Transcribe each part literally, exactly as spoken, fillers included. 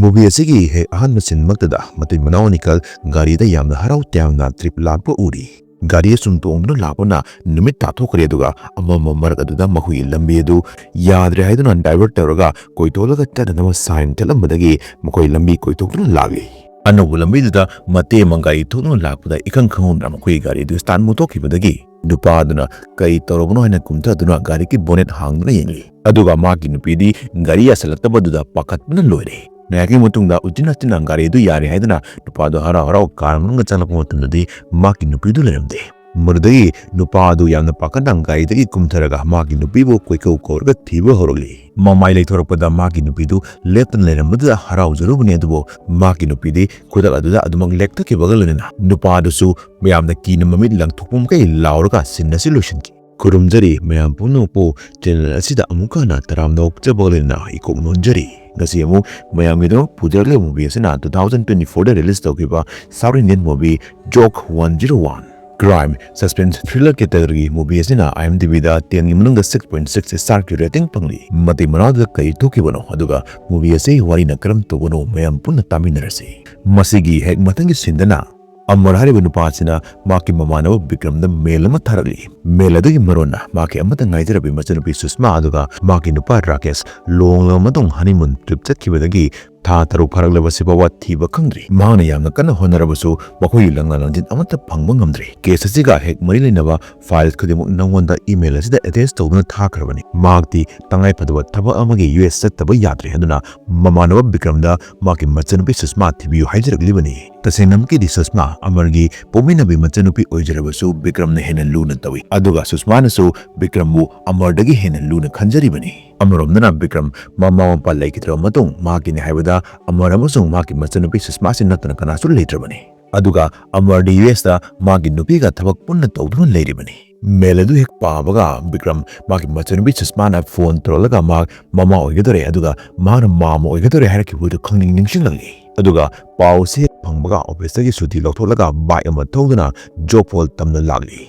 Movie ꯑꯁꯤꯒꯤ ꯍꯦꯛ ꯑꯍꯥꯟꯕ ꯁꯤꯟꯃꯛꯇꯗ ꯃꯇꯩ ꯃꯅꯥꯎ ꯑꯅꯤꯈꯛ ꯒꯥꯔꯤꯗ ꯌꯥꯝꯅ ꯍꯔꯥꯎ ꯇꯌꯥꯝꯅ ꯇ꯭ꯔꯤꯞ ꯂꯥꯛꯄ ꯎꯔꯤ꯫ ꯒꯥꯔꯤ ꯑꯁꯨꯝ ꯇꯣꯡꯗꯨꯅ ꯂꯥꯛꯄꯅ ꯅꯨꯃꯤꯠ ꯇꯥꯊꯣꯛꯈ꯭ꯔꯦ, ꯑꯗꯨꯒ ꯑꯃꯝꯕ ꯃꯔꯛ ꯑꯗꯨꯗ ꯃꯈꯣꯏꯒꯤ ꯂꯝꯕꯤ ꯑꯗꯨ ꯌꯥꯗ꯭ꯔꯦ ꯍꯥꯏꯗꯨꯅ ꯗꯥꯏꯚꯔꯠ ꯇꯧꯔꯒ ꯀꯣꯏꯊꯣꯛꯂꯒ ꯆꯠꯅꯅꯕ ꯁꯥꯏꯟ ꯊꯦꯠꯂꯝꯕꯗꯒꯤ ꯃꯈꯣꯏ ꯂꯝꯕꯤ ꯀꯣꯏꯊꯣꯛꯇꯨꯅ ꯂꯥꯛꯂꯤ꯫ ꯑꯅꯧꯕ ꯂꯝꯕꯤꯗꯨꯗ ꯃꯇꯦꯛ ꯑꯃ ꯒꯥꯔꯤ ꯊꯣꯛꯇꯨꯅ ꯂꯥꯛꯄꯗ ꯏꯈꯪ ꯈꯪꯍꯧꯗꯅ ꯃꯈꯣꯏꯒꯤ ꯒꯥꯔꯤꯗꯨ ꯁ꯭ꯇꯥꯔꯠ ꯃꯨꯠꯊꯣꯛꯈꯤꯕꯗꯒꯤ ꯅꯨꯄꯥ ꯑꯗꯨꯅ ꯀꯔꯤ ꯇꯧꯔꯕꯅꯣ ꯍꯥꯏꯅ ꯀꯨꯝꯊꯗꯨꯅ ꯒꯥꯔꯤꯒꯤ ꯕꯣꯅꯦꯠ ꯍꯥꯡꯗꯨꯅ ꯌꯦꯡꯂꯤ꯫ ꯑꯗꯨꯒ ꯃꯍꯥꯛꯀꯤ ꯅꯨꯄꯤꯗꯤ ꯒꯥꯔꯤ ꯌꯥꯁꯤꯜꯂꯛꯇꯕꯗꯨꯗ ꯄꯥꯈꯠꯄꯅ ꯂꯣꯏꯔꯦ꯫ ꯉꯥꯏꯍꯥꯛꯀꯤ ꯃꯇꯨꯡꯗ ꯎꯆꯤꯟ ꯅꯥꯆꯤꯟꯅ ꯒꯥꯔꯤꯗꯨ ꯌꯥꯔꯦ ꯍꯥꯏꯗꯨꯅ ꯅꯨꯄꯥꯗꯨ ꯍꯔꯥꯎ ꯍꯔꯥꯎ ꯀꯥꯔ ꯃꯅꯨꯡꯗ ꯆꯪꯂꯛꯄ ꯃꯇꯝꯗꯗꯤ ꯃꯍꯥꯛꯀꯤ ꯅꯨꯄꯤꯗꯨ ꯂꯩꯔꯝꯗꯦ꯫ ꯃꯗꯨꯗꯒꯤ ꯅꯨꯄꯥ ꯑꯗꯨ ꯌꯥꯝꯅ ꯄꯥꯈꯠꯅ ꯒꯥꯔꯤꯗꯒꯤ ꯀꯨꯝꯊꯔꯒ ꯃꯍꯥꯛꯀꯤ ꯅꯨꯄꯤꯕꯨ ꯀꯣꯏꯀꯧ ꯀꯧꯔꯒ ꯊꯤꯕ ꯍꯧꯔꯛꯂꯤ꯫ ꯃꯃꯥꯏ ꯂꯩꯊꯣꯔꯛꯄꯗ ꯃꯍꯥꯛꯀꯤ ꯅꯨꯄꯤꯗꯨ ꯂꯦꯞꯇꯅ ꯂꯩꯔꯝꯕꯗꯨꯗ ꯍꯔꯥꯎꯖꯔꯨꯕꯅꯤ, ꯑꯗꯨꯕꯨ ꯃꯍꯥꯛꯀꯤ ꯅꯨꯄꯤꯗꯤ ꯈꯨꯗꯛ ꯑꯗꯨꯗ ꯑꯗꯨꯃꯛ ꯂꯦꯛꯊꯈꯤꯕꯒ ꯂꯣꯏꯅꯅ ꯅꯨꯄꯥ ꯑꯗꯨꯁꯨ ꯃꯌꯥꯝꯅ ꯀꯤꯅ ꯃꯃꯤꯠ ꯂꯪꯊꯣꯛꯄ ꯃꯈꯩ ꯂꯥꯎꯔꯒ ꯁꯤꯟ ꯑꯁꯤ ꯂꯣꯏꯁꯤꯟꯈꯤ꯫ ꯈꯨꯔꯨꯝꯖꯔꯤ ꯃꯌꯥꯝ ꯄꯨꯝꯅꯃꯛꯄꯨ ꯆꯦꯅꯦꯜ ꯑꯁꯤꯗ ꯑꯃꯨꯛ ꯍꯟꯅ ꯇꯔꯥꯝꯅ ꯑꯣꯛꯆꯕꯒ ꯂꯣꯏꯅꯅ ꯏꯀꯣꯛ ꯅꯣꯟꯖꯔꯤ꯫ ꯉꯁꯤ ꯑꯃꯨꯛ ꯃꯌꯥꯝꯒꯤꯗꯃꯛ ꯄꯨꯖꯔꯛꯂꯤꯕ ꯃꯨꯚꯤ ꯑꯁꯤꯅ ꯇꯨ ꯊꯥꯎꯖꯟ ꯇ꯭ꯋꯦꯟꯇꯤ ꯐꯣꯔꯗ ꯔꯤꯂꯤꯁ ꯇꯧꯈꯤꯕ ꯁꯥꯎꯠ ꯏꯟꯗꯤꯌꯟ ꯃꯨꯚꯤ ꯖꯣꯛ one zero one. Crime, suspense, thriller ꯀꯦꯇꯦꯒꯣꯔꯤꯒꯤ ꯃꯨꯚꯤ ꯑꯁꯤꯅ ꯑꯥꯏ ꯑꯦꯝ ꯗꯤ ꯕꯤꯗ ꯇꯦꯟꯒꯤ ꯃꯅꯨꯡꯗ ꯁꯤꯛꯁ ꯄꯣꯏꯟ ꯁꯤꯛꯁ ꯁ꯭ꯇꯥꯔꯒꯤ ꯔꯦꯇꯤꯡ ꯐꯪꯂꯤ꯫ ꯃꯇꯩ ꯃꯅꯥꯎꯗꯨꯗ ꯀꯔꯤ ꯊꯣꯛꯈꯤꯕꯅꯣ, ꯑꯗꯨꯒ ꯃꯨꯚꯤ ꯑꯁꯤꯒꯤ ꯋꯥꯔꯤꯅ ꯀꯔꯝ ꯇꯧꯕꯅꯣ, ꯃꯌꯥꯝ ꯄꯨꯟꯅ ꯇꯥꯃꯤꯟꯅꯔꯁꯤ꯫ ꯃꯁꯤꯒꯤ ꯍꯦꯛ ꯃꯊꯪꯒꯤ ꯁꯤꯟꯗꯅ ꯑꯃꯔ ꯍꯥꯏꯔꯤꯕ ꯅꯨꯄꯥ ꯑꯁꯤꯅ ꯃꯍꯥꯛꯀꯤ ꯃꯃꯥꯟꯅꯕ ꯕꯤꯀ꯭ꯔꯝꯗ ꯃꯦꯜ ꯑꯃ ꯊꯥꯔꯛꯂꯤ꯫ ꯃꯦꯜ ꯑꯗꯨꯒꯤ ꯃꯔꯣꯟꯅ ꯃꯍꯥꯛꯀꯤ ꯑꯃꯠꯇ ꯉꯥꯏꯖꯔꯕꯤ ꯃꯆꯟꯅꯨꯄꯤ ꯁꯨꯁꯃꯥ ꯑꯗꯨꯒ ꯃꯍꯥꯛꯀꯤ ꯅꯨꯄꯥ ꯔꯥꯀꯦꯁ ꯂꯨꯍꯣꯡꯂꯕ ꯃꯇꯨꯡ ꯍꯅꯤꯃꯨꯟ ꯇ꯭ꯔꯤꯞ ꯆꯠꯈꯤꯕꯗꯒꯤ ꯊꯥ ꯇꯔꯨꯛ ꯐꯥꯔꯛꯂꯕꯁꯤ ꯐꯥꯎꯕ ꯊꯤꯕ ꯈꯪꯗ꯭ꯔꯤ꯫ ꯃꯍꯥꯛꯅ ꯌꯥꯝꯅ ꯀꯟꯅ ꯍꯣꯠꯅꯔꯕꯁꯨ ꯃꯈꯣꯏꯒꯤ ꯂꯪꯂꯥ ꯂꯪꯖꯤꯟ ꯑꯃꯠꯇ ꯐꯪꯕ ꯉꯝꯗ꯭ꯔꯤ꯫ ꯀꯦꯁ ꯑꯁꯤꯒ ꯍꯦꯛ ꯃꯔꯤ ꯂꯩꯅꯕ ꯐꯥꯏꯜꯁ ꯈꯨꯗꯤꯡꯃꯛ ꯅꯪꯉꯣꯟꯗ ꯏꯃꯦꯜ ꯑꯁꯤꯗ ꯑꯦꯇꯦꯆ ꯇꯧꯗꯨꯅ ꯊꯥꯈ꯭ꯔꯕꯅꯤ꯫ ꯃꯍꯥꯛꯇꯤ ꯇꯉꯥꯏ ꯐꯗꯕ ꯊꯕꯛ ꯑꯃꯒꯤ ꯌꯨ ꯑꯦꯁ ꯆꯠꯇꯕ ꯌꯥꯗ꯭ꯔꯦ, ꯑꯗꯨꯅ ꯃꯃꯥꯟꯅꯕ ꯕꯤꯀ꯭ꯔꯝꯗ ꯃꯍꯥꯛꯀꯤ ꯃꯆꯟꯅꯨꯄꯤ ꯁꯨꯁꯃꯥ ꯊꯤꯕꯤꯌꯨ ꯍꯥꯏꯖꯔꯛꯂꯤꯕꯅꯤ꯫ ꯇꯁꯦꯡꯅꯃꯛꯀꯤꯗꯤ ꯁꯨꯁꯃꯥ ꯑꯃꯔꯒꯤ ꯄꯣꯛꯃꯤꯟꯅꯕꯤ ꯃꯆꯟꯅꯨꯄꯤ ꯑꯣꯏꯖꯔꯕꯁꯨ ꯕꯤꯀ꯭ꯔꯝꯅ ꯍꯦꯟꯅ ꯂꯨꯅ ꯇꯧꯏ, ꯑꯗꯨꯒ ꯁꯨꯁꯃꯥꯅꯁꯨ ꯕꯤꯀ꯭ꯔꯝꯕꯨ ꯑꯃꯔꯗꯒꯤ ꯍꯦꯟꯅ ꯂꯨꯅ ꯈꯟꯖꯔꯤꯕꯅꯤ꯫ ꯑꯃꯔꯣꯝꯗꯅ ꯕꯤꯀ꯭ꯔꯝ ꯃꯃꯥ ꯃꯄꯥ ꯂꯩꯈꯤꯗ꯭ꯔꯕ ꯃꯇꯨꯡ ꯃꯍꯥꯛꯀꯤꯅꯤ ꯍꯥꯏꯕꯗ ꯑꯃꯔ ꯑꯃꯁꯨꯡ ꯃꯍꯥꯛꯀꯤ ꯃꯆꯟꯅꯨꯄꯤ ꯁꯨꯁꯃꯥꯁꯤ ꯅꯠꯇꯅ ꯀꯅꯥꯁꯨ ꯂꯩꯇ꯭ꯔꯕꯅꯤ꯫ ꯑꯗꯨꯒ ꯑꯃꯔꯗꯤ ꯌꯨ ꯑꯦꯁꯇ ꯃꯍꯥꯛꯀꯤ ꯅꯨꯄꯤꯒ ꯊꯕꯛ ꯄꯨꯟꯅ ꯇꯧꯗꯨꯅ ꯂꯩꯔꯤꯕꯅꯤ꯫ ꯃꯦꯜ ꯑꯗꯨ ꯍꯦꯛ ꯄꯥꯕꯒ ꯕꯤꯀ꯭ꯔꯝ ꯃꯍꯥꯛꯀꯤ ꯃꯆꯟꯅꯨꯄꯤ ꯁꯨꯁꯃꯥꯅ ꯐꯣꯟ ꯇꯧꯔꯛꯂꯒ ꯃꯍꯥꯛ ꯃꯃꯥ ꯑꯣꯏꯒꯗꯧꯔꯦ, ꯑꯗꯨꯒ ꯃꯍꯥꯛꯅ ꯃꯥꯃ ꯑꯣꯏꯒꯗꯧꯔꯦ ꯍꯥꯏꯔꯛꯈꯤꯕꯗꯨ ꯈꯪꯅꯤꯡ ꯅꯤꯡꯁꯤꯡꯂꯛꯂꯤ꯫ ꯑꯗꯨꯒ ꯄꯥꯎ ꯑꯁꯤ ꯍꯦꯛ ꯐꯪꯕꯒ ꯑꯣꯐꯤꯁꯇꯒꯤ ꯁꯨꯇꯤ ꯂꯧꯊꯣꯛꯂꯒ ꯕꯥꯏꯛ ꯑꯃ ꯊꯧꯗꯨꯅ ꯖꯣꯒ ꯐꯣꯜ ꯇꯝꯅ ꯂꯥꯛꯂꯤ꯫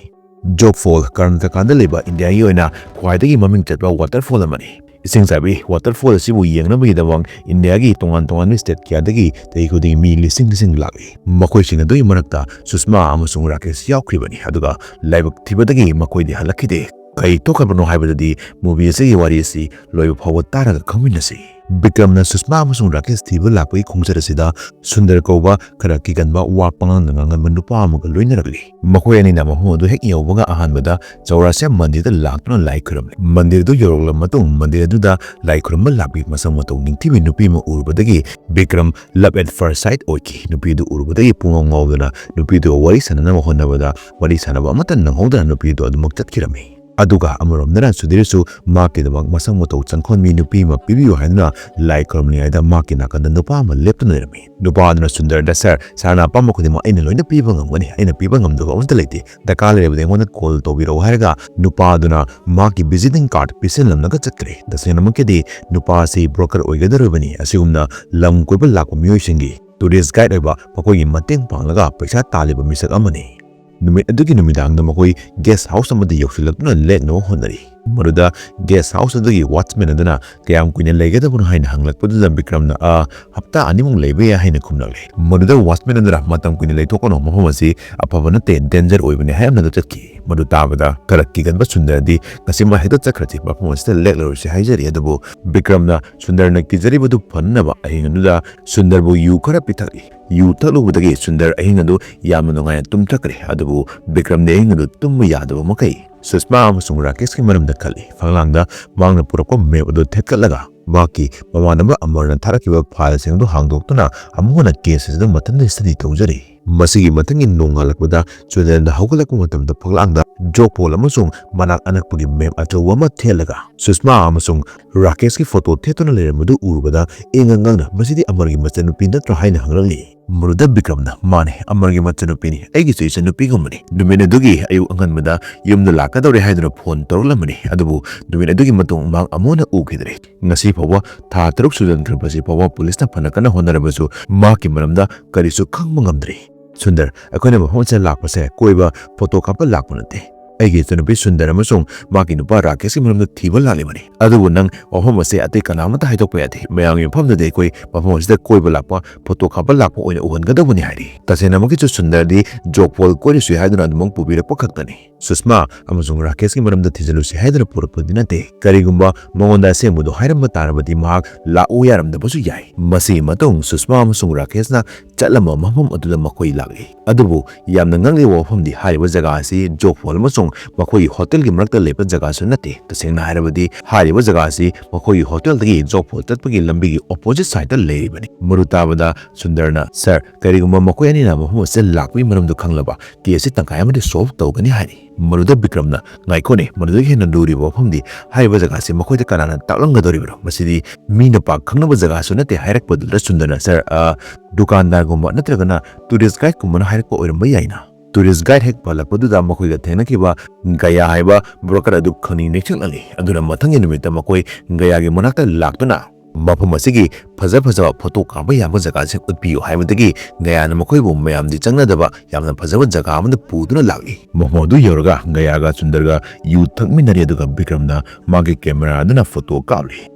ꯖꯣꯒ ꯐꯣꯜ ꯀꯔꯅꯥꯇꯀꯥꯗ ꯂꯩꯕ ꯏꯟꯗꯤꯌꯥꯒꯤ ꯑꯣꯏꯅ ꯈ꯭ꯋꯥꯏꯗꯒꯤ ꯃꯃꯤꯡ ꯆꯠꯄ ꯋꯥꯇꯔꯐꯣꯜ ꯑꯃꯅꯤ꯫ ꯏꯁꯤꯡ ꯆꯥꯏꯕꯤ ꯋꯥꯇꯔꯐꯣꯜ ꯑꯁꯤꯕꯨ ꯌꯦꯡꯅꯕꯒꯤꯗꯃꯛ ꯏꯟꯗꯤꯌꯥꯒꯤ ꯇꯣꯉꯥꯟ ꯇꯣꯉꯥꯟꯕ ꯁ꯭ꯇꯦꯠ ꯀꯌꯥꯗꯒꯤ ꯆꯍꯤ ꯈꯨꯗꯤꯡꯒꯤ ꯃꯤ ꯂꯤꯁꯤꯡ ꯂꯤꯁꯤꯡ ꯂꯥꯛꯂꯤ꯫ ꯃꯈꯣꯏꯁꯤꯡ ꯑꯗꯨꯒꯤ ꯃꯔꯛꯇ ꯁꯨꯁꯃꯥ ꯑꯃꯁꯨꯡ ꯔꯥꯀꯦꯁ ꯌꯥꯎꯈ꯭ꯔꯤꯕꯅꯤ꯫ ꯑꯗꯨꯒ ꯂꯥꯏꯕꯛ ꯊꯤꯕꯗꯒꯤ ꯃꯈꯣꯏꯗꯤ ꯍꯜꯂꯛꯈꯤꯗꯦ꯫ ꯀꯩ ꯊꯣꯛꯈ꯭ꯔꯕꯅꯣ ꯍꯥꯏꯕꯗꯨꯗꯤ movie ꯑꯁꯤꯒꯤ ꯋꯥꯔꯤ ꯑꯁꯤ ꯂꯣꯏꯕ ꯐꯥꯎꯕ ꯇꯥꯔꯒ ꯈꯪꯃꯤꯟꯅꯁꯤ꯫ ꯕꯤꯀ꯭ꯔꯝꯅ ꯁꯨꯁꯃꯥ ꯑꯃꯁꯨꯡ ꯔꯥꯀꯦꯁ ꯊꯤꯕ ꯂꯥꯛꯄꯒꯤ ꯈꯣꯡꯆꯠ ꯑꯁꯤꯗ ꯁꯨꯟꯗꯔ ꯀꯧꯕ ꯈꯔ ꯀꯤꯒꯟꯕ, ꯋꯥ ꯄꯉꯥꯡꯗ ꯉꯥꯡꯒꯟꯕ ꯅꯨꯄꯥ ꯑꯃꯒ ꯂꯣꯏꯅꯔꯛꯂꯤ꯫ ꯃꯈꯣꯏ ꯑꯅꯤꯅ ꯃꯐꯝ ꯑꯗꯨ ꯍꯦꯛ ꯌꯧꯕꯒ ꯑꯍꯥꯟꯕꯗ ꯆꯧꯔꯥꯁꯤꯌꯥ ꯃꯟꯗꯤꯔꯗ ꯂꯥꯛꯇꯨꯅ ꯂꯥꯏ ꯈꯨꯔꯨꯝꯂꯤ꯫ ꯃꯟꯗꯤꯔꯗꯨ ꯌꯧꯔꯛꯂꯕ ꯃꯇꯨꯡ ꯃꯟꯗꯤꯔ ꯑꯗꯨꯗ ꯂꯥꯏ ꯈꯨꯔꯨꯝꯕ ꯂꯥꯛꯄꯤ ꯃꯁꯛ ꯃꯇꯧ ꯅꯤꯡꯊꯤꯕꯤ ꯅꯨꯄꯤ ꯑꯃ ꯎꯔꯨꯕꯗꯒꯤ Bikram love at first sight ꯑꯣꯏꯈꯤ꯫ ꯅꯨꯄꯤꯗꯨ ꯎꯔꯨꯕꯗꯒꯤ ꯄꯨꯡꯉꯥꯎ ꯉꯥꯎꯗꯨꯅ ꯅꯨꯄꯤꯗꯨꯒ ꯋꯥꯔꯤ ꯁꯥꯟꯅꯅꯕ ꯍꯣꯠꯅꯕꯗ ꯋꯥꯔꯤ ꯁꯥꯟꯅꯕ ꯑꯃꯠꯇ ꯅꯪꯍꯧꯗꯅ ꯅꯨꯄꯤꯗꯨ ꯑꯗꯨꯃꯛ ꯆꯠꯈꯤꯔꯝꯃꯤ꯫ ꯑꯗꯨꯒ ꯑꯃꯔꯣꯝꯗꯅ ꯁꯨꯙꯤꯔꯁꯨ ꯃꯍꯥꯛꯀꯤꯗꯃꯛ ꯃꯁꯛ ꯃꯇꯧ ꯆꯪꯈꯣꯟꯕꯤ ꯅꯨꯄꯤ ꯑꯃ ꯄꯤꯕꯤꯌꯨ ꯍꯥꯏꯗꯨꯅ ꯂꯥꯏ ꯈꯨꯔꯨꯝꯂꯤꯉꯩꯗ ꯃꯍꯥꯛꯀꯤ ꯅꯥꯀꯟꯗ ꯅꯨꯄꯥ ꯑꯃ ꯂꯦꯞꯇꯨꯅ ꯂꯩꯔꯝꯃꯤ꯫ ꯅꯨꯄꯥ ꯑꯗꯨꯅ ꯁꯨꯟꯗꯔꯗ, "ꯁꯥꯔ, ꯁꯥꯔꯅ ꯑꯄꯥꯝꯕ ꯈꯨꯗꯤꯡꯃꯛ ꯑꯩꯅ ꯂꯣꯏꯅ ꯄꯤꯕ ꯉꯝꯒꯅꯤ꯫ ꯑꯩꯅ ꯄꯤꯕ ꯉꯝꯗꯕ ꯑꯃꯠꯇ ꯂꯩꯇꯦ꯫ ꯗꯔꯀꯥꯔ ꯂꯩꯔꯕꯗꯤ ꯑꯩꯉꯣꯟꯗ ꯀꯣꯜ ꯇꯧꯕꯤꯔꯛꯎ" ꯍꯥꯏꯔꯒ ꯅꯨꯄꯥ ꯑꯗꯨꯅ ꯃꯍꯥꯛꯀꯤ ꯚꯤꯖꯤꯇꯤꯡ ꯀꯥꯔꯗ ꯄꯤꯁꯤꯜꯂꯝꯂꯒ ꯆꯠꯈ꯭ꯔꯦ꯫ ꯇꯁꯦꯡꯅꯃꯛꯀꯤꯗꯤ ꯅꯨꯄꯥ ꯑꯁꯤ ꯕ꯭ꯔꯣꯀꯔ ꯑꯣꯏꯒꯗꯧꯔꯤꯕꯅꯤ꯫ ꯑꯁꯤꯒꯨꯝꯅ ꯂꯝ ꯀꯣꯏꯕ ꯂꯥꯛꯄ ꯃꯤꯑꯣꯏꯁꯤꯡꯒꯤ ꯇꯨꯔꯤꯁ ꯒꯥꯏꯗ ꯑꯣꯏꯕ, ꯃꯈꯣꯏꯒꯤ ꯃꯇꯦꯡ ꯄꯥꯡꯂꯒ ꯄꯩꯁꯥ ꯇꯥꯜꯂꯤꯕ ꯃꯤꯁꯛ ꯑꯃꯅꯤ꯫ ꯅꯨꯃꯤꯠ ꯑꯗꯨꯒꯤ ꯅꯨꯃꯤꯗꯥꯡꯗ ꯃꯈꯣꯏ ꯒꯦꯁ ꯍꯥꯎꯁ ꯑꯃꯗ ꯌꯧꯁꯤꯜꯂꯛꯇꯨꯅ ꯂꯦꯛꯅꯕ ꯍꯣꯠꯅꯔꯤ꯫ ꯃꯗꯨꯗ ꯒꯦꯁ ꯍꯥꯎꯁ ꯑꯗꯨꯒꯤ ꯋꯥꯆꯃꯦꯟ ꯑꯗꯨꯅ ꯀꯌꯥꯝ ꯀꯨꯏꯅ ꯂꯩꯒꯗꯕꯅꯣ ꯍꯥꯏꯅ ꯍꯪꯂꯛꯄꯗꯨꯗ ꯕꯤꯀ꯭ꯔꯝꯅ, "ꯑ, ꯍꯞꯇꯥ ꯑꯅꯤꯃꯨꯛ ꯂꯩꯕ ꯌꯥꯏ" ꯍꯥꯏꯅ ꯈꯨꯝꯂꯛꯂꯦ꯫ ꯃꯗꯨꯗ ꯋꯥꯆꯃꯦꯟ ꯑꯗꯨꯅ, "ꯃꯇꯝ ꯀꯨꯏꯅ ꯂꯩꯊꯣꯛꯀꯅꯨ, ꯃꯐꯝ ꯑꯁꯤ ꯑꯐꯕ ꯅꯠꯇꯦ, ꯗꯦꯟꯖꯔ ꯑꯣꯏꯕꯅꯤ" ꯍꯥꯏꯔꯝꯂꯒ ꯆꯠꯈꯤ꯫ ꯃꯗꯨ ꯇꯥꯕꯗ ꯈꯔ ꯀꯤꯒꯟꯕ ꯁꯨꯟꯗꯔꯗꯤ, "ꯉꯁꯤꯃꯛ ꯍꯦꯛꯇ ꯆꯠꯈ꯭ꯔꯁꯤ, ꯃꯐꯝ ꯑꯁꯤꯗ ꯂꯦꯛꯂꯔꯣꯏꯁꯤ" ꯍꯥꯏꯖꯔꯤ꯫ ꯑꯗꯨꯕꯨ ꯕꯤꯀ꯭ꯔꯝꯅ ꯁꯨꯟꯗꯔꯅ ꯀꯤꯖꯔꯤꯕꯗꯨ ꯐꯅꯅꯕ ꯑꯍꯤꯡ ꯑꯗꯨꯗ ꯁꯨꯟꯗꯔꯕꯨ ꯌꯨ ꯈꯔ ꯄꯤꯊꯛꯏ꯫ ꯌꯨ ꯊꯛꯂꯨꯕꯗꯒꯤ ꯁꯨꯟꯗꯔ ꯑꯍꯤꯡ ꯑꯗꯨ ꯌꯥꯝꯅ ꯅꯨꯡꯉꯥꯏꯅ ꯇꯨꯝꯊꯈ꯭ꯔꯦ꯫ ꯑꯗꯨꯕꯨ ꯕꯤꯀ꯭ꯔꯝꯗꯤ ꯑꯍꯤꯡ ꯑꯗꯨ ꯇꯨꯝꯕ ꯌꯥꯗꯕ ꯃꯈꯩ ꯁꯨꯁꯃꯥ ꯑꯃꯁꯨꯡ ꯔꯥꯀꯦꯁꯀꯤ ꯃꯔꯝꯗ ꯈꯜꯂꯤ꯫ ꯐꯛꯂꯥꯡꯗ ꯃꯍꯥꯛꯅ ꯄꯨꯔꯛꯄ ꯃꯦꯞ ꯑꯗꯨ ꯊꯦꯠꯀꯠꯂꯒ ꯃꯍꯥꯛꯀꯤ ꯃꯃꯥꯟꯅꯕ ꯑꯃꯔꯅ ꯊꯥꯔꯛꯈꯤꯕ ꯐꯥꯏꯜꯁꯤꯡ ꯑꯗꯨ ꯍꯥꯡꯗꯣꯛꯇꯨꯅ ꯑꯃꯨꯛ ꯍꯟꯅ ꯀꯦꯁ ꯑꯁꯤꯗ ꯃꯊꯟꯇ ꯁ꯭ꯇꯗꯤ ꯇꯧꯖꯔꯤ꯫ ꯃꯁꯤꯒꯤ ꯃꯊꯪꯒꯤ ꯅꯣꯡꯉꯥꯜꯂꯛꯄꯗ ꯁꯨꯟꯗꯔꯅ ꯍꯧꯒꯠꯂꯛꯄ ꯃꯇꯝꯗ ꯐꯛꯂꯥꯡꯗ ꯖꯣꯛ ꯄꯣꯜ ꯑꯃꯁꯨꯡ ꯃꯅꯥꯛ ꯑꯅꯛꯄꯒꯤ ꯃꯦꯞ ꯑꯆꯧꯕ ꯑꯃ ꯊꯦꯠꯂꯒ ꯁꯨꯁꯃꯥ ꯑꯃꯁꯨꯡ ꯔꯥꯀꯦꯁꯀꯤ ꯐꯣꯇꯣ ꯊꯦꯠꯇꯨꯅ ꯂꯩꯔꯝꯕꯗꯨ ꯎꯔꯨꯕꯗ ꯏꯉꯛ ꯉꯛꯅ, "ꯃꯁꯤꯗꯤ ꯑꯃꯔꯒꯤ ꯃꯆꯟꯅꯨꯄꯤ ꯅꯠꯇ꯭ꯔꯣ?" ꯍꯥꯏꯅ ꯍꯪꯂꯛꯂꯤ꯫ ꯃꯗꯨꯗ ꯕꯤꯀ꯭ꯔꯝꯅ, "ꯃꯥꯅꯦ, ꯑꯃꯔꯒꯤ ꯃꯆꯟꯅꯨꯄꯤꯅꯤ, ꯑꯩꯒꯤꯁꯨ ꯏꯆꯟꯅꯨꯄꯤꯒꯨꯝꯕꯅꯤ"꯫ ꯅꯨꯃꯤꯠ ꯑꯗꯨꯒꯤ ꯑꯌꯨꯛ ꯑꯉꯟꯕꯗ ꯌꯨꯝꯗ ꯂꯥꯛꯀꯗꯧꯔꯦ ꯍꯥꯏꯗꯨꯅ ꯐꯣꯟ ꯇꯧꯔꯛꯂꯝꯕꯅꯤ, ꯑꯗꯨꯕꯨ ꯅꯨꯃꯤꯠ ꯑꯗꯨꯒꯤ ꯃꯇꯨꯡ ꯃꯍꯥꯛ ꯑꯃꯨꯛ ꯍꯟꯅ ꯎꯈꯤꯗ꯭ꯔꯦ꯫ ꯉꯁꯤ ꯐꯥꯎꯕ, ꯊꯥ ꯇꯔꯨꯛ ꯁꯨꯖꯟꯈ꯭ꯔꯕꯁꯤ ꯐꯥꯎꯕ ꯄꯨꯂꯤꯁꯅ ꯐꯅ ꯀꯟꯅ ꯍꯣꯠꯅꯔꯕꯁꯨ ꯃꯍꯥꯛꯀꯤ ꯃꯔꯝꯗ ꯀꯔꯤꯁꯨ ꯈꯪꯕ ꯉꯝꯗ꯭ꯔꯤ꯫ "ꯁꯨꯟꯗꯔ, ꯑꯩꯈꯣꯏꯅ ꯃꯐꯝ ꯑꯁꯤꯗ ꯂꯥꯛꯄꯁꯦ ꯀꯣꯏꯕ, ꯐꯣꯇꯣ ꯀꯥꯞꯄ ꯂꯥꯛꯄ ꯅꯠꯇꯦ꯫ ꯑꯩꯒꯤ ꯏꯆꯟꯅꯨꯄꯤ ꯁꯨꯟꯗꯔ ꯑꯃꯁꯨꯡ ꯃꯥꯒꯤ ꯅꯨꯄꯥ ꯔꯥꯀꯦꯁꯀꯤ ꯃꯔꯝꯗ ꯊꯤꯕ ꯂꯥꯛꯂꯤꯕꯅꯤ꯫ ꯑꯗꯨꯕꯨ ꯅꯪ ꯋꯥꯐꯝ ꯑꯁꯤ ꯑꯇꯩ ꯀꯅꯥꯃꯠꯇ ꯍꯥꯏꯗꯣꯛꯄ ꯌꯥꯗꯦ꯫ ꯃꯌꯥꯝꯒꯤ ꯃꯐꯝꯗꯗꯤ ꯑꯩꯈꯣꯏ ꯃꯐꯝ ꯑꯁꯤꯗ ꯀꯣꯏꯕ ꯂꯥꯛꯄ, ꯐꯣꯇꯣ ꯀꯥꯞꯄ ꯂꯥꯛꯄ ꯑꯣꯏꯅ ꯎꯍꯟꯒꯗꯧꯕꯅꯤ ꯍꯥꯏꯔꯤ꯫ ꯇꯁꯦꯡꯅꯃꯛꯀꯤꯁꯨ ꯁꯨꯟꯗꯔꯗꯤ ꯖꯣꯒ ꯐꯣꯜ ꯀꯣꯏꯔꯨꯁꯤ ꯍꯥꯏꯗꯨꯅ ꯑꯗꯨꯃꯛ ꯄꯨꯕꯤꯔꯛꯄ ꯈꯛꯇꯅꯤ꯫ ꯁꯨꯁꯃꯥ ꯑꯃꯁꯨꯡ ꯔꯥꯀꯦꯁꯀꯤ ꯃꯔꯝꯗ ꯊꯤꯖꯤꯜꯂꯨꯁꯤ ꯍꯥꯏꯗꯨꯅ ꯄꯨꯔꯛꯄꯗꯤ ꯅꯠꯇꯦ꯫ ꯀꯔꯤꯒꯨꯝꯕ ꯃꯉꯣꯟꯗ ꯑꯁꯦꯡꯕꯗꯨ ꯍꯥꯏꯔꯝꯕ ꯇꯥꯔꯕꯗꯤ ꯃꯍꯥꯛ ꯂꯥꯛꯎ ꯌꯥꯔꯝꯗꯕꯁꯨ ꯌꯥꯏ꯫ ꯃꯁꯤꯒꯤ ꯃꯇꯨꯡ ꯁꯨꯁꯃꯥ ꯑꯃꯁꯨꯡ ꯔꯥꯀꯦꯁꯅ ꯆꯠꯂꯝꯕ ꯃꯐꯝ ꯑꯗꯨꯗ ꯃꯈꯣꯏ ꯂꯥꯛꯂꯤ꯫ ꯑꯗꯨꯕꯨ ꯌꯥꯝꯅ ꯉꯛꯂꯤꯕ ꯋꯥꯐꯝꯗꯤ ꯍꯥꯏꯔꯤꯕ ꯖꯒꯥ ꯑꯁꯤ ꯖꯣꯒ ꯐꯣꯜ ꯑꯃꯁꯨꯡ ꯃꯈꯣꯏꯒꯤ ꯍꯣꯇꯦꯜꯒꯤ ꯃꯔꯛꯇ ꯂꯩꯕ ꯖꯒꯥꯁꯨ ꯅꯠꯇꯦ꯫ ꯇꯁꯦꯡꯅ ꯍꯥꯏꯔꯕꯗꯤ ꯍꯥꯏꯔꯤꯕ ꯖꯒꯥ ꯑꯁꯤ ꯃꯈꯣꯏꯒꯤ ꯍꯣꯇꯦꯜꯗꯒꯤ ꯖꯣꯒ ꯐꯣꯜ ꯆꯠꯄꯒꯤ ꯂꯝꯕꯤꯒꯤ ꯑꯣꯄꯣꯖꯤꯠ ꯁꯥꯏꯗꯇ ꯂꯩꯔꯤꯕꯅꯤ꯫ ꯃꯗꯨ ꯇꯥꯕꯗ ꯁꯨꯟꯗꯔꯅ, "ꯁꯔ, ꯀꯔꯤꯒꯨꯝꯕ ꯃꯈꯣꯏ ꯑꯅꯤꯅ ꯃꯐꯝ ꯑꯁꯤꯗ ꯂꯥꯛꯄꯒꯤ ꯃꯔꯝꯗꯨ ꯈꯪꯂꯕ, ꯀꯦꯁꯁꯤ ꯇꯪꯈꯥꯏ ꯑꯃꯗꯤ ꯁꯣꯜꯚ ꯇꯧꯒꯅꯤ" ꯍꯥꯏꯔꯤ꯫ ꯃꯗꯨꯗ ꯕꯤꯀ꯭ꯔꯝꯅ, "ꯉꯥꯏꯈꯣꯅꯦ, ꯃꯗꯨꯗꯒꯤ ꯍꯦꯟꯅ ꯂꯨꯔꯤꯕ ꯋꯥꯐꯝꯗꯤ ꯍꯥꯏꯔꯤꯕ ꯖꯒꯥꯁꯤ ꯃꯈꯣꯏꯗ ꯀꯅꯥꯅ ꯇꯥꯛꯂꯝꯒꯗꯧꯔꯤꯕꯅꯣ? ꯃꯁꯤꯗꯤ ꯃꯤꯅ ꯄꯥꯛ ꯈꯪꯅꯕ ꯖꯒꯥꯁꯨ ꯅꯠꯇꯦ" ꯍꯥꯏꯔꯛꯄꯗꯨꯗ ꯁꯨꯟꯗꯔꯅ, "ꯁꯔ, ꯑ, ꯗꯨꯀꯥꯟꯗꯥꯔꯒꯨꯝꯕ ꯅꯠꯇ꯭ꯔꯒꯅ ꯇꯨꯔꯤꯁ ꯒꯥꯏꯗꯀꯨꯝꯕꯅ ꯍꯥꯏꯔꯛꯄ ꯑꯣꯏꯔꯝꯕ ꯌꯥꯏꯅ"꯫ ꯇꯨꯔꯤꯁ ꯒꯥꯏꯗ ꯍꯦꯛ ꯄꯜꯂꯛꯄꯗꯨꯗ ꯃꯈꯣꯏꯒ ꯊꯦꯡꯅꯈꯤꯕ ꯒꯌꯥ ꯍꯥꯏꯕ ꯕ꯭ꯔꯣꯀꯔ ꯑꯗꯨ ꯈꯪꯅꯤꯡ ꯅꯤꯡꯁꯤꯡꯂꯛꯂꯤ꯫ ꯑꯗꯨꯅ ꯃꯊꯪꯒꯤ ꯅꯨꯃꯤꯠꯇ ꯃꯈꯣꯏ ꯒꯌꯥꯒꯤ ꯃꯅꯥꯛꯇ ꯂꯥꯛꯇꯨꯅ ꯃꯐꯝ ꯑꯁꯤꯒꯤ ꯐꯖ ꯐꯖꯕ ꯐꯣꯇꯣ ꯀꯥꯞꯄ ꯌꯥꯕ ꯖꯒꯥꯁꯤꯡ ꯎꯠꯄꯤꯌꯨ ꯍꯥꯏꯕꯗꯒꯤ ꯒꯌꯥꯅ ꯃꯈꯣꯏꯕꯨ ꯃꯌꯥꯝꯗꯤ ꯆꯪꯅꯗꯕ ꯌꯥꯝꯅ ꯐꯖꯕ ꯖꯒꯥ ꯑꯃꯗ ꯄꯨꯗꯨꯅ ꯂꯥꯛꯂꯤ꯫ ꯃꯐꯝ ꯑꯗꯨ ꯌꯧꯔꯒ ꯒꯌꯥꯒ ꯁꯨꯟꯗꯔꯒ ꯌꯨ ꯊꯛꯃꯤꯟꯅꯔꯤ, ꯑꯗꯨꯒ ꯕꯤꯀ꯭ꯔꯝꯅ ꯃꯥꯒꯤ ꯀꯦꯃꯦꯔꯥ ꯑꯗꯨꯅ ꯐꯣꯇꯣ ꯀꯥꯞꯂꯤ꯫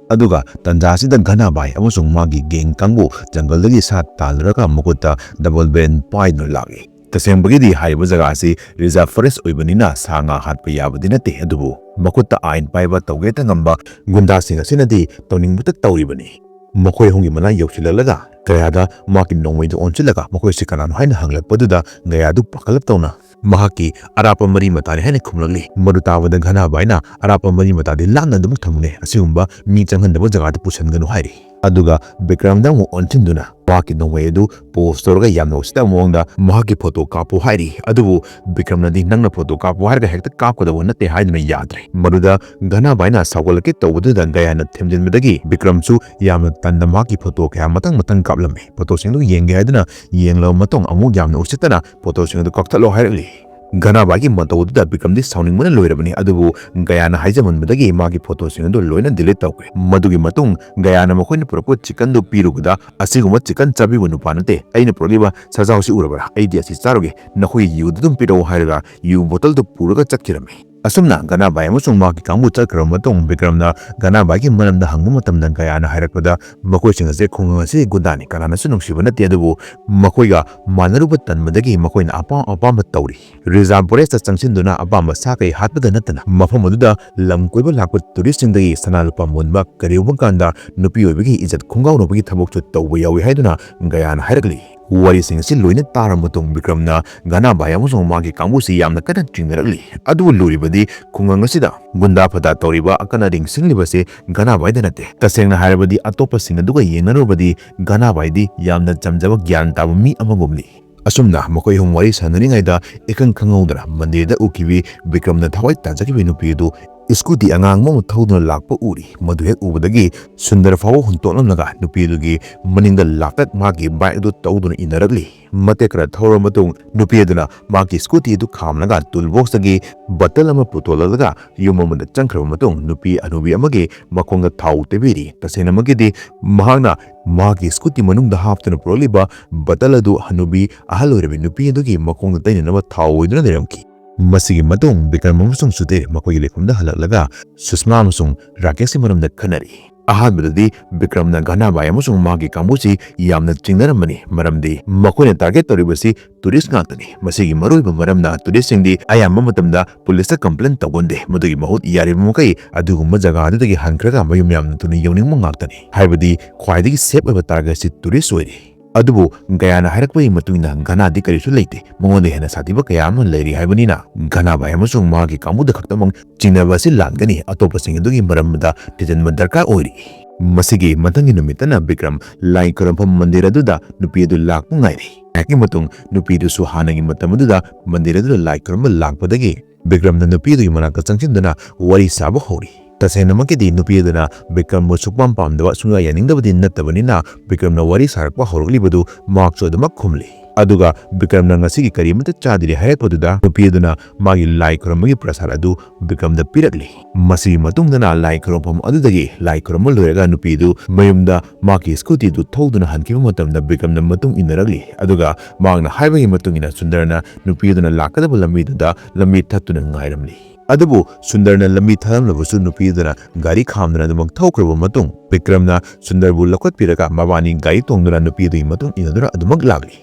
ꯑꯗꯨꯒ ꯇꯟꯖꯥ ꯑꯁꯤꯗ ꯘꯅꯥꯕꯥꯏ ꯑꯃꯁꯨꯡ ꯃꯥꯒꯤ ꯒꯦꯡ ꯀꯥꯡꯕꯨ ꯖꯪꯒꯜꯗꯒꯤ ꯁꯥ ꯇꯥꯜꯂꯨꯔꯒ ꯃꯈꯨꯠꯇ ꯗꯕꯜ ꯕꯦꯔꯦꯜ ꯄꯥꯏꯗꯨꯅ ꯂꯥꯛꯂꯤ꯫ ꯇꯁꯦꯡꯕꯒꯤꯗꯤ ꯍꯥꯏꯔꯤꯕ ꯖꯒꯥ ꯑꯁꯤ ꯔꯤꯖꯥꯔꯚ ꯐꯣꯔꯦꯁ ꯑꯣꯏꯕꯅꯤꯅ ꯁꯥ ꯉꯥ ꯍꯥꯠꯄ ꯌꯥꯕꯗꯤ ꯅꯠꯇꯦ, ꯑꯗꯨꯕꯨ ꯃꯈꯨꯠꯇ ꯑꯥꯏꯟ ꯄꯥꯏꯕ ꯇꯧꯒꯦꯇ ꯉꯝꯕ ꯒꯨꯟꯗꯥꯁꯤꯡ ꯑꯁꯤꯅꯗꯤ ꯇꯧꯅꯤꯡꯕꯇ ꯇꯧꯔꯤꯕꯅꯤ꯫ ꯃꯈꯣꯏ ꯑꯍꯨꯝꯒꯤ ꯃꯅꯥꯛ ꯌꯧꯁꯤꯜꯂꯛꯂꯒ ꯒꯌꯥꯗ ꯃꯍꯥꯛꯀꯤ ꯅꯣꯡꯃꯩꯗꯨ ꯑꯣꯟꯁꯤꯜꯂꯒ ꯃꯈꯣꯏꯁꯤ ꯀꯅꯥꯅꯣ ꯍꯥꯏꯅ ꯍꯪꯂꯛꯄꯗꯨꯗ ꯒꯌꯥꯗꯨ ꯄꯥꯈꯠꯂꯞ ꯇꯧꯅ ꯃꯍꯥꯛꯀꯤ ꯑꯔꯥꯞꯄ ꯃꯔꯤ ꯃꯇꯥꯅꯤ ꯍꯥꯏꯅ ꯈꯨꯝꯂꯛꯂꯤ꯫ ꯃꯗꯨ ꯇꯥꯕꯗ ꯘꯅꯥꯕꯥꯏꯅ, "ꯑꯔꯥꯞꯄ ꯃꯔꯤ ꯃꯇꯥꯗꯤ ꯂꯥꯞꯅ ꯑꯗꯨꯃꯛ ꯊꯝꯃꯨꯅꯦ, ꯑꯁꯤꯒꯨꯝꯕ ꯃꯤ ꯆꯪꯍꯟꯗꯕ ꯖꯒꯥꯗ ꯄꯨꯁꯤꯟꯒꯅꯨ" ꯍꯥꯏꯔꯤ꯫ ꯑꯗꯨꯒ ꯕꯤꯀ꯭ꯔꯝꯗ ꯑꯃꯨꯛ ꯑꯣꯟꯁꯤꯟꯗꯨꯅ ꯃꯍꯥꯛꯀꯤ ꯅꯣꯡꯃꯩ ꯑꯗꯨ ꯄꯣꯖ ꯇꯧꯔꯒ ꯌꯥꯝꯅ ꯎꯁꯤꯠꯇꯕ ꯃꯑꯣꯡꯗ ꯃꯍꯥꯛꯀꯤ ꯐꯣꯇꯣ ꯀꯥꯞꯄꯨ ꯍꯥꯏꯔꯤ꯫ ꯑꯗꯨꯕꯨ ꯕꯤꯀ꯭ꯔꯝꯅꯗꯤ, "ꯅꯪꯅ ꯐꯣꯇꯣ ꯀꯥꯞꯄꯨ ꯍꯥꯏꯔꯒ ꯍꯦꯛꯇ ꯀꯥꯞꯀꯗꯧꯕ ꯅꯠꯇꯦ" ꯍꯥꯏꯗꯨꯅ ꯌꯥꯗ꯭ꯔꯦ꯫ ꯃꯗꯨꯗ ꯘꯅꯥꯕꯥꯏꯅ ꯁꯥꯎꯒꯠꯂꯛꯀꯦ ꯇꯧꯕꯗꯨꯗ ꯒꯌꯥꯅ ꯊꯦꯝꯖꯤꯟꯕꯗꯒꯤ ꯕꯤꯀ꯭ꯔꯝꯁꯨ ꯌꯥꯝꯅ ꯇꯟꯅ ꯃꯍꯥꯛꯀꯤ ꯐꯣꯇꯣ ꯀꯌꯥ ꯃꯊꯪ ꯃꯊꯪ ꯀꯥꯞꯂꯝꯃꯤ꯫ ꯐꯣꯇꯣꯁꯤꯡꯗꯨ ꯌꯦꯡꯒꯦ ꯍꯥꯏꯗꯨꯅ ꯌꯦꯡꯂꯕ ꯃꯇꯨꯡ ꯑꯃꯨꯛ ꯌꯥꯝꯅ ꯎꯁꯤꯠꯇꯅ ꯐꯣꯇꯣꯁꯤꯡ ꯑꯗꯨ ꯀꯛꯊꯠꯂꯣ ꯍꯥꯏꯔꯛꯂꯤ꯫ ꯒꯅꯥꯕꯥꯏꯒꯤ ꯃꯇꯧ ꯑꯗꯨꯗ ꯕꯤꯀ꯭ꯔꯝꯗꯤ ꯁꯥꯎꯅꯤꯡꯕꯅ ꯂꯣꯏꯔꯕꯅꯤ, ꯑꯗꯨꯕꯨ ꯒꯌꯥꯅ ꯍꯥꯏꯖꯃꯟꯕꯗꯒꯤ ꯃꯥꯒꯤ ꯐꯣꯇꯣꯁꯤꯡ ꯑꯗꯨ ꯂꯣꯏꯅ delete ꯇꯧꯈ꯭ꯔꯦ꯫ ꯃꯗꯨꯒꯤ ꯃꯇꯨꯡ ꯒꯌꯥꯅ ꯃꯈꯣꯏꯅ ꯄꯨꯔꯛꯄ chicken ꯗꯨ ꯄꯤꯔꯨꯕꯗ "ꯑꯁꯤꯒꯨꯝꯕ chicken ꯆꯥꯕꯤꯕ ꯅꯨꯄꯥ ꯅꯠꯇꯦ, ꯑꯩꯅ ꯄꯨꯔꯛꯂꯤꯕ ꯁꯖꯥꯎꯁꯤ ꯎꯔꯕ꯭ꯔꯥ? ꯑꯩꯗꯤ ꯑꯁꯤ ꯆꯥꯔꯣꯏꯒꯦ, ꯅꯈꯣꯏꯒꯤ ꯌꯨꯗꯨ ꯑꯗꯨꯝ ꯄꯤꯔꯛꯎ" ꯍꯥꯏꯔꯒ ꯌꯨ bottle ꯗꯨ ꯄꯨꯔꯒ ꯆꯠꯈꯤꯔꯝꯃꯤ꯫ ꯑꯁꯨꯝꯅ ꯒꯅꯥꯕꯥꯏ ꯑꯃꯁꯨꯡ ꯃꯍꯥꯛꯀꯤ ꯀꯥꯡꯕꯨ ꯆꯠꯈ꯭ꯔꯕ ꯃꯇꯨꯡ, ꯕꯤꯀ꯭ꯔꯝꯅ ꯒꯅꯥꯕꯥꯏꯒꯤ ꯃꯔꯝꯗ ꯍꯪꯕ ꯃꯇꯝꯗ ꯒꯌꯥꯅ ꯍꯥꯏꯔꯛꯄꯗ, ꯃꯈꯣꯏꯁꯤꯡ ꯑꯁꯤ ꯈꯨꯡꯒꯪ ꯑꯁꯤꯒꯤ ꯒꯨꯟꯗꯥꯅꯤ, ꯀꯅꯥꯅꯁꯨ ꯅꯨꯡꯁꯤꯕ ꯅꯠꯇꯦ, ꯑꯗꯨꯕꯨ ꯃꯈꯣꯏꯒ ꯃꯥꯟꯅꯔꯨꯕ ꯇꯟꯕꯗꯒꯤ ꯃꯈꯣꯏꯅ ꯑꯄꯥꯝ ꯑꯄꯥꯝꯕ ꯇꯧꯔꯤ꯫ Reserve forest ꯇ ꯆꯪꯁꯤꯟꯗꯨꯅ ꯑꯄꯥꯝꯕ ꯁꯥ ꯀꯩ ꯍꯥꯠꯄꯗ ꯅꯠꯇꯅ ꯃꯐꯝ ꯑꯗꯨꯗ ꯂꯝ ꯀꯣꯏꯕ ꯂꯥꯛꯄ tourist ꯁꯤꯡꯗꯒꯤ ꯁꯅꯥ ꯂꯨꯄꯥ ꯃꯨꯟꯕ, ꯀꯔꯤꯒꯨꯝꯕ ꯀꯥꯟꯗ ꯅꯨꯄꯤ ꯑꯣꯏꯕꯒꯤ ꯏꯖꯠ ꯈꯣꯡꯒꯥꯎꯅꯕꯒꯤ ꯊꯕꯛꯁꯨ ꯇꯧꯕ ꯌꯥꯎꯏ ꯍꯥꯏꯗꯨꯅ ꯒꯌꯥꯅ ꯍꯥꯏꯔꯛꯂꯤ꯫ ꯋꯥꯔꯤꯁꯤꯡ ꯑꯁꯤ ꯂꯣꯏꯅ ꯇꯥꯔꯕ ꯃꯇꯨꯡ ꯕꯤꯀ꯭ꯔꯝꯅ ꯒꯅꯥꯕꯥꯏ ꯑꯃꯁꯨꯡ ꯃꯥꯒꯤ ꯀꯥꯡꯕꯨꯁꯤ ꯌꯥꯝꯅ ꯀꯟꯅ ꯆꯤꯡꯅꯔꯛꯂꯤ꯫ ꯑꯗꯨꯕꯨ ꯂꯨꯔꯤꯕꯗꯤ ꯈꯨꯡꯒꯪ ꯑꯁꯤꯗ ꯒꯨꯟꯗꯥ ꯐꯗꯥ ꯇꯧꯔꯤꯕ ꯑꯀꯟ ꯑꯔꯤꯡ ꯁꯤꯡꯂꯤꯕꯁꯤ ꯒꯅꯥꯕꯥꯏꯗ ꯅꯠꯇꯦ꯫ ꯇꯁꯦꯡꯅ ꯍꯥꯏꯔꯕꯗꯤ ꯑꯇꯣꯞꯄꯁꯤꯡ ꯑꯗꯨꯒ ꯌꯦꯡꯅꯔꯨꯕꯗꯤ ꯒꯅꯥꯕꯥꯏꯗꯤ ꯌꯥꯝꯅ ꯆꯝꯖꯕ ꯒ꯭ꯌꯥꯟ ꯇꯥꯕ ꯃꯤ ꯑꯃꯒꯨꯝꯂꯤ꯫ ꯑꯁꯨꯝꯅ ꯃꯈꯣꯏ ꯑꯍꯨꯝ ꯋꯥꯔꯤ ꯁꯥꯟꯅꯔꯤꯉꯩꯗ ꯏꯈꯪ ꯈꯪꯍꯧꯗꯅ ꯃꯟꯗꯤꯔꯗ ꯎꯈꯤꯕꯤ ꯕꯤꯀ꯭ꯔꯝꯅ ꯊꯋꯥꯏ ꯇꯥꯖꯈꯤꯕ ꯅꯨꯄꯤ ꯑꯗꯨ scooty ꯑꯉꯥꯡꯕ ꯑꯃ ꯊꯧꯗꯨꯅ ꯂꯥꯛꯄ ꯎꯔꯤ꯫ ꯃꯗꯨ ꯍꯦꯛ ꯎꯕꯗꯒꯤ ꯁꯨꯟꯗꯔ ꯐꯥꯎꯕ ꯍꯨꯟꯇꯣꯛꯂꯝꯂꯒ ꯅꯨꯄꯤ ꯑꯗꯨꯒꯤ ꯃꯅꯤꯡꯗ ꯂꯥꯞꯇꯛ ꯃꯍꯥꯛꯀꯤ bike ꯑꯗꯨ ꯇꯧꯗꯨꯅ ꯏꯟꯅꯔꯛꯂꯤ꯫ ꯃꯇꯦꯛ ꯈꯔ ꯊꯧꯔꯕ ꯃꯇꯨꯡ ꯅꯨꯄꯤ ꯑꯗꯨꯅ ꯃꯍꯥꯛꯀꯤ scooty ꯑꯗꯨ ꯈꯥꯝꯂꯒ tool box ꯇꯒꯤ bottle ꯑꯃ ꯄꯨꯊꯣꯛꯂꯛꯂꯒ ꯌꯨꯝ ꯑꯃꯗ ꯆꯪꯈ꯭ꯔꯕ ꯃꯇꯨꯡ ꯅꯨꯄꯤ ꯍꯅꯨꯕꯤ ꯑꯃꯒꯤ ꯃꯈꯣꯡꯗ ꯊꯥꯎ ꯇꯩꯕꯤꯔꯤ꯫ ꯇꯁꯦꯡꯅꯃꯛꯀꯤꯗꯤ ꯃꯍꯥꯛꯅ ꯃꯍꯥꯛꯀꯤ scooty ꯃꯅꯨꯡꯗ ꯍꯥꯞꯇꯨꯅ ꯄꯨꯔꯛꯂꯤꯕ bottle ꯑꯗꯨ ꯍꯅꯨꯕꯤ ꯑꯍꯜ ꯑꯣꯏꯔꯕꯤ ꯅꯨꯄꯤ ꯑꯗꯨꯒꯤ ꯃꯈꯣꯡꯗ ꯇꯩꯅꯅꯕ ꯊꯥꯎ ꯑꯣꯏꯗꯨꯅ ꯂꯩꯔꯝꯈꯤ꯫ ꯃꯁꯤꯒꯤ ꯃꯇꯨꯡ ꯕꯤꯀ꯭ꯔꯝ ꯑꯃꯁꯨꯡ ꯁꯨꯙꯤꯔ ꯃꯈꯣꯏꯒꯤ ꯂꯩꯐꯝꯗ ꯍꯜꯂꯛꯂꯒ ꯁꯨꯁꯃꯥ ꯑꯃꯁꯨꯡ ꯔꯥꯀꯦꯁꯀꯤ ꯃꯔꯝꯗ ꯈꯟꯅꯔꯤ꯫ ꯑꯍꯥꯟꯕꯗꯗꯤ ꯕꯤꯀ꯭ꯔꯝꯅ ꯒꯅꯥꯕꯥꯏ ꯑꯃꯁꯨꯡ ꯃꯍꯥꯛꯀꯤ ꯀꯥꯡꯕꯨꯁꯤ ꯌꯥꯝꯅ ꯆꯤꯡꯅꯔꯝꯕꯅꯤ, ꯃꯔꯝꯗꯤ ꯃꯈꯣꯏꯅ target ꯇꯧꯔꯤꯕꯁꯤ tourist ꯉꯥꯛꯇꯅꯤ꯫ ꯃꯁꯤꯒꯤ ꯃꯔꯨꯑꯣꯏꯕ ꯃꯔꯝꯅ tourist ꯁꯤꯡꯗꯤ ꯑꯌꯥꯝꯕ ꯃꯇꯝꯗ ꯄꯨꯂꯤꯁꯇ complain ꯇꯧꯒꯟꯗꯦ꯫ ꯃꯗꯨꯒꯤ ꯃꯍꯨꯠ ꯌꯥꯔꯤꯕ ꯃꯈꯩ ꯑꯗꯨꯒꯨꯝꯕ ꯖꯒꯥ ꯑꯗꯨꯗꯒꯤ ꯍꯟꯈ꯭ꯔꯒ ꯃꯌꯨꯝ ꯌꯥꯝꯅ ꯊꯨꯅ ꯌꯧꯅꯤꯡꯕ ꯉꯥꯛꯇꯅꯤ꯫ ꯍꯥꯏꯕꯗꯤ ꯈ꯭ꯋꯥꯏꯗꯒꯤ safe ꯑꯣꯏꯕ target ꯁꯤ tourist ꯑꯣꯏꯔꯤ꯫ ꯑꯗꯨꯕꯨ ꯒꯌꯥꯅ ꯍꯥꯏꯔꯛꯄꯒꯤ ꯃꯇꯨꯡ ꯏꯟꯅ ꯒꯅꯥꯗꯤ ꯀꯔꯤꯁꯨ ꯂꯩꯇꯦ, ꯃꯉꯣꯟꯗ ꯍꯦꯟꯅ ꯁꯥꯊꯤꯕ ꯀꯌꯥ ꯑꯃ ꯂꯩꯔꯤ ꯍꯥꯏꯕꯅꯤꯅ ꯒꯅꯥꯕꯥꯏ ꯑꯃꯁꯨꯡ ꯃꯍꯥꯛꯀꯤ ꯀꯥꯡꯕꯨꯗ ꯈꯛꯇꯃꯛ ꯆꯤꯡꯅꯕ ꯑꯁꯤ ꯂꯥꯟꯒꯅꯤ, ꯑꯇꯣꯞꯄꯁꯤꯡ ꯑꯗꯨꯒꯤ ꯃꯔꯝꯗ ꯊꯤꯖꯤꯟꯕ ꯗꯔꯀꯥꯔ ꯑꯣꯏꯔꯤ꯫ ꯃꯁꯤꯒꯤ ꯃꯊꯪꯒꯤ ꯅꯨꯃꯤꯠꯇꯅ ꯕꯤꯀ꯭ꯔꯝ ꯂꯥꯏ ꯈꯨꯔꯨꯝꯐꯝ ꯃꯟꯗꯤꯔ ꯑꯗꯨꯗ ꯅꯨꯄꯤ ꯑꯗꯨ ꯂꯥꯛꯄ ꯉꯥꯏꯔꯤ꯫ ꯉꯥꯏꯍꯥꯛꯀꯤ ꯃꯇꯨꯡ ꯅꯨꯄꯤ ꯑꯗꯨꯁꯨ ꯍꯥꯟꯅꯒꯤ ꯃꯇꯝ ꯑꯗꯨꯗ ꯃꯟꯗꯤꯔ ꯑꯗꯨꯗ ꯂꯥꯏ ꯈꯨꯔꯨꯝꯕ ꯂꯥꯛꯄꯗꯒꯤ ꯕꯤꯀ꯭ꯔꯝꯅ ꯅꯨꯄꯤ ꯑꯗꯨꯒꯤ ꯃꯅꯥꯛꯇ ꯆꯪꯁꯤꯟꯗꯨꯅ ꯋꯥꯔꯤ ꯁꯥꯕ ꯍꯧꯔꯤ꯫ ꯇꯁꯦꯡꯅꯃꯛꯀꯤꯗꯤ ꯅꯨꯄꯤ ꯑꯗꯨꯅ ꯕꯤꯀ꯭ꯔꯝꯕꯨ ꯁꯨꯛꯄꯥꯝ ꯄꯥꯝꯗꯕ, ꯁꯨꯡꯌꯥ ꯌꯥꯅꯤꯡꯗꯕꯗꯤ ꯅꯠꯇꯕꯅꯤꯅ, ꯕꯤꯀ꯭ꯔꯝꯅ ꯋꯥꯔꯤ ꯁꯥꯔꯛꯄ ꯍꯧꯔꯛꯂꯤꯕꯗꯨ ꯃꯍꯥꯛꯁꯨ ꯑꯗꯨꯃꯛ ꯈꯨꯝꯂꯤ꯫ ꯑꯗꯨꯒ ꯕꯤꯀ꯭ꯔꯝꯅ ꯉꯁꯤꯒꯤ ꯀꯔꯤꯃꯠꯇ ꯆꯥꯗ꯭ꯔꯤ ꯍꯥꯏꯔꯛꯄꯗꯨꯗ, ꯅꯨꯄꯤ ꯑꯗꯨꯅ ꯃꯥꯒꯤ ꯂꯥꯏ ꯈꯨꯔꯨꯝꯕꯒꯤ ꯄ꯭ꯔꯁꯥꯗ ꯑꯗꯨ ꯕꯤꯀ꯭ꯔꯝꯗ ꯄꯤꯔꯛꯂꯤ꯫ ꯃꯁꯤꯒꯤ ꯃꯇꯨꯡꯗꯅ ꯂꯥꯏ ꯈꯨꯔꯨꯝꯐꯝ ꯑꯗꯨꯗꯒꯤ ꯂꯥꯏ ꯈꯨꯔꯨꯝꯕ ꯂꯣꯏꯔꯒ ꯅꯨꯄꯤꯗꯨ ꯃꯌꯨꯝꯗ ꯃꯍꯥꯛꯀꯤ ꯁ꯭ꯀꯨꯇꯤꯗꯨ ꯊꯧꯗꯨꯅ ꯍꯟꯈꯤꯕ ꯃꯇꯝꯗ ꯕꯤꯀ꯭ꯔꯝꯅ ꯃꯇꯨꯡ ꯏꯟꯅꯔꯛꯂꯤ꯫ ꯑꯗꯨꯒ ꯃꯍꯥꯛꯅ ꯍꯥꯏꯕꯒꯤ ꯃꯇꯨꯡ ꯏꯟꯅ ꯁꯨꯟꯗꯔꯅ ꯅꯨꯄꯤ ꯑꯗꯨꯅ ꯂꯥꯛꯀꯗꯕ ꯂꯝꯕꯤꯗꯨꯗ ꯂꯝꯕꯤ ꯊꯠꯇꯨꯅ ꯉꯥꯏꯔꯝꯂꯤ꯫ ꯑꯗꯨꯕꯨ ꯁꯨꯟꯗꯔꯅ ꯂꯝꯕꯤ ꯊꯠꯂꯝꯂꯕꯁꯨ ꯅꯨꯄꯤ ꯑꯗꯨꯅ ꯒꯥꯔꯤ ꯈꯥꯝꯗꯨꯅ ꯑꯗꯨꯃꯛ ꯊꯧꯈ꯭ꯔꯕ ꯃꯇꯨꯡ, ꯕꯤꯀ꯭ꯔꯝꯅ ꯁꯨꯟꯗꯔꯕꯨ ꯂꯧꯈꯠꯄꯤꯔꯒ ꯃꯕꯥꯅꯤ ꯒꯥꯔꯤ ꯇꯣꯡꯗꯨꯅ ꯅꯨꯄꯤ ꯑꯗꯨꯒꯤ ꯃꯇꯨꯡ ꯏꯟꯅꯗꯨꯅ ꯑꯗꯨꯃꯛ ꯂꯥꯛꯂꯤ꯫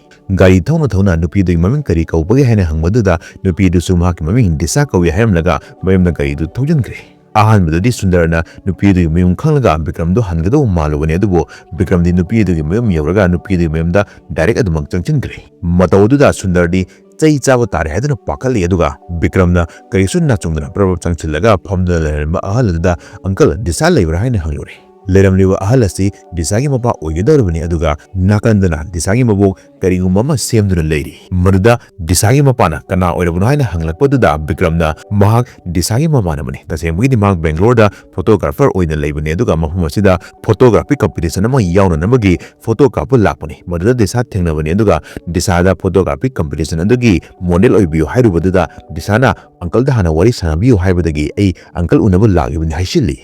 ꯒꯥꯔꯤ ꯊꯧꯅ ꯊꯧꯅ ꯅꯨꯄꯤ ꯑꯗꯨꯒꯤ ꯃꯃꯤꯡ ꯀꯔꯤ ꯀꯧꯕꯒꯦ ꯍꯥꯏꯅ ꯍꯪꯕꯗꯨꯗ, ꯅꯨꯄꯤ ꯑꯗꯨꯁꯨ ꯃꯍꯥꯛꯀꯤ ꯃꯃꯤꯡ ꯗꯤꯁꯥ ꯀꯧꯏ ꯍꯥꯏꯔꯝꯂꯒ ꯃꯌꯨꯝꯗ ꯒꯥꯔꯤꯗꯨ ꯊꯧꯖꯤꯟꯈ꯭ꯔꯦ꯫ ꯑꯍꯥꯟꯕꯗꯗꯤ ꯁꯨꯟꯗꯔꯅ ꯅꯨꯄꯤ ꯑꯗꯨꯒꯤ ꯃꯌꯨꯝ ꯈꯪꯂꯒ ꯕꯤꯀ꯭ꯔꯝꯗꯨ ꯍꯟꯒꯗꯧꯕ ꯃꯥꯜꯂꯨꯕꯅꯤ, ꯑꯗꯨꯕꯨ ꯕꯤꯀ꯭ꯔꯝꯗꯤ ꯅꯨꯄꯤ ꯑꯗꯨꯒꯤ ꯃꯌꯨꯝ ꯌꯧꯔꯒ ꯅꯨꯄꯤ ꯑꯗꯨꯒꯤ ꯃꯌꯨꯝꯗ ꯗꯥꯏꯔꯦꯛ ꯑꯗꯨꯃꯛ ꯆꯪꯁꯤꯟꯈ꯭ꯔꯦ꯫ ꯃꯇꯧ ꯑꯗꯨꯗ ꯁꯨꯟꯗꯔꯗꯤ ꯆꯩ ꯆꯥꯕ ꯇꯥꯔꯦ ꯍꯥꯏꯗꯨꯅ ꯄꯥꯈꯠꯂꯤ꯫ ꯑꯗꯨꯒ ꯕꯤꯀ꯭ꯔꯝꯅ ꯀꯔꯤꯁꯨ ꯅꯥꯆꯨꯡꯗꯅ ꯄ꯭ꯔꯞ ꯄ꯭ꯔꯞ ꯆꯪꯁꯤꯜꯂꯒ ꯐꯝꯗꯨꯅ ꯂꯩꯔꯝꯕ ꯑꯍꯜ ꯑꯗꯨꯗ, "ꯑꯪꯀꯜ, ꯗꯤꯁꯥ ꯂꯩꯕ꯭ꯔꯥ?" ꯍꯥꯏꯅ ꯍꯪꯂꯨꯔꯦ꯫ ꯂꯩꯔꯝꯂꯤꯕ ꯑꯍꯜ ꯑꯁꯤ ꯗꯤꯁꯥꯒꯤ ꯃꯄꯥ ꯑꯣꯏꯒꯗꯧꯔꯤꯕꯅꯤ, ꯑꯗꯨꯒ ꯅꯥꯀꯟꯗꯅ ꯗꯤꯁꯥꯒꯤ ꯃꯕꯣꯛ ꯀꯔꯤꯒꯨꯝꯕ ꯑꯃ ꯁꯦꯝꯗꯨꯅ ꯂꯩꯔꯤ꯫ ꯃꯗꯨꯗ ꯗꯤꯁꯥꯒꯤ ꯃꯄꯥꯅ ꯀꯅꯥ ꯑꯣꯏꯔꯕꯅꯣ ꯍꯥꯏꯅ ꯍꯪꯂꯛꯄꯗꯨꯗ ꯕꯤꯀ꯭ꯔꯝꯅ ꯃꯍꯥꯛ ꯗꯤꯁꯥꯒꯤ ꯃꯃꯥꯟꯅꯕꯅꯤ, ꯇꯁꯦꯡꯕꯒꯤꯗꯤ ꯃꯍꯥꯛ ꯕꯦꯡꯒ꯭ꯂꯣꯔꯗ ꯐꯣꯇꯣꯒ꯭ꯔꯥꯐꯔ ꯑꯣꯏꯅ ꯂꯩꯕꯅꯤ, ꯑꯗꯨꯒ ꯃꯐꯝ ꯑꯁꯤꯗ ꯐꯣꯇꯣꯒ꯭ꯔꯥꯐꯤ ꯀꯝꯄꯤꯇꯤꯁꯟ ꯑꯃ ꯌꯥꯎꯅꯅꯕꯒꯤ ꯐꯣꯇꯣ ꯀꯥꯞꯄ ꯂꯥꯛꯄꯅꯤ꯫ ꯃꯗꯨꯗ ꯗꯤꯁꯥ ꯊꯦꯡꯅꯕꯅꯤ, ꯑꯗꯨꯒ ꯗꯤꯁꯥꯗ ꯐꯣꯇꯣꯒ꯭ꯔꯥꯐꯤ ꯀꯝꯄꯤꯇꯤꯁꯟ ꯑꯗꯨꯒꯤ ꯃꯣꯗꯦꯜ ꯑꯣꯏꯕꯤꯌꯨ ꯍꯥꯏꯔꯨꯕꯗꯨꯗ ꯗꯤꯁꯥꯅ "ꯑꯪꯀꯜꯗ ꯍꯥꯟꯅ ꯋꯥꯔꯤ ꯁꯥꯟꯅꯕꯤꯌꯨ ꯍꯥꯏꯕꯗꯒꯤ ꯑꯩ ꯑꯪꯀꯜ ꯎꯅꯕ ꯂꯥꯛꯂꯤꯕꯅꯤ" ꯍꯥꯏꯁꯤꯜꯂꯤ꯫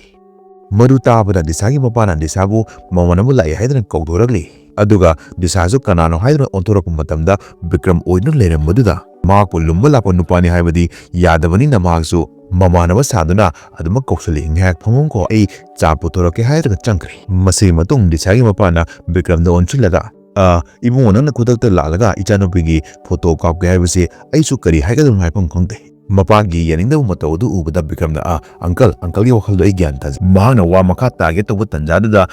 ꯃꯗꯨ ꯇꯥꯕꯗ ꯗꯤꯁꯥꯒꯤ ꯃꯄꯥꯅ ꯗꯤꯁꯥꯕꯨ ꯃꯃꯥꯟꯅꯕ ꯂꯥꯛꯏ ꯍꯥꯏꯗꯨꯅ ꯀꯧꯊꯣꯔꯛꯂꯤ꯫ ꯑꯗꯨꯒ ꯗꯤꯁꯥꯁꯨ ꯀꯅꯥꯅꯣ ꯍꯥꯏꯗꯨꯅ ꯑꯣꯟꯊꯣꯔꯛꯄ ꯃꯇꯝꯗ ꯕꯤꯀ꯭ꯔꯝ ꯑꯣꯏꯗꯨꯅ ꯂꯩꯔꯝꯕꯗꯨꯗ ꯃꯍꯥꯛꯄꯨ ꯂꯨꯝꯕ ꯂꯥꯛꯄ ꯅꯨꯄꯥꯅꯤ ꯍꯥꯏꯕꯗꯤ ꯌꯥꯗꯕꯅꯤꯅ ꯃꯍꯥꯛꯁꯨ ꯃꯃꯥꯟꯅꯕ ꯁꯥꯗꯨꯅ ꯑꯗꯨꯃꯛ ꯀꯧꯁꯤꯜꯂꯤ꯫ "ꯉꯥꯏꯍꯥꯛ ꯐꯝꯃꯨꯀꯣ, ꯑꯩ ꯆꯥ ꯄꯨꯊꯣꯔꯛꯀꯦ" ꯍꯥꯏꯔꯒ ꯆꯪꯈ꯭ꯔꯦ꯫ ꯃꯁꯤꯒꯤ ꯃꯇꯨꯡ ꯗꯤꯁꯥꯒꯤ ꯃꯄꯥꯅ ꯕꯤꯀ꯭ꯔꯝꯗ ꯑꯣꯟꯁꯤꯜꯂꯒ, "ꯑ, ꯏꯕꯨꯡꯉꯣ, ꯅꯪꯅ ꯈꯨꯗꯛꯇ ꯂꯥꯛꯂꯒ ꯏꯆꯥꯅꯨꯄꯤꯒꯤ ꯐꯣꯇꯣ ꯀꯥꯞꯀꯦ ꯍꯥꯏꯕꯁꯤ ꯑꯩꯁꯨ ꯀꯔꯤ ꯍꯥꯏꯒꯗꯕꯅꯣ ꯍꯥꯏꯐꯝ ꯈꯪꯗꯦ"꯫ ꯃꯄꯥꯒꯤ ꯌꯥꯅꯤꯡꯗꯕ ꯃꯇꯧ ꯑꯗꯨ ꯎꯕꯗ ꯕꯤꯀ꯭ꯔꯝꯅ, "ꯑ, ꯑꯪꯀꯜ, ꯑꯪꯀꯜꯒꯤ ꯋꯥꯈꯜꯗꯣ ꯑꯩ ꯒ꯭ꯌꯥꯟ ꯇꯥꯖꯩ"꯫ ꯃꯍꯥꯛꯅ ꯋꯥ ꯃꯈꯥ ꯇꯥꯒꯦ ꯇꯧꯕ ꯇꯥꯟꯖꯥꯗꯨꯗ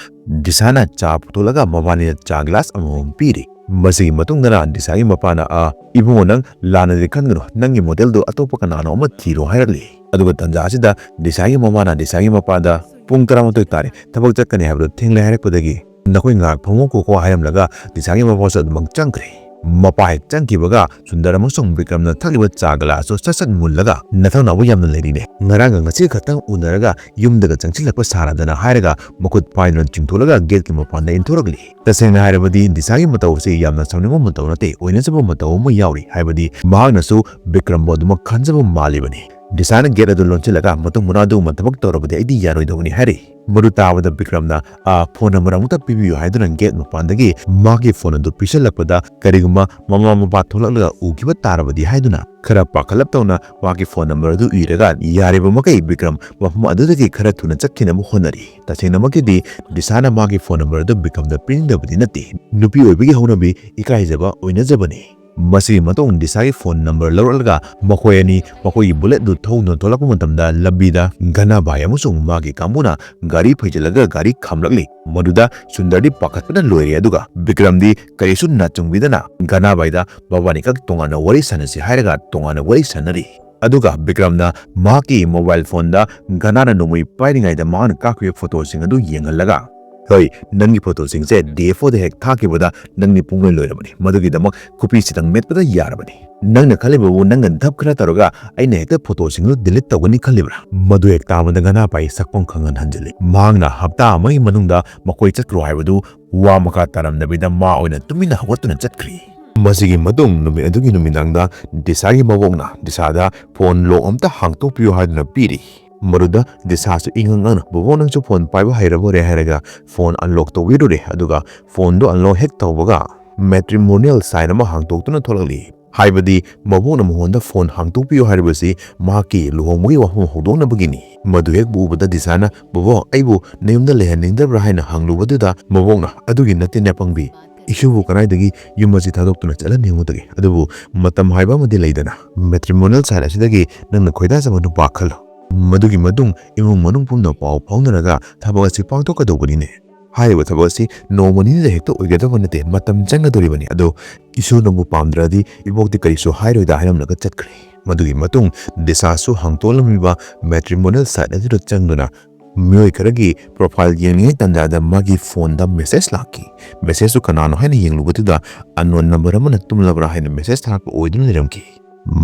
ꯗꯤꯁꯥꯅ ꯆꯥ ꯄꯨꯊꯣꯛꯂꯒ ꯃꯕꯥꯅꯤꯗ ꯆꯥ ꯒ꯭ꯂꯥꯁ ꯑꯃꯃꯝ ꯄꯤꯔꯤ꯫ ꯃꯁꯤꯒꯤ ꯃꯇꯨꯡꯗꯅ ꯗꯤꯁꯥꯒꯤ ꯃꯄꯥꯅ, "ꯑ, ꯏꯕꯨꯡꯉꯣ, ꯅꯪ ꯂꯥꯟꯅꯗꯤ ꯈꯟꯒꯅꯨ, ꯅꯪꯒꯤ ꯃꯣꯗꯦꯜꯗꯨ ꯑꯇꯣꯞꯄ ꯀꯅꯥꯅꯣ ꯑꯃ ꯊꯤꯔꯣ" ꯍꯥꯏꯔꯛꯂꯤ꯫ ꯑꯗꯨꯒ ꯇꯥꯟꯖꯥ ꯑꯁꯤꯗ ꯗꯤꯁꯥꯒꯤ ꯃꯃꯥꯅ ꯗꯤꯁꯥꯒꯤ ꯃꯄꯥꯗ, "ꯄꯨꯡ ꯇꯔꯥꯃꯥꯊꯣꯏ ꯇꯥꯔꯦ, ꯊꯕꯛ ꯆꯠꯀꯅꯤ ꯍꯥꯏꯕꯗꯨ ꯊꯦꯡꯂꯦ ꯍꯥꯏꯔꯛꯄꯗꯒꯤ ꯅꯈꯣꯏ ꯉꯥꯏꯍꯥꯛ ꯐꯝꯃꯨꯀꯣ" ꯍꯥꯏꯔꯝꯂꯒ ꯗꯤꯁꯥꯒꯤ ꯃꯄꯥꯁꯨ ꯑꯗꯨꯃꯛ ꯆꯪꯈ꯭ꯔꯦ꯫ ꯃꯄꯥ ꯍꯦꯛ ꯆꯪꯈꯤꯕꯒ ꯁꯨꯟꯗꯔ ꯑꯃꯁꯨꯡ ꯕꯤꯀ꯭ꯔꯝꯅ ꯊꯛꯂꯤꯕ ꯆꯥ ꯒꯂꯥꯁꯇꯨ ꯁꯠ ꯁꯠ ꯃꯨꯜꯂꯒ, "ꯅꯊꯧꯅꯥꯕꯨ ꯌꯥꯝꯅ ꯂꯩꯔꯤꯅꯦ꯫ ꯉꯔꯥꯡꯒ ꯉꯁꯤ ꯈꯛꯇꯪ ꯎꯅꯔꯒ ꯌꯨꯝꯗꯒ ꯆꯪꯁꯤꯜꯂꯛꯄ ꯁꯥꯔꯗꯅ" ꯍꯥꯏꯔꯒ ꯃꯈꯨꯠ ꯄꯥꯏꯗꯨꯅ ꯆꯤꯡꯊꯣꯛꯂꯒ ꯒꯦꯠꯀꯤ ꯃꯄꯥꯟꯗ ꯏꯟꯊꯣꯔꯛꯂꯤ꯫ ꯇꯁꯦꯡꯅ ꯍꯥꯏꯔꯕꯗꯤ ꯗꯤꯁꯥꯒꯤ ꯃꯇꯧ ꯑꯁꯤ ꯌꯥꯝꯅ ꯁꯥꯎꯅꯤꯡꯕ ꯃꯇꯧ ꯅꯠꯇꯦ, ꯑꯣꯏꯅꯖꯕ ꯃꯇꯧ ꯑꯃ ꯌꯥꯎꯔꯤ꯫ ꯍꯥꯏꯕꯗꯤ ꯃꯍꯥꯛꯅꯁꯨ ꯕꯤꯀ꯭ꯔꯝꯕꯨ ꯑꯗꯨꯃꯛ ꯈꯟꯖꯕ ꯃꯥꯜꯂꯤꯕꯅꯤ꯫ ꯗꯤꯁꯥꯅ ꯒꯦꯠ ꯑꯗꯨ ꯂꯣꯟꯁꯤꯜꯂꯒ, "ꯃꯇꯨꯡ ꯃꯅꯥꯎ ꯑꯗꯨꯒꯨꯝꯕ ꯊꯕꯛ ꯇꯧꯔꯕꯗꯤ ꯑꯩꯗꯤ ꯌꯥꯔꯣꯏꯗꯧꯕꯅꯤ" ꯍꯥꯏꯔꯤ꯫ ꯃꯗꯨ ꯇꯥꯕꯗ ꯕꯤꯀ꯭ꯔꯝꯅ, "ꯑ, ꯐꯣꯟ ꯅꯝꯕꯔ ꯑꯃꯨꯛꯇ ꯄꯤꯕꯤꯌꯨ" ꯍꯥꯏꯗꯨꯅ ꯒꯦꯠ ꯃꯄꯥꯟꯗꯒꯤ ꯃꯍꯥꯛꯀꯤ ꯐꯣꯟ ꯑꯗꯨ ꯄꯤꯁꯜꯂꯛꯄꯗ, ꯀꯔꯤꯒꯨꯝꯕ ꯃꯃꯥ ꯃꯄꯥ ꯊꯣꯛꯂꯛꯂꯒ ꯎꯈꯤꯕ ꯇꯥꯔꯕꯗꯤ ꯍꯥꯏꯗꯨꯅ ꯈꯔ ꯄꯥꯈꯠꯂꯞ ꯇꯧꯅ ꯃꯍꯥꯛꯀꯤ ꯐꯣꯟ ꯅꯝꯕꯔ ꯑꯗꯨ ꯏꯔꯒ ꯌꯥꯔꯤꯕ ꯃꯈꯩ ꯕꯤꯀ꯭ꯔꯝ ꯃꯐꯝ ꯑꯗꯨꯗꯒꯤ ꯈꯔ ꯊꯨꯅ ꯆꯠꯈꯤꯅꯕ ꯍꯣꯠꯅꯔꯤ꯫ ꯇꯁꯦꯡꯅꯃꯛꯀꯤꯗꯤ ꯗꯤꯁꯥꯅ ꯃꯥꯒꯤ ꯐꯣꯟ ꯅꯝꯕꯔ ꯑꯗꯨ ꯕꯤꯀ꯭ꯔꯝꯗ ꯄꯤꯅꯤꯡꯗꯕꯗꯤ ꯅꯠꯇꯦ꯫ ꯅꯨꯄꯤ ꯑꯣꯏꯕꯒꯤ ꯍꯧꯅꯕꯤ ꯏꯀꯥꯏꯖꯕ ꯑꯣꯏꯅꯖꯕꯅꯤ꯫ ꯃꯁꯤꯒꯤ ꯃꯇꯨꯡ ꯗꯤꯁꯥꯒꯤ ꯐꯣꯟ ꯅꯝꯕꯔ ꯂꯧꯔꯛꯂꯒ ꯃꯈꯣꯏ ꯑꯅꯤ ꯃꯈꯣꯏꯒꯤ ꯕꯨꯂꯦꯠ ꯑꯗꯨ ꯊꯧꯗꯨꯅ ꯊꯣꯛꯂꯛꯄ ꯃꯇꯝꯗ ꯂꯝꯕꯤꯗ ꯒꯅꯥꯕꯥꯏ ꯑꯃꯁꯨꯡ ꯃꯥꯒꯤ ꯀꯥꯡꯕꯨꯅ ꯒꯥꯔꯤ ꯐꯩꯖꯤꯜꯂꯒ ꯒꯥꯔꯤ ꯈꯥꯝꯂꯛꯂꯤ꯫ ꯃꯗꯨꯗ ꯁꯨꯟꯗꯔꯗꯤ ꯄꯥꯈꯠꯄꯅ ꯂꯣꯏꯔꯦ, ꯑꯗꯨꯒ ꯕꯤꯀ꯭ꯔꯝꯗꯤ ꯀꯔꯤꯁꯨ ꯅꯥꯆꯨꯡꯕꯤꯗꯅ ꯒꯅꯥꯕꯥꯏꯗ ꯃꯕꯥꯅꯤꯈꯛ ꯇꯣꯉꯥꯟꯅ ꯋꯥꯔꯤ ꯁꯥꯟꯅꯁꯤ ꯍꯥꯏꯔꯒ ꯇꯣꯉꯥꯟꯅ ꯋꯥꯔꯤ ꯁꯥꯟꯅꯔꯤ꯫ ꯑꯗꯨꯒ ꯕꯤꯀ꯭ꯔꯝꯅ ꯃꯍꯥꯛꯀꯤ ꯃꯣꯕꯥꯏꯜ ꯐꯣꯟꯗ ꯒꯅꯥꯅ ꯅꯣꯡꯃꯩ ꯄꯥꯏꯔꯤꯉꯩꯗ ꯃꯍꯥꯛꯅ ꯀꯥꯞꯈꯤꯕ ꯐꯣꯇꯣꯁꯤꯡ ꯑꯗꯨ ꯌꯦꯡꯍꯜꯂꯒ, "ꯍꯣꯏ, ꯅꯪꯒꯤ ꯐꯣꯇꯣꯁꯤꯡꯁꯦ ꯗꯤ ꯑꯦꯐ ꯑꯣꯗ ꯍꯦꯛ ꯊꯥꯈꯤꯕꯗ ꯅꯪꯗꯤ ꯄꯨꯡꯂꯣꯏ ꯂꯣꯏꯔꯕꯅꯤ꯫ ꯃꯗꯨꯒꯤꯗꯃꯛ ꯈꯨꯄꯤ ꯁꯤꯇꯪ ꯃꯦꯠꯄꯗ ꯌꯥꯔꯕꯅꯤ꯫ ꯅꯪꯅ ꯈꯜꯂꯤꯕꯕꯨ ꯅꯪꯅ ꯙꯞ ꯈꯔ ꯇꯧꯔꯒ ꯑꯩꯅ ꯍꯦꯛꯇ ꯐꯣꯇꯣꯁꯤꯡꯗꯨ ꯗꯤꯂꯤꯠ ꯇꯧꯒꯅꯤ ꯈꯜꯂꯤꯕ꯭ꯔꯥ?" ꯃꯗꯨ ꯍꯦꯛ ꯇꯥꯕꯗ ꯒꯅꯥꯄꯥꯏ ꯁꯛꯐꯝ ꯈꯪꯍꯟ ꯍꯟꯖꯤꯜꯂꯤ꯫ ꯃꯍꯥꯛꯅ ꯍꯞꯇꯥ ꯑꯃꯒꯤ ꯃꯅꯨꯡꯗ ꯃꯈꯣꯏ ꯆꯠꯈ꯭ꯔꯣ ꯍꯥꯏꯕꯗꯨ ꯋꯥ ꯃꯈꯥ ꯇꯥꯔꯝꯗꯕꯤꯗ ꯃꯥ ꯑꯣꯏꯅ ꯇꯨꯃꯤꯟꯅ ꯍꯧꯒꯠꯇꯨꯅ ꯆꯠꯈ꯭ꯔꯤ꯫ ꯃꯁꯤꯒꯤ ꯃꯇꯨꯡ ꯅꯨꯃꯤꯠ ꯑꯗꯨꯒꯤ ꯅꯨꯃꯤꯗꯥꯡꯗ ꯗꯤꯁꯥꯒꯤ ꯃꯕꯣꯛꯅ ꯗꯤꯁꯥꯗ ꯐꯣꯟ ꯂꯣꯛ ꯑꯝꯇ ꯍꯥꯡꯇꯣꯛꯄꯤꯌꯨ ꯍꯥꯏꯗꯨꯅ ꯄꯤꯔꯤ꯫ ꯃꯗꯨꯗ ꯗꯤꯁꯥꯁꯨ ꯏꯉꯛ ꯉꯛꯅ, "ꯕꯣꯕꯣꯛ, ꯅꯪꯁꯨ ꯐꯣꯟ ꯄꯥꯏꯕ ꯍꯩꯔꯕꯣꯔꯦ?" ꯍꯥꯏꯔꯒ ꯐꯣꯟ ꯑꯟꯂꯣꯛ ꯇꯧꯕꯤꯔꯨꯔꯦ꯫ ꯑꯗꯨꯒ ꯐꯣꯟꯗꯨ ꯑꯟꯂꯣꯛ ꯍꯦꯛ ꯇꯧꯕꯒ ꯃꯦꯇ꯭ꯔꯤꯃꯣꯅꯤꯌꯦꯜ ꯁꯥꯏꯟ ꯑꯃ ꯍꯥꯡꯇꯣꯛꯇꯨꯅ ꯊꯣꯛꯂꯛꯂꯤ꯫ ꯍꯥꯏꯕꯗꯤ ꯃꯕꯣꯛꯅ ꯃꯉꯣꯟꯗ ꯐꯣꯟ ꯍꯥꯡꯇꯣꯛꯄꯤꯌꯨ ꯍꯥꯏꯔꯤꯕꯁꯤ ꯃꯍꯥꯛꯀꯤ ꯂꯨꯍꯣꯡꯕꯒꯤ ꯋꯥꯐꯝ ꯍꯧꯗꯣꯛꯅꯕꯒꯤꯅꯤ꯫ ꯃꯗꯨ ꯍꯦꯛ ꯎꯕꯗ ꯗꯤꯁꯥꯅ, "ꯕꯣꯕꯣꯛ, ꯑꯩꯕꯨ ꯅꯌꯨꯝꯗ ꯂꯩꯍꯟꯅꯤꯡꯗꯕ꯭ꯔꯥ?" ꯍꯥꯏꯅ ꯍꯪꯂꯨꯕꯗꯨꯗ ꯃꯕꯣꯛꯅ, "ꯑꯗꯨꯒꯤ ꯅꯠꯇꯦꯅꯦ ꯄꯪꯕꯤ, ꯏꯁꯨꯕꯨ ꯀꯗꯥꯏꯗꯒꯤ ꯌꯨꯝ ꯑꯁꯤ ꯊꯥꯗꯣꯛꯇꯨꯅ ꯆꯠꯍꯟꯅꯤꯡꯉꯨꯗꯒꯦ? ꯑꯗꯨꯕꯨ ꯃꯇꯝ ꯍꯥꯏꯕ ꯑꯃꯗꯤ ꯂꯩꯗꯅ, ꯃꯦꯇ꯭ꯔꯤꯃꯣꯅꯤꯌꯦꯜ ꯁꯥꯏꯟ ꯑꯁꯤꯗꯒꯤ ꯅꯪꯅ ꯈꯣꯏꯗꯥꯖꯕ ꯅꯨꯄꯥ ꯈꯜꯂꯣ꯫ ꯃꯗꯨꯒꯤ ꯃꯇꯨꯡ ꯏꯃꯨꯡ ꯃꯅꯨꯡ ꯄꯨꯝꯅ ꯄꯥꯎ ꯐꯥꯎꯅꯔꯒ ꯊꯕꯛ ꯑꯁꯤ ꯄꯥꯡꯊꯣꯛꯀꯗꯧꯕꯅꯤꯅꯦ꯫ ꯍꯥꯏꯔꯤꯕ ꯊꯕꯛ ꯑꯁꯤ ꯅꯣꯡꯃ ꯅꯤꯅꯤꯗ ꯍꯦꯛꯇ ꯑꯣꯏꯒꯗꯕ ꯅꯠꯇꯦ, ꯃꯇꯝ ꯆꯪꯒꯗꯧꯔꯤꯕꯅꯤ꯫ ꯑꯗꯣ ꯏꯁꯨ ꯅꯪꯕꯨ ꯄꯥꯝꯗ꯭ꯔꯗꯤ ꯏꯕꯣꯛꯇꯤ ꯀꯔꯤꯁꯨ ꯍꯥꯏꯔꯣꯏꯗ" ꯍꯥꯏꯔꯝꯂꯒ ꯆꯠꯈ꯭ꯔꯦ꯫ ꯃꯗꯨꯒꯤ ꯃꯇꯨꯡ ꯗꯤꯁꯥꯁꯨ ꯍꯥꯡꯇꯣꯛꯂꯝꯂꯤꯕ ꯃꯦꯇ꯭ꯔꯤꯃꯣꯅꯤꯌꯦꯜ ꯁꯥꯏꯠ ꯑꯗꯨꯗ ꯆꯪꯗꯨꯅ ꯃꯤꯑꯣꯏ ꯈꯔꯒꯤ profile ꯌꯦꯡꯂꯤꯉꯩ ꯇꯥꯟꯖꯥꯗ ꯃꯥꯒꯤ phoneꯗ message ꯂꯥꯛꯈꯤ꯫ Messageꯇꯨ ꯀꯅꯥꯅꯣ ꯍꯥꯏꯅ ꯌꯦꯡꯂꯨꯕꯗꯨꯗ unknown number ꯑꯃꯅ ꯇꯨꯝꯂꯕ꯭ꯔꯥ ꯍꯥꯏꯅ message ꯊꯥꯔꯛꯄ ꯑꯣꯏꯗꯨꯅ ꯂꯩꯔꯝꯈꯤ꯫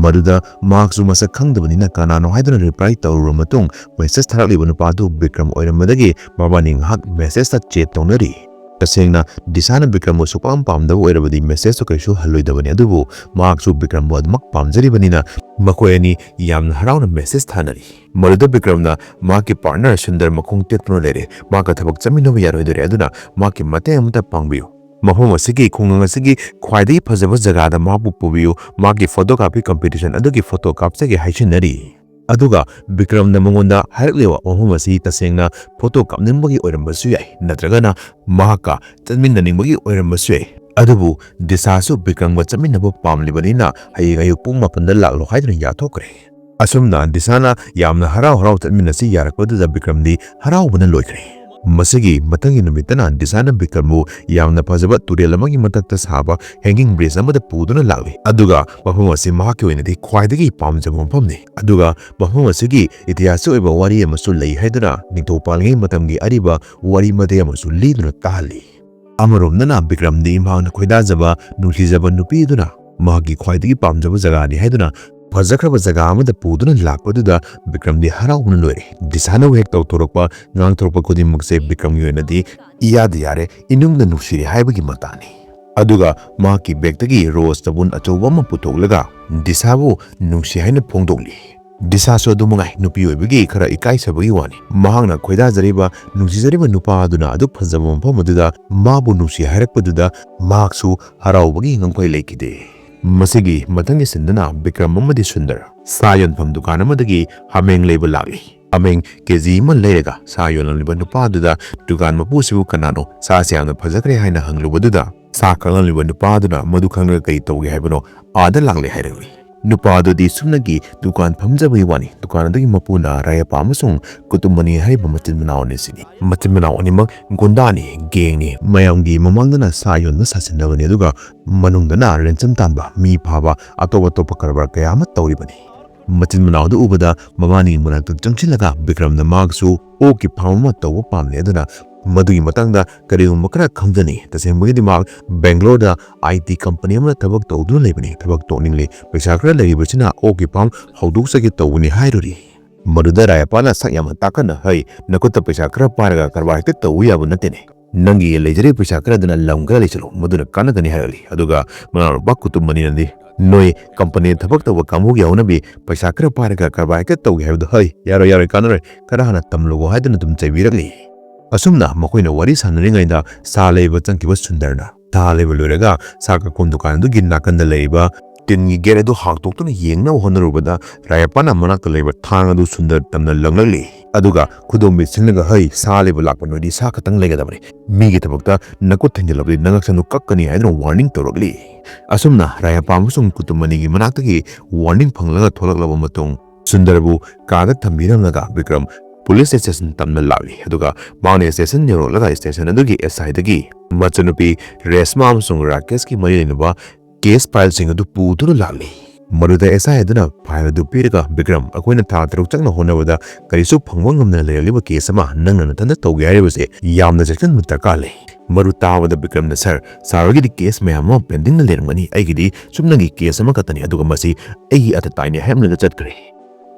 ꯃꯗꯨꯗ ꯃꯍꯥꯛꯁꯨ ꯃꯁꯛ ꯈꯪꯗꯕꯅꯤꯅ ꯀꯅꯥꯅꯣ ꯍꯥꯏꯗꯨꯅ reply ꯇꯧꯔꯨꯔꯕ ꯃꯇꯨꯡ message ꯊꯥꯔꯛꯂꯤꯕ ꯅꯨꯄꯥꯗꯨ ꯕꯤꯀ꯭ꯔꯝ ꯑꯣꯏꯔꯝꯕꯗꯒꯤ ꯃꯕꯥꯅꯤ ꯉꯥꯏꯍꯥꯛ messageꯇ chat ꯇꯧꯅꯔꯤ꯫ ꯇꯁꯦꯡꯅ ꯗꯤꯁꯥꯅ ꯕꯤꯀ꯭ꯔꯝꯕꯨ ꯁꯨꯛꯄꯥꯝ ꯄꯥꯝꯗꯕ ꯑꯣꯏꯔꯕꯗꯤ messageꯇꯨ ꯀꯩꯁꯨ ꯍꯜꯂꯣꯏꯗꯕꯅꯤ, ꯑꯗꯨꯕꯨ ꯃꯍꯥꯛꯁꯨ ꯕꯤꯀ꯭ꯔꯝꯕꯨ ꯑꯗꯨꯃꯛ ꯄꯥꯝꯖꯔꯤꯕꯅꯤꯅ ꯃꯈꯣꯏ ꯑꯅꯤ ꯌꯥꯝꯅ ꯍꯔꯥꯎꯅ message ꯊꯥꯅꯔꯤ꯫ ꯃꯗꯨꯗ ꯕꯤꯀ꯭ꯔꯝꯅ ꯃꯍꯥꯛꯀꯤ partner ꯁꯨꯟꯗꯔ ꯃꯈꯣꯡ ꯇꯦꯛꯇꯨꯅ ꯂꯩꯔꯦ, ꯃꯍꯥꯛꯀ ꯊꯕꯛ ꯆꯠꯃꯤꯟꯅꯕ ꯌꯥꯔꯣꯏꯗꯣꯔꯦ, ꯑꯗꯨꯅ ꯃꯍꯥꯛꯀꯤ ꯃꯇꯦꯡ ꯑꯃꯇ ꯄꯥꯡꯕꯤꯌꯨ꯫ ꯃꯐꯝ ꯑꯁꯤꯒꯤ ꯈꯨꯡꯒꯪ ꯑꯁꯤꯒꯤ ꯈ꯭ꯋꯥꯏꯗꯒꯤ ꯐꯖꯕ ꯖꯒꯥꯗ ꯃꯍꯥꯛꯄꯨ ꯄꯨꯕꯤꯌꯨ, ꯃꯍꯥꯛꯀꯤ photography competition ꯑꯗꯨꯒꯤ photo ꯀꯥꯞꯆꯒꯦ ꯍꯥꯏꯁꯤꯟꯅꯔꯤ꯫ ꯑꯗꯨꯒ ꯕꯤꯀ꯭ꯔꯝꯅ ꯃꯉꯣꯟꯗ ꯍꯥꯏꯔꯛꯂꯤꯕ ꯋꯥꯐꯝ ꯑꯁꯤ ꯇꯁꯦꯡꯅ photo ꯀꯥꯞꯅꯤꯡꯕꯒꯤ ꯑꯣꯏꯔꯝꯕꯁꯨ ꯌꯥꯏ, ꯅꯠꯇ꯭ꯔꯒꯅ ꯃꯍꯥꯛꯀ ꯆꯠꯃꯤꯟꯅꯅꯤꯡꯕꯒꯤ ꯑꯣꯏꯔꯝꯕꯁꯨ ꯌꯥꯏ꯫ ꯑꯗꯨꯕꯨ ꯗꯤꯁꯥꯁꯨ ꯕꯤꯀ꯭ꯔꯝꯒ ꯆꯠꯃꯤꯟꯅꯕ ꯄꯥꯝꯂꯤꯕꯅꯤꯅ ꯍꯌꯦꯡ ꯑꯌꯨꯛ ꯄꯨꯡ ꯃꯥꯄꯟꯗ ꯂꯥꯛꯂꯣ ꯍꯥꯏꯗꯨꯅ ꯌꯥꯊꯣꯛꯈ꯭ꯔꯦ꯫ ꯑꯁꯨꯝꯅ ꯗꯤꯁꯥꯅ ꯌꯥꯝꯅ ꯍꯔꯥꯎ ꯍꯔꯥꯎ ꯆꯠꯃꯤꯟꯅꯁꯤ ꯌꯥꯔꯛꯄꯗꯨꯗ ꯕꯤꯀ꯭ꯔꯝꯗꯤ ꯍꯔꯥꯎꯕꯅ ꯂꯣꯏꯈ꯭ꯔꯦ꯫ ꯃꯁꯤꯒꯤ ꯃꯊꯪꯒꯤ ꯅꯨꯃꯤꯠꯇꯅ ꯗꯤꯁꯥꯅ ꯕꯤꯀ꯭ꯔꯝꯕꯨ ꯌꯥꯝꯅ ꯐꯖꯕ ꯇꯨꯔꯦꯜ ꯑꯃꯒꯤ ꯃꯊꯛꯇ ꯁꯥꯕ hanging bridge ꯑꯃꯗ ꯄꯨꯗꯨꯅ ꯂꯥꯛꯂꯤ꯫ ꯑꯗꯨꯒ ꯃꯐꯝ ꯑꯁꯤ ꯃꯍꯥꯛꯀꯤ ꯑꯣꯏꯅꯗꯤ ꯈ꯭ꯋꯥꯏꯗꯒꯤ ꯄꯥꯝꯖꯕ ꯃꯐꯝꯅꯤ꯫ ꯑꯗꯨꯒ ꯃꯐꯝ ꯑꯁꯤꯒꯤ ꯏꯇꯤꯍꯥꯁꯀꯤ ꯑꯣꯏꯕ ꯋꯥꯔꯤ ꯑꯃꯁꯨ ꯂꯩ ꯍꯥꯏꯗꯨꯅ ꯅꯤꯡꯊꯧ ꯄꯥꯜꯂꯤꯉꯩ ꯃꯇꯝꯒꯤ ꯑꯔꯤꯕ ꯋꯥꯔꯤ ꯃꯇꯦꯛ ꯑꯃꯁꯨ ꯂꯤꯗꯨꯅ ꯇꯥꯍꯜꯂꯤ꯫ ꯑꯃꯔꯣꯝꯗꯅ ꯕꯤꯀ꯭ꯔꯝꯗꯤ ꯃꯍꯥꯛꯅ ꯈꯣꯏꯗꯥꯖꯕ, ꯅꯨꯡꯁꯤꯖꯕ ꯅꯨꯄꯤ ꯑꯗꯨꯅ ꯃꯍꯥꯛꯀꯤ ꯈ꯭ꯋꯥꯏꯗꯒꯤ ꯄꯥꯝꯖꯕ ꯖꯒꯥꯅꯤ ꯍꯥꯏꯗꯨꯅ ꯐꯖꯈ꯭ꯔꯕ ꯖꯒꯥ ꯑꯃꯗ ꯄꯨꯗꯨꯅ ꯂꯥꯛꯄꯗꯨꯗ ꯕꯤꯀ꯭ꯔꯝꯗꯤ ꯍꯔꯥꯎꯕꯅ ꯂꯣꯏꯔꯦ꯫ ꯗꯤꯁꯥꯅꯕꯨ ꯍꯦꯛ ꯇꯧꯊꯣꯔꯛꯄ, ꯉꯥꯡꯊꯣꯔꯛꯄ ꯈꯨꯗꯤꯡꯃꯛꯁꯦ ꯕꯤꯀ꯭ꯔꯝꯒꯤ ꯑꯣꯏꯅꯗꯤ ꯏꯌꯥꯗ ꯌꯥꯔꯦ, ꯏꯅꯨꯡꯗ ꯅꯨꯡꯁꯤꯔꯦ ꯍꯥꯏꯕꯒꯤ ꯃꯇꯥꯅꯤ꯫ ꯑꯗꯨꯒ ꯃꯍꯥꯛꯀꯤ bagꯇꯒꯤ rose ꯆꯕꯨꯟ ꯑꯆꯧꯕ ꯑꯃ ꯄꯨꯊꯣꯛꯂꯒ ꯗꯤꯁꯥꯕꯨ ꯅꯨꯡꯁꯤ ꯍꯥꯏꯅ ꯐꯣꯡꯗꯣꯛꯂꯤ꯫ ꯗꯤꯁꯥꯁꯨ ꯑꯗꯨ ꯃꯉꯥꯏ, ꯅꯨꯄꯤ ꯑꯣꯏꯕꯒꯤ ꯈꯔ ꯏꯀꯥꯏꯖꯕꯒꯤ ꯋꯥꯅꯤ꯫ ꯃꯍꯥꯛꯅ ꯈꯣꯏꯗꯥꯖꯔꯤꯕ, ꯅꯨꯡꯁꯤꯖꯔꯤꯕ ꯅꯨꯄꯥ ꯑꯗꯨꯅ ꯑꯗꯨꯛ ꯐꯖꯕ ꯃꯐꯝ ꯑꯗꯨꯗ ꯃꯥꯕꯨ ꯅꯨꯡꯁꯤ ꯍꯥꯏꯔꯛꯄꯗꯨꯗ ꯃꯍꯥꯛꯁꯨ ꯍꯔꯥꯎꯕꯒꯤ ꯉꯝꯈꯩ ꯂꯩꯈꯤꯗꯦ꯫ ꯃꯁꯤꯒꯤ ꯃꯊꯪꯒꯤ sceneꯗꯅ ꯕꯤꯀ꯭ꯔꯝ ꯑꯃꯗꯤ ꯁꯨꯟꯗꯔ ꯁꯥ ꯌꯣꯟꯐꯝ ꯗꯨꯀꯥꯟ ꯑꯃꯗꯒꯤ ꯍꯥꯃꯦꯡ ꯂꯩꯕ ꯂꯥꯛꯂꯤ꯫ ꯍꯥꯃꯦꯡ KG ꯑꯃ ꯂꯩꯔꯒ ꯁꯥ ꯌꯣꯜꯂꯝꯂꯤꯕ ꯅꯨꯄꯥ ꯑꯗꯨꯗ ꯗꯨꯀꯥꯟ ꯃꯄꯨꯁꯤꯕꯨ ꯀꯅꯥꯅꯣ, ꯁꯥꯁꯤ ꯌꯥꯝꯅ ꯐꯖꯈ꯭ꯔꯦ ꯍꯥꯏꯅ ꯍꯪꯂꯨꯕꯗꯨꯗ ꯁꯥ ꯀꯛꯂꯝꯂꯤꯕ ꯅꯨꯄꯥ ꯑꯗꯨꯅ ꯃꯗꯨ ꯈꯪꯂꯒ ꯀꯔꯤ ꯇꯧꯒꯦ ꯍꯥꯏꯕꯅꯣ, ꯑꯥꯗ ꯂꯥꯛꯂꯦ ꯍꯥꯏꯔꯛꯂꯤ꯫ ꯅꯨꯄꯥ ꯑꯗꯨꯗꯤ ꯁꯨꯞꯅꯒꯤ ꯗꯨꯀꯥꯟ ꯐꯝꯖꯕꯒꯤ ꯋꯥꯅꯤ꯫ ꯗꯨꯀꯥꯟ ꯑꯗꯨꯒꯤ ꯃꯄꯨꯅ ꯔꯥꯌꯞꯄ ꯑꯃꯁꯨꯡ ꯀꯨꯇꯨꯝꯕꯅꯤ ꯍꯥꯏꯔꯤꯕ ꯃꯆꯤꯟ ꯃꯅꯥꯎ ꯑꯅꯤꯁꯤꯅꯤ꯫ ꯃꯆꯤꯟ ꯃꯅꯥꯎ ꯑꯅꯤꯃꯛ ꯒꯨꯟꯗꯥꯅꯤ, gangꯅꯤ꯫ ꯃꯌꯥꯝꯒꯤ ꯃꯃꯥꯡꯗꯅ ꯁꯥ ꯌꯣꯟꯕ ꯁꯥꯁꯤꯟꯅꯕꯅꯤ, ꯑꯗꯨꯒ ꯃꯅꯨꯡꯗꯅ ransom ꯇꯥꯟꯕ, ꯃꯤ ꯐꯥꯕ, ꯑꯇꯣꯞ ꯑꯇꯣꯞꯄ ꯀꯔꯕꯥꯔ ꯀꯌꯥ ꯑꯃ ꯇꯧꯔꯤꯕꯅꯤ꯫ ꯃꯆꯤꯟ ꯃꯅꯥꯎꯗꯨ ꯎꯕꯗ ꯃꯕꯥꯅꯤꯒꯤ ꯃꯅꯥꯛꯇ ꯆꯪꯁꯤꯜꯂꯒ ꯕꯤꯀ꯭ꯔꯝꯅ ꯃꯍꯥꯛꯁꯨ ꯑꯣꯛꯀꯤ ꯐꯥꯔꯝ ꯑꯃ ꯇꯧꯕ ꯄꯥꯝꯂꯦ, ꯑꯗꯨꯅ ꯃꯗꯨꯒꯤ ꯃꯇꯥꯡꯗ ꯀꯔꯤꯒꯨꯝꯕ ꯈꯔ ꯈꯪꯖꯅꯤ꯫ ꯇꯁꯦꯡꯕꯒꯤꯗꯤ ꯃꯍꯥꯛ ꯕꯦꯡꯒ꯭ꯂꯣꯔꯗ ꯑꯥꯏ ꯇꯤ ꯀꯝꯄꯅꯤ ꯑꯃꯗ ꯊꯕꯛ ꯇꯧꯗꯨꯅ ꯂꯩꯕꯅꯤ꯫ ꯊꯕꯛ ꯇꯧꯅꯤꯡꯂꯤ, ꯄꯩꯁꯥ ꯈꯔ ꯂꯩꯔꯤꯕꯁꯤꯅ ꯑꯣꯛꯀꯤ ꯐꯥꯔꯝ ꯍꯧꯗꯣꯛꯆꯒꯦ ꯇꯧꯕꯅꯤ ꯍꯥꯏꯔꯨꯔꯤ꯫ ꯃꯗꯨꯗ ꯔꯥꯌꯥꯄꯥꯅ ꯁꯛ ꯌꯥꯝꯅ ꯇꯥꯛꯀꯠꯅ, "ꯍꯩ, ꯅꯈꯨꯠꯇ ꯄꯩꯁꯥ ꯈꯔ ꯄꯥꯏꯔꯒ ꯀꯔꯕꯥꯔ ꯍꯦꯛꯇ ꯇꯧꯕ ꯌꯥꯕ ꯅꯠꯇꯦꯅꯦ꯫ ꯅꯪꯒꯤ ꯂꯩꯖꯔꯤꯕ ꯄꯩꯁꯥ ꯈꯔꯗꯨꯅ ꯂꯝ ꯈꯔ ꯂꯩꯁꯤꯜꯂꯨ, ꯃꯗꯨꯅ ꯀꯥꯟꯅꯒꯅꯤ" ꯍꯥꯏꯔꯛꯂꯤ꯫ ꯑꯗꯨꯒ ꯃꯅꯥꯎꯅꯨꯄꯥ ꯀꯨꯇꯨꯝ ꯃꯅꯤꯅꯗꯤ, "ꯅꯣꯏ ꯀꯝꯄꯅꯤꯗ ꯊꯕꯛ ꯇꯧꯕ ꯀꯥꯡꯕꯨꯒꯤ ꯍꯧꯅꯕꯤ ꯄꯩꯁꯥ ꯈꯔ ꯄꯥꯏꯔꯒ ꯀꯔꯕꯥꯔ ꯍꯦꯛꯇ ꯇꯧꯒꯦ ꯍꯥꯏꯕꯗꯣ, ꯍꯩ, ꯌꯥꯔꯣꯏ, ꯌꯥꯔꯣꯏ, ꯀꯥꯟꯅꯔꯣꯏ, ꯈꯔ ꯍꯥꯟꯅ ꯇꯝꯂꯨꯑꯣ" ꯍꯥꯏꯗꯨꯅ ꯑꯗꯨꯝ ꯆꯩꯕꯤꯔꯛꯂꯤ꯫ ꯑꯁꯨꯝꯅ ꯃꯈꯣꯏꯅ ꯋꯥꯔꯤ ꯁꯥꯟꯅꯔꯤꯉꯩꯗ ꯁꯥ ꯂꯩꯕ ꯆꯪꯈꯤꯕ ꯁꯨꯟꯗꯔꯅ ꯁꯥ ꯂꯩꯕ ꯂꯣꯏꯔꯒ ꯁꯥ ꯀꯛꯐꯝ ꯗꯨꯀꯥꯟ ꯑꯗꯨꯒꯤ ꯅꯥꯀꯟꯗ ꯂꯩꯔꯤꯕ ꯇꯤꯟꯒꯤ ꯒꯦꯠ ꯑꯗꯨ ꯍꯥꯡꯗꯣꯛꯇꯨꯅ ꯌꯦꯡꯅꯕ ꯍꯣꯠꯅꯔꯨꯕꯗ ꯔꯥꯌꯥꯄꯥꯅ ꯃꯅꯥꯛꯇ ꯂꯩꯕ ꯊꯥꯡ ꯑꯗꯨ ꯁꯨꯟꯗꯔ ꯇꯝꯅ ꯂꯪꯂꯛꯂꯤ꯫ ꯑꯗꯨꯒ ꯈꯨꯗꯣꯝꯕꯤ ꯁꯤꯡꯂꯒ, "ꯍꯩ, ꯁꯥ ꯂꯩꯕ ꯂꯥꯛꯄ ꯅꯣꯏꯗꯤ ꯁꯥ ꯈꯛꯇꯪ ꯂꯩꯒꯗꯕꯅꯤ꯫ ꯃꯤꯒꯤ ꯊꯕꯛꯇ ꯅꯈꯨꯠ ꯊꯤꯟꯖꯤꯜꯂꯕꯗꯤ ꯅꯉꯛꯁꯝꯗꯨ ꯀꯛꯀꯅꯤ" ꯍꯥꯏꯗꯨꯅ ꯋꯥꯔꯅꯤꯡ ꯇꯧꯔꯛꯂꯤ꯫ ꯑꯁꯨꯝꯅ ꯔꯥꯌꯥꯄꯥ ꯑꯃꯁꯨꯡ ꯀꯨꯇꯨꯝ ꯑꯅꯤꯒꯤ ꯃꯅꯥꯛꯇꯒꯤ ꯋꯥꯔꯅꯤꯡ ꯐꯪꯂꯒ ꯊꯣꯛꯂꯛꯂꯕ ꯃꯇꯨꯡ ꯁꯨꯟꯗꯔꯕꯨ ꯀꯥꯗ ꯊꯝꯕꯤꯔꯝꯂꯒ ꯕꯤꯀ꯭ꯔꯝ ꯄꯨꯂꯤꯁ ꯁ꯭ꯇꯦꯁꯟ ꯇꯝꯅ ꯂꯥꯛꯂꯤ꯫ ꯑꯗꯨꯒ ꯃꯍꯥꯛꯅ ꯁ꯭ꯇꯦꯁꯟ ꯌꯧꯔꯛꯂꯒ ꯁ꯭ꯇꯦꯁꯟ ꯑꯗꯨꯒꯤ ꯑꯦꯁ ꯑꯥꯏꯗꯒꯤ ꯃꯆꯟꯅꯨꯄꯤ ꯔꯦꯁꯃꯥ ꯑꯃꯁꯨꯡ ꯔꯥꯀꯦꯁꯀꯤ ꯃꯔꯤ ꯂꯩꯅꯕ ꯀꯦꯁ ꯐꯥꯏꯜꯁꯤꯡ ꯑꯗꯨ ꯄꯨꯗꯨꯅ ꯂꯥꯛꯂꯤ꯫ ꯃꯗꯨꯗ ꯑꯦꯁ ꯑꯥꯏ ꯑꯗꯨꯅ ꯐꯥꯏꯜ ꯑꯗꯨ ꯄꯤꯔꯒ, "ꯕꯤꯀ꯭ꯔꯝ, ꯑꯩꯈꯣꯏꯅ ꯊꯥ ꯇꯔꯨꯛ ꯆꯪꯅ ꯍꯣꯠꯅꯕꯗ ꯀꯔꯤꯁꯨ ꯐꯪꯕ ꯉꯝꯗꯅ ꯂꯩꯔꯛꯂꯤꯕ ꯀꯦꯁ ꯑꯃ ꯅꯪꯅ ꯅꯊꯟꯇ ꯇꯧꯒꯦ ꯍꯥꯏꯔꯤꯕꯁꯦ ꯌꯥꯝꯅ ꯆꯦꯛꯁꯤꯟꯕ ꯗꯔꯀꯥꯔ ꯂꯩ꯫" ꯃꯗꯨ ꯇꯥꯕꯗ ꯕꯤꯀ꯭ꯔꯝꯅ, "ꯁꯥꯔ, ꯁꯥꯔ ꯍꯣꯏꯒꯤꯗꯤ ꯀꯦꯁ ꯃꯌꯥꯝ ꯑꯃ ꯄꯦꯟꯗꯤꯡꯗ ꯂꯩꯔꯝꯒꯅꯤ, ꯑꯩꯒꯤꯗꯤ ꯆꯨꯝꯅꯒꯤ ꯀꯦꯁ ꯑꯃꯈꯛꯇꯅꯤ, ꯑꯗꯨꯒ ꯃꯁꯤ ꯑꯩꯒꯤ ꯑꯇꯇꯥꯏꯅꯤ" ꯍꯥꯏꯔꯝꯂꯒ ꯆꯠꯈ꯭ꯔꯦ꯫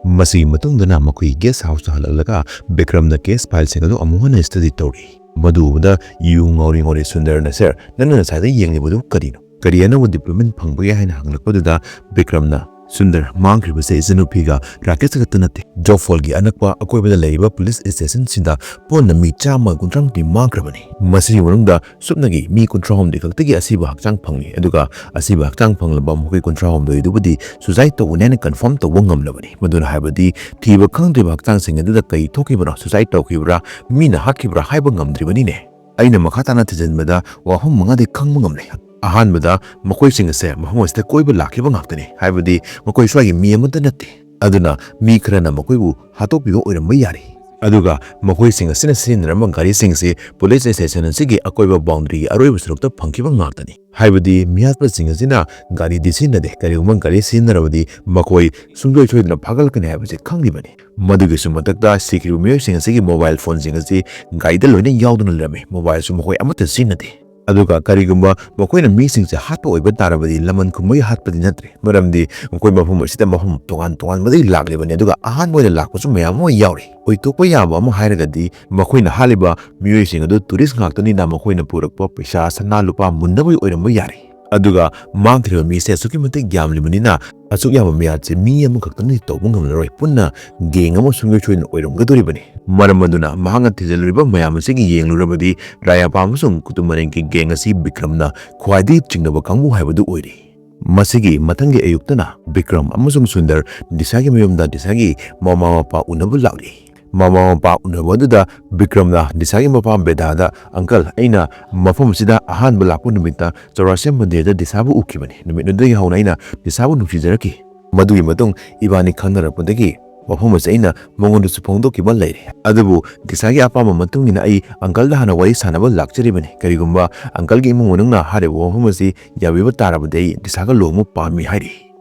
ꯃꯁꯤꯒꯤ ꯃꯇꯨꯡꯗꯅ ꯃꯈꯣꯏꯒꯤ ꯒꯦꯁ ꯍꯥꯎꯁꯇ ꯍꯜꯂꯛꯂꯒ ꯕꯤꯀ꯭ꯔꯝꯅ ꯀꯦꯁ ꯐꯥꯏꯜꯁꯤꯡ ꯑꯗꯨ ꯑꯃꯨꯛ ꯍꯟꯅ ꯁ꯭ꯇꯗꯤ ꯇꯧꯔꯤ꯫ ꯃꯗꯨ ꯎꯕꯗ ꯌꯨ ꯉꯥꯎꯔꯤ ꯉꯥꯎꯔꯤ ꯁꯨꯟꯗꯔꯅ, "ꯁꯥꯔ, ꯅꯪꯅ ꯉꯁꯥꯏꯗ ꯌꯦꯡꯂꯤꯕꯗꯨ ꯀꯔꯤꯅꯣ? ꯀꯔꯤ ꯑꯅꯧꯕ ꯗꯤꯕ꯭ꯂꯞꯃꯦꯟ ꯐꯪꯕꯒꯦ?" ꯍꯥꯏꯅ ꯍꯪꯂꯛꯄꯗꯨꯗ ꯕꯤꯀ꯭ꯔꯝꯅ, "ꯁꯨꯟꯗꯔ, ꯃꯥꯡꯈ꯭ꯔꯤꯕꯁꯦ ꯏꯆꯟꯅꯨꯄꯤꯒ ꯔꯥꯀꯦꯁ ꯈꯛꯇ ꯅꯠꯇꯦ꯫ ꯖꯣꯐꯣꯜꯒꯤ ꯑꯅꯛꯄ ꯑꯀꯣꯏꯕꯗ ꯂꯩꯔꯤꯕ ꯄꯨꯂꯤꯁ ꯁ꯭ꯇꯦꯁꯟꯁꯤꯡꯗ ꯄꯨꯟꯅ ꯃꯤ ꯆꯥꯝꯃ ꯀꯨꯟꯊ꯭ꯔꯥꯃꯨꯛꯇꯤ ꯃꯥꯡꯈ꯭ꯔꯕꯅꯤ꯫ ꯃꯁꯤꯒꯤ ꯃꯅꯨꯡꯗ ꯁꯨꯞꯅꯒꯤ ꯃꯤ ꯀꯨꯟꯊ꯭ꯔꯥꯍꯨꯝꯗꯣꯏ ꯈꯛꯇꯒꯤ ꯑꯁꯤꯕ ꯍꯛꯆꯥꯡ ꯐꯪꯂꯤ꯫ ꯑꯗꯨꯒ ꯑꯁꯤꯕ ꯍꯛꯆꯥꯡ ꯐꯪꯂꯕ ꯃꯈꯣꯏ ꯀꯨꯟꯊ꯭ꯔꯥꯍꯨꯝꯗꯣꯏꯗꯨꯕꯨꯗꯤ ꯁꯨꯁꯥꯏꯗ ꯇꯧꯕꯅꯤ ꯍꯥꯏꯅ ꯀꯟꯐꯥꯔꯝ ꯇꯧꯕ ꯉꯝꯂꯕꯅꯤ꯫ ꯃꯗꯨꯅ ꯍꯥꯏꯕꯗꯤ ꯊꯤꯕ ꯈꯪꯗ꯭ꯔꯤꯕ ꯍꯛꯆꯥꯡꯁꯤꯡ ꯑꯗꯨꯗ ꯀꯔꯤ ꯊꯣꯛꯈꯤꯕꯅꯣ, ꯁꯨꯁꯥꯏꯗ ꯇꯧꯈꯤꯕ꯭ꯔꯥ, ꯃꯤꯅ ꯍꯥꯠꯈꯤꯕ꯭ꯔꯥ ꯍꯥꯏꯕ ꯉꯝꯗ꯭ꯔꯤꯕꯅꯤꯅꯦ꯫ ꯑꯩꯅ ꯃꯈꯥ ꯇꯥꯅ ꯊꯤꯖꯤꯟꯕꯗ ꯋꯥꯐꯝ ꯃꯉꯥꯗꯤ ꯈꯪꯕ ꯉꯝꯂꯦ꯫ ꯑꯍꯥꯟꯕꯗ, ꯃꯈꯣꯏꯁꯤꯡ ꯑꯁꯦ ꯃꯐꯝ ꯑꯁꯤꯗ ꯀꯣꯏꯕ ꯂꯥꯛꯈꯤꯕ ꯉꯥꯛꯇꯅꯤ, ꯍꯥꯏꯕꯗꯤ ꯃꯈꯣꯏ ꯁ꯭ꯋꯥꯏꯒꯤ ꯃꯤ ꯑꯃꯠꯇ ꯅꯠꯇꯦ꯫ ꯑꯗꯨꯅ ꯃꯤ ꯈꯔꯅ ꯃꯈꯣꯏꯕꯨ ꯍꯥꯠꯇꯣꯛꯄꯤꯕ ꯑꯣꯏꯔꯝꯕ ꯌꯥꯔꯤ꯫ ꯑꯗꯨꯒ ꯃꯈꯣꯏꯁꯤꯡ ꯑꯁꯤꯅ ꯁꯤꯖꯤꯟꯅꯔꯝꯕ ꯒꯥꯔꯤꯁꯤꯡꯁꯤ ꯄꯨꯂꯤꯁ ꯁ꯭ꯇꯦꯁꯟ ꯑꯁꯤꯒꯤ ꯑꯀꯣꯏꯕ ꯕꯥꯎꯟꯗꯔꯤꯒꯤ ꯑꯔꯣꯏꯕ ꯁꯔꯨꯛꯇ ꯐꯪꯈꯤꯕ ꯉꯥꯛꯇꯅꯤ꯫ ꯍꯥꯏꯕꯗꯤ ꯃꯤꯍꯥꯠꯄꯁꯤꯡ ꯑꯁꯤꯅ ꯒꯥꯔꯤꯗꯤ ꯁꯤꯖꯤꯟꯅꯗꯦ, ꯀꯔꯤꯒꯨꯝꯕ ꯒꯥꯔꯤ ꯁꯤꯖꯤꯟꯅꯔꯕꯗꯤ ꯃꯈꯣꯏ ꯁꯨꯡꯁꯣꯏ ꯁꯣꯏꯗꯅ ꯐꯥꯒꯠꯂꯛꯀꯅꯤ ꯍꯥꯏꯕꯁꯤ ꯈꯪꯂꯤꯕꯅꯤ꯫ ꯃꯗꯨꯒꯤꯁꯨ ꯃꯊꯛꯇ ꯁꯤꯈ꯭ꯔꯤꯕ ꯃꯤꯑꯣꯏꯁꯤꯡ ꯑꯁꯤꯒꯤ ꯃꯣꯕꯥꯏꯜ ꯐꯣꯟꯁꯤꯡ ꯑꯁꯤ ꯒꯥꯔꯤꯗ ꯂꯣꯏꯅ ꯌꯥꯎꯗꯨꯅ ꯂꯩꯔꯝꯃꯤ, ꯃꯣꯕꯥꯏꯜꯁꯨ ꯃꯈꯣꯏ ꯑꯃꯠꯇ ꯁꯤꯖꯤꯟꯅꯗꯦ꯫ ꯑꯗꯨꯒ ꯀꯔꯤꯒꯨꯝꯕ ꯃꯈꯣꯏꯅ ꯃꯤꯁꯤꯡꯁꯦ ꯍꯥꯠꯄ ꯑꯣꯏꯕ ꯇꯥꯔꯕꯗꯤ ꯂꯃꯟ ꯈꯨꯝꯕꯒꯤ ꯍꯥꯠꯄꯗꯤ ꯅꯠꯇ꯭ꯔꯦ, ꯃꯔꯝꯗꯤ ꯃꯈꯣꯏ ꯃꯐꯝ ꯑꯁꯤꯗ ꯃꯐꯝ ꯇꯣꯉꯥꯟ ꯇꯣꯉꯥꯟꯕꯗꯒꯤ ꯂꯥꯛꯂꯤꯕꯅꯤ, ꯑꯗꯨꯒ ꯑꯍꯥꯟꯕ ꯑꯣꯏꯅ ꯂꯥꯛꯄꯁꯨ ꯃꯌꯥꯝ ꯑꯃ ꯌꯥꯎꯔꯤ꯫ ꯑꯣꯏꯊꯣꯛꯄ ꯌꯥꯕ ꯑꯃ ꯍꯥꯏꯔꯒꯗꯤ ꯃꯈꯣꯏꯅ ꯍꯥꯠꯂꯤꯕ ꯃꯤꯑꯣꯏꯁꯤꯡ ꯑꯗꯨ ꯇꯨꯔꯤꯁ ꯉꯥꯛꯇꯅꯤꯅ ꯃꯈꯣꯏꯅ ꯄꯨꯔꯛꯄ ꯄꯩꯁꯥ ꯁꯅꯥ ꯂꯨꯄꯥ ꯃꯨꯟꯅꯕꯒꯤ ꯑꯣꯏꯔꯝꯕ ꯌꯥꯔꯦ꯫ ꯑꯗꯨꯒ ꯃꯥꯡꯈ꯭ꯔꯤꯕ ꯃꯤꯁꯦ ꯑꯁꯨꯛꯀꯤ ꯃꯇꯤꯛ ꯌꯥꯝꯂꯤꯕꯅꯤꯅ ꯑꯁꯨꯛ ꯌꯥꯝꯕ ꯃꯤꯍꯥꯠꯁꯦ ꯃꯤ ꯑꯃꯈꯛꯇꯅꯗꯤ ꯇꯧꯕ ꯉꯝꯂꯔꯣꯏ, ꯄꯨꯟꯅ ꯒꯦꯡ ꯑꯃ ꯁꯨꯡꯁꯣꯏ ꯁꯣꯏꯗꯅ ꯑꯣꯏꯔꯝꯒꯗꯣꯔꯤꯕꯅꯤ꯫ ꯃꯔꯝ ꯑꯗꯨꯅ ꯃꯍꯥꯛꯅ ꯊꯤꯖꯤꯜꯂꯨꯔꯤꯕ ꯃꯌꯥꯝ ꯑꯁꯤꯒꯤ ꯌꯦꯡꯂꯨꯔꯕꯗꯤ ꯔꯥꯌꯥꯄꯥ ꯑꯃꯁꯨꯡ ꯀꯨꯇꯨ ꯃꯔꯦꯡꯒꯤ ꯒꯦꯡ ꯑꯁꯤ ꯕꯤꯀ꯭ꯔꯝꯅ ꯈ꯭ꯋꯥꯏꯗꯒꯤ ꯆꯤꯡꯅꯕ ꯀꯥꯡꯕꯨ ꯍꯥꯏꯕꯗꯨ ꯑꯣꯏꯔꯤ꯫ ꯃꯁꯤꯒꯤ ꯃꯊꯪꯒꯤ ꯑꯌꯨꯛꯇꯅ ꯕꯤꯀ꯭ꯔꯝ ꯑꯃꯁꯨꯡ ꯁꯨꯟꯗꯔ ꯗꯤꯁꯥꯒꯤ ꯃꯌꯨꯝꯗ ꯗꯤꯁꯥꯒꯤ ꯃꯃꯥ ꯃꯄꯥ ꯎꯅꯕ ꯂꯥꯛꯂꯤ꯫ ꯃꯃꯥ ꯃꯄꯥ ꯎꯅꯕ ꯑꯗꯨꯗ ꯕꯤꯀ꯭ꯔꯝꯅ ꯗꯤꯁꯥꯒꯤ ꯃꯄꯥ ꯕꯦꯗꯥꯗ, "ꯑꯪꯀꯜ, ꯑꯩꯅ ꯃꯐꯝ ꯑꯁꯤꯗ ꯑꯍꯥꯟꯕ ꯂꯥꯛꯄ ꯅꯨꯃꯤꯠꯇ ꯆꯧꯔꯥꯁꯤꯌꯥ ꯃꯟꯗꯤꯔꯗ ꯗꯤꯁꯥꯕꯨ ꯎꯈꯤꯕꯅꯤ꯫ ꯅꯨꯃꯤꯠ ꯑꯗꯨꯗꯒꯤ ꯍꯧꯅ ꯑꯩꯅ ꯗꯤꯁꯥꯕꯨ ꯅꯨꯡꯁꯤꯖꯔꯛꯈꯤ꯫ ꯃꯗꯨꯒꯤ ꯃꯇꯨꯡ ꯏꯕꯥꯅꯤ ꯈꯪꯅꯔꯛꯄꯗꯒꯤ ꯋꯥꯐꯝ ꯑꯁꯤ ꯑꯩꯅ ꯃꯉꯣꯟꯗꯁꯨ ꯐꯣꯡꯗꯣꯛꯈꯤꯕ ꯂꯩꯔꯦ꯫ ꯑꯗꯨꯕꯨ ꯗꯤꯁꯥꯒꯤ ꯑꯄꯥꯝꯕ ꯃꯇꯨꯡ ꯏꯟꯅ ꯑꯩ ꯑꯪꯀꯜꯗ ꯍꯥꯟꯅ ꯋꯥꯔꯤ ꯁꯥꯟꯅꯕ ꯂꯥꯛꯆꯔꯤꯕꯅꯤ꯫ ꯀꯔꯤꯒꯨꯝꯕ ꯑꯪꯀꯜꯒꯤ ꯏꯃꯨꯡ ꯃꯅꯨꯡꯅ ꯍꯥꯏꯔꯤꯕ ꯋꯥꯐꯝ ꯑꯁꯤ ꯌꯥꯕꯤꯕ ꯇꯥꯔꯕꯗꯤ ꯑꯩ ꯗꯤꯁꯥꯒ ꯂꯨꯍꯣꯡꯕ ꯄꯥꯝꯃꯤ" ꯍꯥꯏꯔꯤ꯫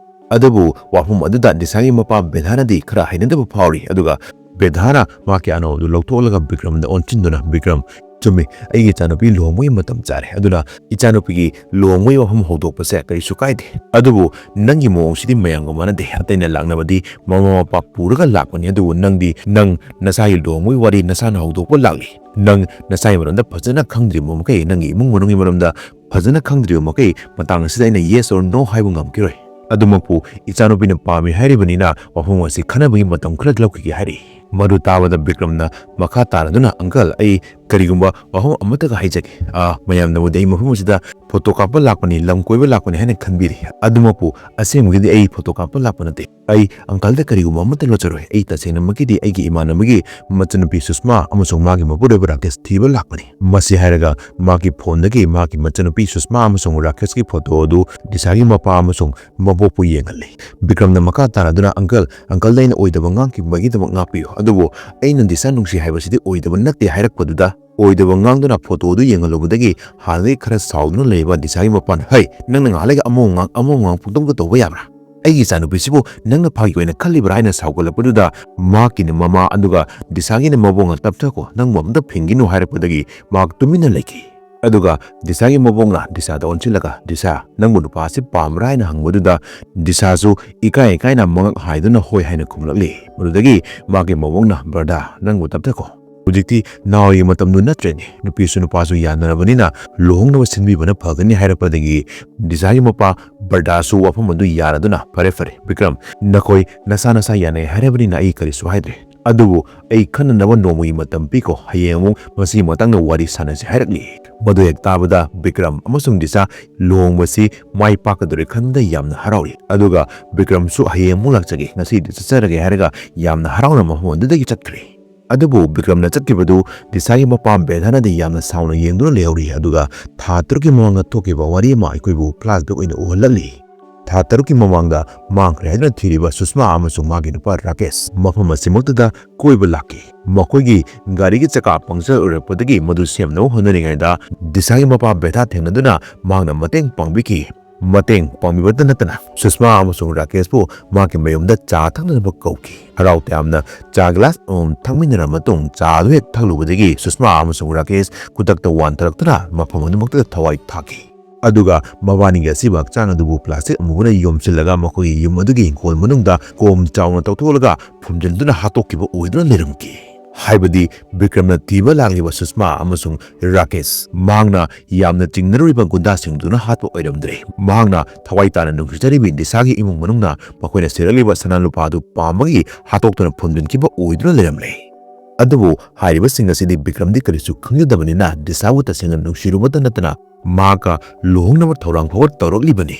ꯑꯗꯨꯕꯨ ꯋꯥꯐꯝ ꯑꯗꯨꯗ ꯗꯤꯁꯥꯒꯤ ꯃꯄꯥ ꯕꯦꯗꯥꯅꯗꯤ ꯈꯔ ꯍꯩꯅꯗꯕ ꯐꯥꯎꯔꯤ, ꯑꯗꯨꯒ ꯕꯦꯗꯥꯅ ꯃꯍꯥꯛꯀꯤ ꯑꯅꯧ ꯑꯗꯨ ꯂꯧꯊꯣꯛꯂꯒ ꯕꯤꯀ꯭ꯔꯝꯗ ꯑꯣꯟꯁꯤꯟꯗꯨꯅ, "ꯕꯤꯀ꯭ꯔꯝ, ꯆꯨꯝꯃꯤ, ꯑꯩꯒꯤ ꯏꯆꯥꯅꯨꯄꯤ ꯂꯨꯍꯣꯡꯕꯒꯤ ꯃꯇꯝ ꯆꯥꯔꯦ, ꯑꯗꯨꯅ ꯏꯆꯥꯅꯨꯄꯤꯒꯤ ꯂꯨꯍꯣꯡꯕꯒꯤ ꯋꯥꯐꯝ ꯍꯧꯗꯣꯛꯄꯁꯦ ꯀꯔꯤꯁꯨ ꯀꯥꯏꯗꯦ꯫ ꯑꯗꯨꯕꯨ ꯅꯪꯒꯤ ꯃꯑꯣꯡꯁꯤꯗꯤ ꯃꯌꯥꯝꯒ ꯃꯥꯟꯅꯗꯦ꯫ ꯑꯇꯩꯅ ꯂꯥꯛꯅꯕꯗꯤ ꯃꯃꯥ ꯃꯄꯥ ꯄꯨꯔꯒ ꯂꯥꯛꯄꯅꯤ, ꯑꯗꯨꯕꯨ ꯅꯪꯗꯤ ꯅꯪ ꯅꯁꯥꯒꯤ ꯂꯨꯍꯣꯡꯕꯒꯤ ꯋꯥꯔꯤ ꯅꯁꯥꯅ ꯍꯧꯗꯣꯛꯄ ꯂꯥꯛꯂꯤ꯫ ꯅꯪ ꯅꯁꯥꯒꯤ ꯃꯔꯝꯗ ꯐꯖꯅ ꯈꯪꯗ꯭ꯔꯤꯕ ꯃꯈꯩ, ꯅꯪꯒꯤ ꯏꯃꯨꯡ ꯃꯅꯨꯡꯒꯤ ꯃꯔꯝꯗ ꯐꯖꯅ ꯈꯪꯗ꯭ꯔꯤꯕ ꯃꯈꯩ, ꯃꯇꯥꯡ ꯑꯁꯤꯗ ꯑꯩꯅ yes or no ꯍꯥꯏꯕ ꯉꯝꯈꯤꯔꯣꯏ꯫ ꯑꯗꯨꯃꯛꯄꯨ ꯏꯆꯥꯅꯨꯄꯤꯅ ꯄꯥꯝꯃꯤ ꯍꯥꯏꯔꯤꯕꯅꯤꯅ ꯋꯥꯐꯝ ꯑꯁꯤ ꯈꯟꯅꯕꯒꯤ ꯃꯇꯝ ꯈꯔ ꯂꯧꯈꯤꯒꯦ" ꯍꯥꯏꯔꯛꯏ꯫ ꯃꯗꯨ ꯇꯥꯕꯗ ꯕꯤꯀ꯭ꯔꯝꯅ ꯃꯈꯥ ꯇꯥꯔꯗꯨꯅ, "ꯑꯪꯀꯜ, ꯑꯩ ꯀꯔꯤꯒꯨꯝꯕ ꯋꯥꯍꯪ ꯑꯃꯠꯇꯒ ꯍꯥꯏꯖꯒꯦ꯫ ꯑꯥ, ꯃꯌꯥꯝꯅꯕꯨꯗꯤ ꯑꯩ ꯃꯐꯝ ꯑꯁꯤꯗ ꯐꯣꯇꯣ ꯀꯥꯞꯄ ꯂꯥꯛꯄꯅꯤ, ꯂꯝ ꯀꯣꯏꯕ ꯂꯥꯛꯄꯅꯤ ꯍꯥꯏꯅ ꯈꯟꯕꯤꯔꯤ꯫ ꯑꯗꯨꯃꯛꯄꯨ ꯑꯁꯦꯡꯕꯒꯤꯗꯤ ꯑꯩ ꯐꯣꯇꯣ ꯀꯥꯞꯄ ꯂꯥꯛꯄ ꯅꯠꯇꯦ꯫ ꯑꯩ ꯑꯪꯀꯜꯗ ꯀꯔꯤꯒꯨꯝꯕ ꯑꯃꯠꯇ ꯂꯣꯠꯆꯔꯣꯏ꯫ ꯑꯩ ꯇꯁꯦꯡꯅꯃꯛꯀꯤꯗꯤ ꯑꯩꯒꯤ ꯏꯃꯥꯟꯅꯕꯒꯤ ꯃꯆꯟꯅꯨꯄꯤ ꯁꯨꯁꯃꯥ ꯑꯃꯁꯨꯡ ꯃꯥꯒꯤ ꯃꯄꯨꯔꯣꯏꯕ ꯔꯥꯀꯦꯁ ꯊꯤꯕ ꯂꯥꯛꯄꯅꯤ꯫ ꯃꯁꯤ ꯍꯥꯏꯔꯒ ꯃꯥꯒꯤ ꯐꯣꯟꯗꯒꯤ ꯃꯥꯒꯤ ꯃꯆꯟꯅꯨꯄꯤ ꯁꯨꯁꯃꯥ ꯑꯃꯁꯨꯡ ꯔꯥꯀꯦꯁꯀꯤ ꯐꯣꯇꯣ ꯑꯗꯨ ꯗꯤꯁꯥꯒꯤ ꯃꯄꯥ ꯑꯃꯁꯨꯡ ꯃꯕꯣꯛꯄꯨ ꯌꯦꯡꯍꯜꯂꯤ꯫ ꯕꯤꯀ꯭ꯔꯝꯅ ꯃꯈꯥ ꯇꯥꯔꯗꯨꯅ, "ꯑꯪꯀꯜ, ꯑꯪꯀꯜꯗ ꯑꯩꯅ ꯑꯣꯏꯗꯕ ꯉꯥꯡꯈꯤꯕꯒꯤꯗꯃꯛ ꯉꯥꯛꯄꯤꯌꯨ, ꯑꯗꯨꯕꯨ ꯑꯩꯅ ꯗꯤꯁꯥ ꯅꯨꯡꯁꯤ ꯍꯥꯏꯕꯁꯤꯗꯤ ꯑꯣꯏꯗꯕ ꯅꯠꯇꯦ" ꯍꯥꯏꯔꯛꯄꯗꯨꯗ, ꯑꯣꯏꯗꯕ ꯉꯥꯡꯗꯨꯅ ꯐꯣꯇꯣ ꯑꯗꯨ ꯌꯦꯡꯍꯜꯂꯨꯕꯗꯒꯤ ꯍꯥꯟꯅꯗꯒꯤ ꯈꯔ ꯁꯥꯎꯗꯨꯅ ꯂꯩꯔꯤꯕ ꯗꯤꯁꯥꯒꯤ ꯃꯄꯥꯅ, "ꯍꯩ, ꯅꯪꯅ ꯉꯥꯏꯍꯥꯛ ꯂꯩꯒ ꯑꯃꯃꯨꯛ ꯉꯥꯡ, ꯑꯃꯃꯨꯛ ꯉꯥꯡ ꯄꯨꯡꯇꯧꯗ ꯇꯧꯕ ꯌꯥꯕ꯭ꯔꯥ? ꯑꯩꯒꯤ ꯏꯆꯥꯅꯨꯄꯤꯁꯤꯕꯨ ꯅꯪꯅ ꯐꯥꯒꯤ ꯑꯣꯏꯅ ꯈꯜꯂꯤꯕ꯭ꯔꯥ?" ꯍꯥꯏꯅ ꯁꯥꯎꯒꯠꯂꯛꯄꯗꯨꯗ, ꯃꯍꯥꯛꯀꯤꯅ ꯃꯃꯥ ꯑꯗꯨꯒ ꯗꯤꯁꯥꯒꯤꯅ ꯃꯕꯣꯛꯅ, "ꯇꯞꯊꯈꯣ, ꯅꯪꯕꯨ ꯑꯝꯇ ꯐꯤꯡꯒꯤꯅꯨ" ꯍꯥꯏꯔꯛꯄꯗꯒꯤ ꯃꯍꯥꯛ ꯇꯨꯃꯤꯟꯅ ꯂꯩꯈꯤ꯫ ꯑꯗꯨꯒ ꯗꯤꯁꯥꯒꯤ ꯃꯕꯣꯛꯅ ꯗꯤꯁꯥꯗ ꯑꯣꯟꯁꯤꯜꯂꯒ, "ꯗꯤꯁꯥ, ꯅꯪꯕꯨ ꯅꯨꯄꯥ ꯑꯁꯤ ꯄꯥꯝꯕ꯭ꯔꯥ?" ꯍꯥꯏꯅ ꯍꯪꯕꯗꯨꯗ ꯗꯤꯁꯥꯁꯨ ꯏꯀꯥꯏ ꯏꯀꯥꯏꯅ ꯃꯉꯛ ꯍꯥꯏꯗꯨꯅ ꯍꯣꯏ ꯍꯥꯏꯅ ꯈꯨꯝꯂꯛꯂꯤ꯫ ꯃꯗꯨꯗꯒꯤ ꯃꯥꯒꯤ ꯃꯕꯣꯛꯅ, "ꯕ꯭ꯔꯗꯥ, ꯅꯪꯕꯨ ꯇꯞꯊꯈꯣ꯫ ꯍꯧꯖꯤꯛꯇꯤ ꯅꯍꯥꯟꯋꯥꯏꯒꯤ ꯃꯇꯝꯗꯨ ꯅꯠꯇ꯭ꯔꯦꯅꯦ꯫ ꯅꯨꯄꯤꯁꯨ ꯅꯨꯄꯥꯁꯨ ꯌꯥꯅꯔꯕꯅꯤꯅ ꯂꯨꯍꯣꯡꯅꯕ ꯁꯤꯟꯕꯤꯕꯅ ꯐꯒꯅꯤ" ꯍꯥꯏꯔꯛꯄꯗꯒꯤ ꯗꯤꯁꯥꯒꯤ ꯃꯄꯥ ꯕ꯭ꯔꯗꯥꯁꯨ ꯋꯥꯐꯝ ꯑꯗꯨ ꯌꯥꯔꯗꯨꯅ, "ꯐꯔꯦ, ꯐꯔꯦ, ꯕꯤꯀ꯭ꯔꯝ, ꯅꯈꯣꯏ ꯅꯁꯥ ꯅꯁꯥ ꯌꯥꯅꯩ ꯍꯥꯏꯔꯕꯅꯤꯅ ꯑꯩ ꯀꯔꯤꯁꯨ ꯍꯥꯏꯗ꯭ꯔꯦ꯫ ꯑꯗꯨꯕꯨ ꯑꯩ ꯈꯟꯅꯅꯕ ꯅꯣꯡꯃꯒꯤ ꯃꯇꯝ ꯄꯤꯈꯣ, ꯍꯌꯦꯡ ꯑꯃꯨꯛ ꯃꯁꯤꯒꯤ ꯃꯇꯥꯡꯗ ꯋꯥꯔꯤ ꯁꯥꯟꯅꯁꯤ" ꯍꯥꯏꯔꯛꯂꯤ꯫ ꯃꯗꯨ ꯍꯦꯛ ꯇꯥꯕꯗ ꯕꯤꯀ꯭ꯔꯝ ꯑꯃꯁꯨꯡ ꯗꯤꯁꯥ ꯂꯨꯍꯣꯡꯕꯁꯤ ꯃꯥꯏ ꯄꯥꯛꯀꯗꯧꯔꯦ ꯈꯟꯕꯗ ꯌꯥꯝꯅ ꯍꯔꯥꯎꯔꯤ꯫ ꯑꯗꯨꯒ ꯕꯤꯀ꯭ꯔꯝꯁꯨ "ꯍꯌꯦꯡ ꯑꯃꯨꯛ ꯂꯥꯛꯆꯒꯦ, ꯉꯁꯤꯗꯤ ꯆꯠꯆꯔꯒꯦ" ꯍꯥꯏꯔꯒ ꯌꯥꯝꯅ ꯍꯔꯥꯎꯅ ꯃꯐꯝ ꯑꯗꯨꯗꯒꯤ ꯆꯠꯈ꯭ꯔꯦ꯫ ꯑꯗꯨꯕꯨ ꯕꯤꯀ꯭ꯔꯝꯅ ꯆꯠꯈꯤꯕꯗꯨ ꯗꯤꯁꯥꯒꯤ ꯃꯄꯥ ꯕꯦꯊꯥꯅꯗꯤ ꯌꯥꯝꯅ ꯁꯥꯎꯅ ꯌꯦꯡꯗꯨꯅ ꯂꯩꯍꯧꯔꯤ꯫ ꯑꯗꯨꯒ ꯊꯥ ꯇꯔꯨꯛꯀꯤ ꯃꯃꯥꯡꯗ ꯊꯣꯛꯈꯤꯕ ꯋꯥꯔꯤ ꯑꯃ ꯑꯩꯈꯣꯏꯕꯨ flashback ꯑꯣꯏꯅ ꯎꯍꯜꯂꯛꯂꯤ꯫ ꯊꯥ ꯇꯔꯨꯛꯀꯤ ꯃꯃꯥꯡꯗ ꯃꯥꯡꯈ꯭ꯔꯦ ꯍꯥꯏꯗꯨꯅ ꯊꯤꯔꯤꯕ ꯁꯨꯁꯃꯥ ꯑꯃꯁꯨꯡ ꯃꯥꯒꯤ ꯅꯨꯄꯥ ꯔꯥꯀꯦꯁ ꯃꯐꯝ ꯑꯁꯤꯃꯛꯇꯗ ꯀꯣꯏꯕ ꯂꯥꯛꯈꯤ꯫ ꯃꯈꯣꯏꯒꯤ ꯒꯥꯔꯤꯒꯤ ꯆꯀꯥ puncture ꯑꯣꯏꯔꯛꯄꯗꯒꯤ ꯃꯗꯨ ꯁꯦꯝꯅꯕ ꯍꯣꯠꯅꯔꯤꯉꯩꯗ ꯗꯤꯁꯥꯒꯤ ꯃꯄꯥ ꯕꯦꯊꯥ ꯊꯦꯡꯅꯗꯨꯅ ꯃꯍꯥꯛꯅ ꯃꯇꯦꯡ ꯄꯥꯡꯕꯤꯈꯤ꯫ ꯃꯇꯦꯡ ꯄꯥꯡꯕꯤꯕꯇ ꯅꯠꯇꯅ ꯁꯨꯁꯃꯥ ꯑꯃꯁꯨꯡ ꯔꯥꯀꯦꯁꯄꯨ ꯃꯍꯥꯛꯀꯤ ꯃꯌꯨꯝꯗ ꯆꯥ ꯊꯛꯅꯅꯕ ꯀꯧꯈꯤ꯫ ꯍꯔꯥꯎ ꯇꯌꯥꯝꯅ ꯆꯥ glass ꯑꯃꯃꯝ ꯊꯛꯃꯤꯟꯅꯔꯕ ꯃꯇꯨꯡ ꯆꯥ ꯑꯗꯨ ꯍꯦꯛ ꯊꯛꯂꯨꯕꯗꯒꯤ ꯁꯨꯁꯃꯥ ꯑꯃꯁꯨꯡ ꯔꯥꯀꯦꯁ ꯈꯨꯗꯛꯇ ꯋꯥꯟꯊꯔꯛꯇꯨꯅ ꯃꯐꯝ ꯑꯗꯨꯃꯛꯇꯗ ꯊꯋꯥꯏ ꯊꯥꯈꯤ꯫ ꯑꯗꯨꯒ ꯃꯕꯥꯅꯤꯒꯤ ꯑꯁꯤꯕ ꯍꯛꯆꯥꯡ ꯑꯗꯨꯕꯨ plastic ꯑꯃꯨꯕꯅ ꯌꯣꯝꯁꯤꯜꯂꯒ ꯃꯈꯣꯏꯒꯤ ꯌꯨꯝ ꯑꯗꯨꯒꯤ ꯏꯪꯈꯣꯜ ꯃꯅꯨꯡꯗ ꯀꯣꯝ ꯆꯥꯎꯅ ꯇꯧꯊꯣꯛꯂꯒ ꯐꯨꯝꯖꯤꯟꯗꯨꯅ ꯍꯥꯠꯇꯣꯛꯈꯤꯕ ꯑꯣꯏꯗꯨꯅ ꯂꯩꯔꯝꯈꯤ꯫ ꯍꯥꯏꯕꯗꯤ ꯕꯤꯀ꯭ꯔꯝꯅ ꯊꯤꯕ ꯂꯥꯛꯂꯤꯕ ꯁꯨꯁꯃꯥ ꯑꯃꯁꯨꯡ ꯔꯥꯀꯦꯁ ꯃꯍꯥꯛꯅ ꯌꯥꯝꯅ ꯆꯤꯡꯅꯔꯨꯔꯤꯕ ꯒꯨꯟꯗꯥꯁꯤꯡꯗꯨꯅ ꯍꯥꯠꯄ ꯑꯣꯏꯔꯝꯗ꯭ꯔꯦ꯫ ꯃꯍꯥꯛꯅ ꯊꯋꯥꯏ ꯇꯥꯅ ꯅꯨꯡꯁꯤꯖꯔꯤꯕꯤ ꯗꯤꯁꯥꯒꯤ ꯏꯃꯨꯡ ꯃꯅꯨꯡꯅ ꯃꯈꯣꯏꯅ ꯁꯤꯔꯛꯂꯤꯕ ꯁꯅꯥ ꯂꯨꯄꯥ ꯑꯗꯨ ꯄꯥꯝꯕꯒꯤ ꯍꯥꯠꯇꯣꯛꯇꯨꯅ ꯐꯨꯝꯖꯤꯟꯈꯤꯕ ꯑꯣꯏꯗꯨꯅ ꯂꯩꯔꯝꯂꯦ꯫ ꯑꯗꯨꯕꯨ ꯍꯥꯏꯔꯤꯕꯁꯤꯡ ꯑꯁꯤꯗꯤ ꯕꯤꯀ꯭ꯔꯝꯗꯤ ꯀꯔꯤꯁꯨ ꯈꯪꯖꯗꯕꯅꯤꯅ ꯗꯤꯁꯥꯕꯨ ꯇꯁꯦꯡꯅ ꯅꯨꯡꯁꯤꯔꯨꯕꯇ ꯅꯠꯇꯅ ꯃꯍꯥꯛꯀ ꯂꯨꯍꯣꯡꯅꯕ ꯊꯧꯔꯥꯡ ꯐꯥꯎꯕ ꯇꯧꯔꯛꯂꯤꯕꯅꯤ꯫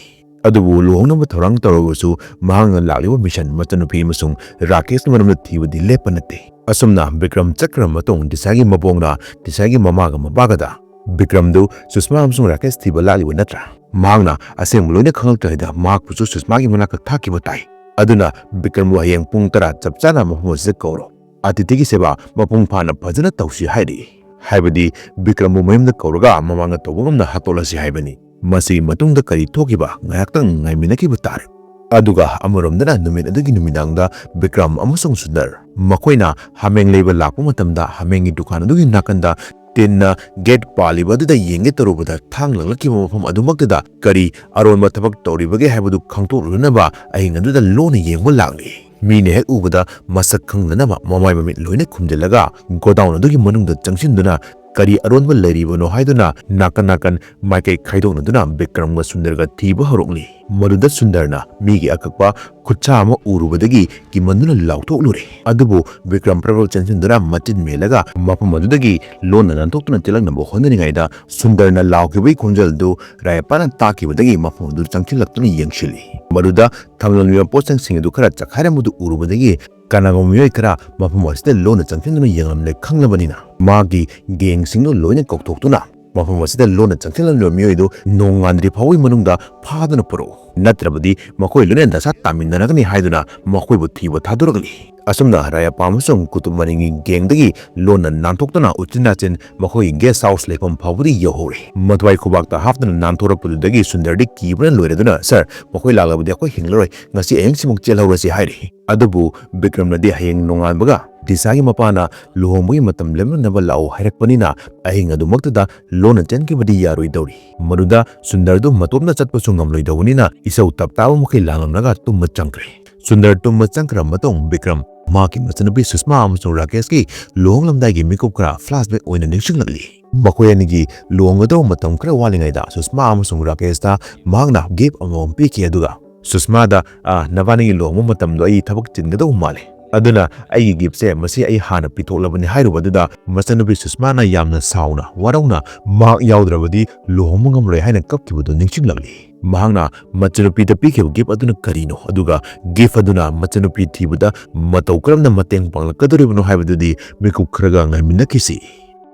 ꯑꯗꯨꯕꯨ ꯂꯨꯍꯣꯡꯅꯕ ꯊꯧꯔꯥꯡ ꯇꯧꯔꯕꯁꯨ ꯃꯍꯥꯛꯅ ꯂꯥꯛꯂꯤꯕ ꯃꯤꯁꯟ ꯃꯆꯟꯅꯨꯄꯤ ꯑꯃꯁꯨꯡ ꯔꯥꯀꯦꯁꯀꯤ ꯃꯔꯝꯗ ꯊꯤꯕꯗꯤ ꯂꯦꯞꯄ ꯅꯠꯇꯦ꯫ ꯑꯁꯨꯝꯅ ꯕꯤꯀ꯭ꯔꯝ ꯆꯠꯈ꯭ꯔꯕ ꯃꯇꯨꯡ ꯗꯤꯁꯥꯒꯤ ꯃꯕꯣꯛꯅ ꯗꯤꯁꯥꯒꯤ ꯃꯃꯥꯒ ꯃꯄꯥꯒꯗ ꯕꯤꯀ꯭ꯔꯝꯗꯨ ꯁꯨꯁꯃꯥ ꯑꯃꯁꯨꯡ ꯔꯥꯀꯦꯁ ꯊꯤꯕ ꯂꯥꯛꯂꯤꯕ ꯅꯠꯇ꯭ꯔꯥ? ꯃꯍꯥꯛꯅ ꯑꯁꯦꯡꯕ ꯂꯣꯏꯅ ꯈꯪꯂꯛꯇ꯭ꯔꯤꯉꯩꯗ ꯃꯍꯥꯛꯄꯨꯁꯨ ꯁꯨꯁꯃꯥꯒꯤ ꯃꯅꯥꯛꯇ ꯊꯥꯈꯤꯕ ꯇꯥꯏ꯫ ꯑꯗꯨꯅ ꯕꯤꯀ꯭ꯔꯝꯕꯨ ꯍꯌꯦꯡ ꯄꯨꯡ ꯇꯔꯥ ꯆꯞ ꯆꯥꯅ ꯃꯐꯝ ꯑꯁꯤꯗ ꯀꯧꯔꯣ꯫ ꯑꯇꯤꯊꯤꯒꯤ ꯁꯦꯕꯥ ꯃꯄꯨꯡ ꯐꯥꯅ ꯐꯖꯅ ꯇꯧꯁꯤ ꯍꯥꯏꯔꯤ꯫ ꯍꯥꯏꯕꯗꯤ ꯕꯤꯀ꯭ꯔꯝꯕꯨ ꯃꯌꯨꯝꯗ ꯀꯧꯔꯒ ꯃꯃꯥꯡꯗ ꯇꯧꯕ ꯉꯝꯅ ꯍꯥꯠꯇꯣꯛꯂꯁꯤ ꯍꯥꯏꯕꯅꯤ꯫ ꯃꯁꯤꯒꯤ ꯃꯇꯨꯡꯗ ꯀꯔꯤ ꯊꯣꯛꯈꯤꯕ ꯉꯥꯏꯍꯥꯛꯇꯪ ꯉꯥꯏꯃꯤꯟꯅꯈꯤꯕ ꯇꯥꯔꯦ꯫ ꯑꯗꯨꯒ ꯑꯃꯔꯣꯝꯗꯅ ꯅꯨꯃꯤꯠ ꯑꯗꯨꯒꯤ ꯅꯨꯃꯤꯗꯥꯡꯗ ꯕꯤꯀ꯭ꯔꯝ ꯑꯃꯁꯨꯡ ꯁꯨꯟꯗꯔ ꯃꯈꯣꯏꯅ ꯍꯥꯃꯦꯡ ꯂꯩꯕ ꯂꯥꯛꯄ ꯃꯇꯝꯗ ꯍꯥꯃꯦꯡꯒꯤ ꯗꯨꯀꯥꯟ ꯑꯗꯨꯒꯤ ꯅꯥꯀꯟꯗ ꯇꯤꯟꯅ ꯒꯦꯠ ꯄꯥꯜꯂꯤꯕ ꯑꯗꯨꯗ ꯌꯦꯡꯒꯦ ꯇꯧꯔꯨꯕꯗ ꯊꯥꯡ ꯂꯪꯂꯛꯈꯤꯕ ꯃꯐꯝ ꯑꯗꯨꯃꯛꯇꯨꯗ ꯀꯔꯤ ꯑꯔꯣꯟꯕ ꯊꯕꯛ ꯇꯧꯔꯤꯕꯒꯦ ꯍꯥꯏꯕꯗꯨ ꯈꯪꯗꯣꯛꯂꯨꯅꯅꯕ ꯑꯍꯤꯡ ꯑꯗꯨꯗ ꯂꯣꯟꯅ ꯌꯦꯡꯕ ꯂꯥꯛꯂꯤ꯫ ꯃꯤꯅ ꯍꯦꯛ ꯎꯕꯗ ꯃꯁꯛ ꯈꯪꯗꯅꯕ ꯃꯃꯥꯏ ꯃꯃꯤꯠ ꯂꯣꯏꯅ ꯈꯨꯝꯖꯤꯜꯂꯒ ꯒꯣꯗꯥꯎꯟ ꯑꯗꯨꯒꯤ ꯃꯅꯨꯡꯗ ꯆꯪꯁꯤꯟꯗꯨꯅ ꯀꯔꯤ ꯑꯔꯣꯟꯕ ꯂꯩꯔꯤꯕꯅꯣ ꯍꯥꯏꯗꯨꯅ ꯅꯥꯀꯟ ꯅꯥꯀꯟ ꯃꯥꯏꯀꯩ ꯈꯥꯏꯗꯣꯛꯅꯗꯨꯅ ꯕꯤꯀ꯭ꯔꯝꯒ ꯁꯨꯟꯗꯔꯒ ꯊꯤꯕ ꯍꯧꯔꯛꯂꯤ꯫ ꯃꯗꯨꯗ ꯁꯨꯟꯗꯔꯅ ꯃꯤꯒꯤ ꯑꯀꯛꯄ ꯈꯨꯠꯁꯥ ꯑꯃ ꯎꯔꯨꯕꯗꯒꯤ ꯀꯤꯃꯟꯗꯨꯅ ꯂꯥꯎꯊꯣꯛꯂꯨꯔꯦ꯫ ꯑꯗꯨꯕꯨ ꯕꯤꯀ꯭ꯔꯝ ꯄ꯭ꯔꯕꯜ ꯆꯦꯟꯁꯤꯟꯗꯨꯅ ꯃꯆꯤꯟ ꯃꯦꯜꯂꯒ ꯃꯐꯝ ꯑꯗꯨꯗꯒꯤ ꯂꯣꯟꯅ ꯅꯥꯟꯊꯣꯛꯇꯨꯅ ꯆꯦꯜꯂꯛꯅꯕ ꯍꯣꯠꯅꯔꯤꯉꯩꯗ ꯁꯨꯟꯗꯔꯅ ꯂꯥꯎꯈꯤꯕꯒꯤ ꯈꯣꯟꯖꯦꯜꯗꯨ ꯔꯥꯌꯞꯄꯥꯅ ꯇꯥꯈꯤꯕꯗꯒꯤ ꯃꯐꯝ ꯑꯗꯨ ꯆꯪꯁꯤꯜꯂꯛꯇꯨꯅ ꯌꯦꯡꯁꯤꯜꯂꯤ꯫ ꯃꯗꯨꯗ ꯊꯝꯂꯝꯂꯤꯕ ꯄꯣꯠꯆꯪꯁꯤꯡ ꯑꯗꯨ ꯈꯔ ꯆꯈꯥꯏꯔꯝꯕꯗꯨ ꯎꯔꯨꯕꯗꯒꯤ ꯀꯅꯥꯒꯨꯝꯕ ꯃꯤꯑꯣꯏ ꯈꯔ ꯃꯐꯝ ꯑꯁꯤꯗ ꯂꯣꯟꯅ ꯆꯪꯁꯤꯟꯗꯨꯅ ꯌꯦꯡꯂꯝꯂꯦ ꯈꯪꯂꯕꯅꯤꯅ ꯃꯥꯒꯤ ꯒꯦꯡꯁꯤꯡꯗꯨ ꯂꯣꯏꯅ ꯀꯧꯊꯣꯛꯇꯨꯅ ꯃꯐꯝ ꯑꯁꯤꯗ ꯂꯣꯟꯅ ꯆꯪꯁꯤꯜꯂꯝꯂꯤꯕ ꯃꯤꯑꯣꯏꯗꯨ ꯅꯣꯡꯉꯥꯟꯗ꯭ꯔꯤ ꯐꯥꯎꯕꯒꯤ ꯃꯅꯨꯡꯗ ꯐꯥꯗꯨꯅ ꯄꯨꯔꯛꯎ, ꯅꯠꯇ꯭ꯔꯕꯗꯤ ꯃꯈꯣꯏ ꯂꯣꯏꯅ ꯗꯁꯥ ꯇꯥꯃꯤꯟꯅꯔꯒꯅꯤ ꯍꯥꯏꯗꯨꯅ ꯃꯈꯣꯏꯕꯨ ꯊꯤꯕ ꯊꯥꯗꯣꯔꯛꯂꯤ꯫ ꯑꯁꯨꯝꯅ ꯔꯥꯌꯥꯄꯥ ꯑꯃꯁꯨꯡ ꯀꯨꯇꯨꯕ ꯃꯅꯤꯡꯒꯤ ꯒꯦꯡꯗꯒꯤ ꯂꯣꯟꯅ ꯅꯥꯟꯊꯣꯛꯇꯨꯅ ꯎꯆꯤꯟ ꯅꯥꯆꯤꯟ ꯃꯈꯣꯏꯒꯤ ꯒꯦꯁ ꯍꯥꯎꯁ ꯂꯩꯐꯝ ꯐꯥꯎꯕꯗꯤ ꯌꯧꯍꯧꯔꯦ꯫ ꯃꯊ꯭ꯋꯥꯏ ꯈꯨꯕꯥꯛꯇ ꯍꯥꯞꯇꯨꯅ ꯅꯥꯟꯊꯣꯔꯛꯄꯗꯨꯗꯒꯤ ꯁꯨꯟꯗꯔꯗꯤ ꯀꯤꯕꯅ ꯂꯣꯏꯔꯗꯨꯅ, "ꯁꯔ, ꯃꯈꯣꯏ ꯂꯥꯛꯂꯕꯗꯤ ꯑꯩꯈꯣꯏ ꯍꯤꯡꯂꯔꯣꯏ, ꯉꯁꯤ ꯑꯍꯤꯡꯁꯤꯃꯛ ꯆꯦꯜꯍꯧꯔꯁꯤ" ꯍꯥꯏꯔꯤ꯫ ꯑꯗꯨꯕꯨ ꯕꯤꯀ꯭ꯔꯝꯅꯗꯤ ꯍꯌꯦꯡ ꯅꯣꯡꯉꯥꯟꯕꯒ ꯗꯤꯁꯥꯒꯤ ꯃꯄꯥꯅ ꯂꯨꯍꯣꯡꯕꯒꯤ ꯃꯇꯝ ꯂꯦꯞꯅꯅꯕ ꯂꯥꯛꯎ ꯍꯥꯏꯔꯛꯄꯅꯤꯅ ꯑꯍꯤꯡ ꯑꯗꯨꯃꯛꯇꯨꯗ ꯂꯣꯟꯅ ꯆꯦꯟꯈꯤꯕꯗꯤ ꯌꯥꯔꯣꯏꯗꯧꯔꯤ꯫ ꯃꯗꯨꯗ ꯁꯨꯟꯗꯔꯗꯨ ꯃꯇꯣꯝꯇ ꯆꯠꯄꯁꯨ ꯉꯝꯂꯣꯏꯗꯧꯕꯅꯤꯅ ꯏꯁꯧ ꯇꯞ ꯇꯥꯕ ꯃꯈꯩ ꯂꯥꯡꯂꯝꯂꯒ ꯇꯨꯝꯕ ꯆꯪꯈ꯭ꯔꯦ꯫ ꯁꯨꯟꯗꯔ ꯇꯨꯝꯕ ꯆꯪꯈ꯭ꯔꯕ ꯃꯇꯨꯡ ꯕꯤꯀ꯭ꯔꯝ ꯃꯍꯥꯛꯀꯤ ꯃꯆꯟꯅꯨꯄꯤ ꯁꯨꯁꯃꯥ ꯑꯃꯁꯨꯡ ꯔꯥꯀꯦꯁꯀꯤ ꯂꯨꯍꯣꯡꯂꯝꯗꯥꯏꯒꯤ ꯃꯤꯀꯨꯞ ꯈꯔ ꯐ꯭ꯂꯥꯁꯕꯦꯛ ꯑꯣꯏꯅ ꯅꯤꯡꯁꯤꯡꯂꯛꯂꯤ꯫ ꯃꯈꯣꯏ ꯑꯅꯤꯒꯤ ꯂꯨꯍꯣꯡꯒꯗꯧꯕ ꯃꯇꯝ ꯈꯔ ꯋꯥꯠꯂꯤꯉꯩꯗ ꯁꯨꯁꯃꯥ ꯑꯃꯁꯨꯡ ꯔꯥꯀꯦꯁꯇ ꯃꯍꯥꯛꯅ ꯒꯤꯐ ꯑꯃꯃꯝ ꯄꯤꯈꯤ, ꯑꯗꯨꯒ ꯁꯨꯁꯃꯥꯗ, "ꯑꯥ, ꯅꯕꯥꯅꯤꯒꯤ ꯂꯨꯍꯣꯡꯕ ꯃꯇꯝꯗꯣ ꯑꯩ ꯊꯕꯛ ꯆꯤꯟꯒꯗꯧꯕ ꯃꯥꯜꯂꯦ, ꯑꯗꯨꯅ ꯑꯩꯒꯤ gift ꯁꯦ ꯃꯁꯤ ꯑꯩ ꯍꯥꯟꯅ ꯄꯤꯊꯣꯛꯂꯕꯅꯤ" ꯍꯥꯏꯔꯨꯕꯗꯨꯗ ꯃꯆꯟꯅꯨꯄꯤ ꯁꯨꯁꯃꯥꯅ ꯌꯥꯝꯅ ꯁꯥꯎꯅ ꯋꯥꯔꯧꯅ "ꯃꯍꯥꯛ ꯌꯥꯎꯗ꯭ꯔꯕꯗꯤ ꯂꯨꯍꯣꯡꯕ ꯉꯝꯂꯣꯏ" ꯍꯥꯏꯅ ꯀꯞꯈꯤꯕꯗꯨ ꯅꯤꯡꯁꯤꯡꯂꯛꯂꯤ꯫ ꯃꯍꯥꯛꯅ ꯃꯆꯟꯅꯨꯄꯤꯗ ꯄꯤꯈꯤꯕ gift ꯑꯗꯨꯅ ꯀꯔꯤꯅꯣ, ꯑꯗꯨꯒ gift ꯑꯗꯨꯅ ꯃꯆꯟꯅꯨꯄꯤ ꯊꯤꯕꯗ ꯃꯇꯧ ꯀꯔꯝꯅ ꯃꯇꯦꯡ ꯄꯥꯡꯂꯛꯀꯗꯧꯔꯤꯕꯅꯣ ꯍꯥꯏꯕꯗꯨꯗꯤ ꯃꯤꯀꯨꯞ ꯈꯔꯒ ꯉꯥꯏꯃꯤꯟꯅꯈꯤꯁꯤ꯫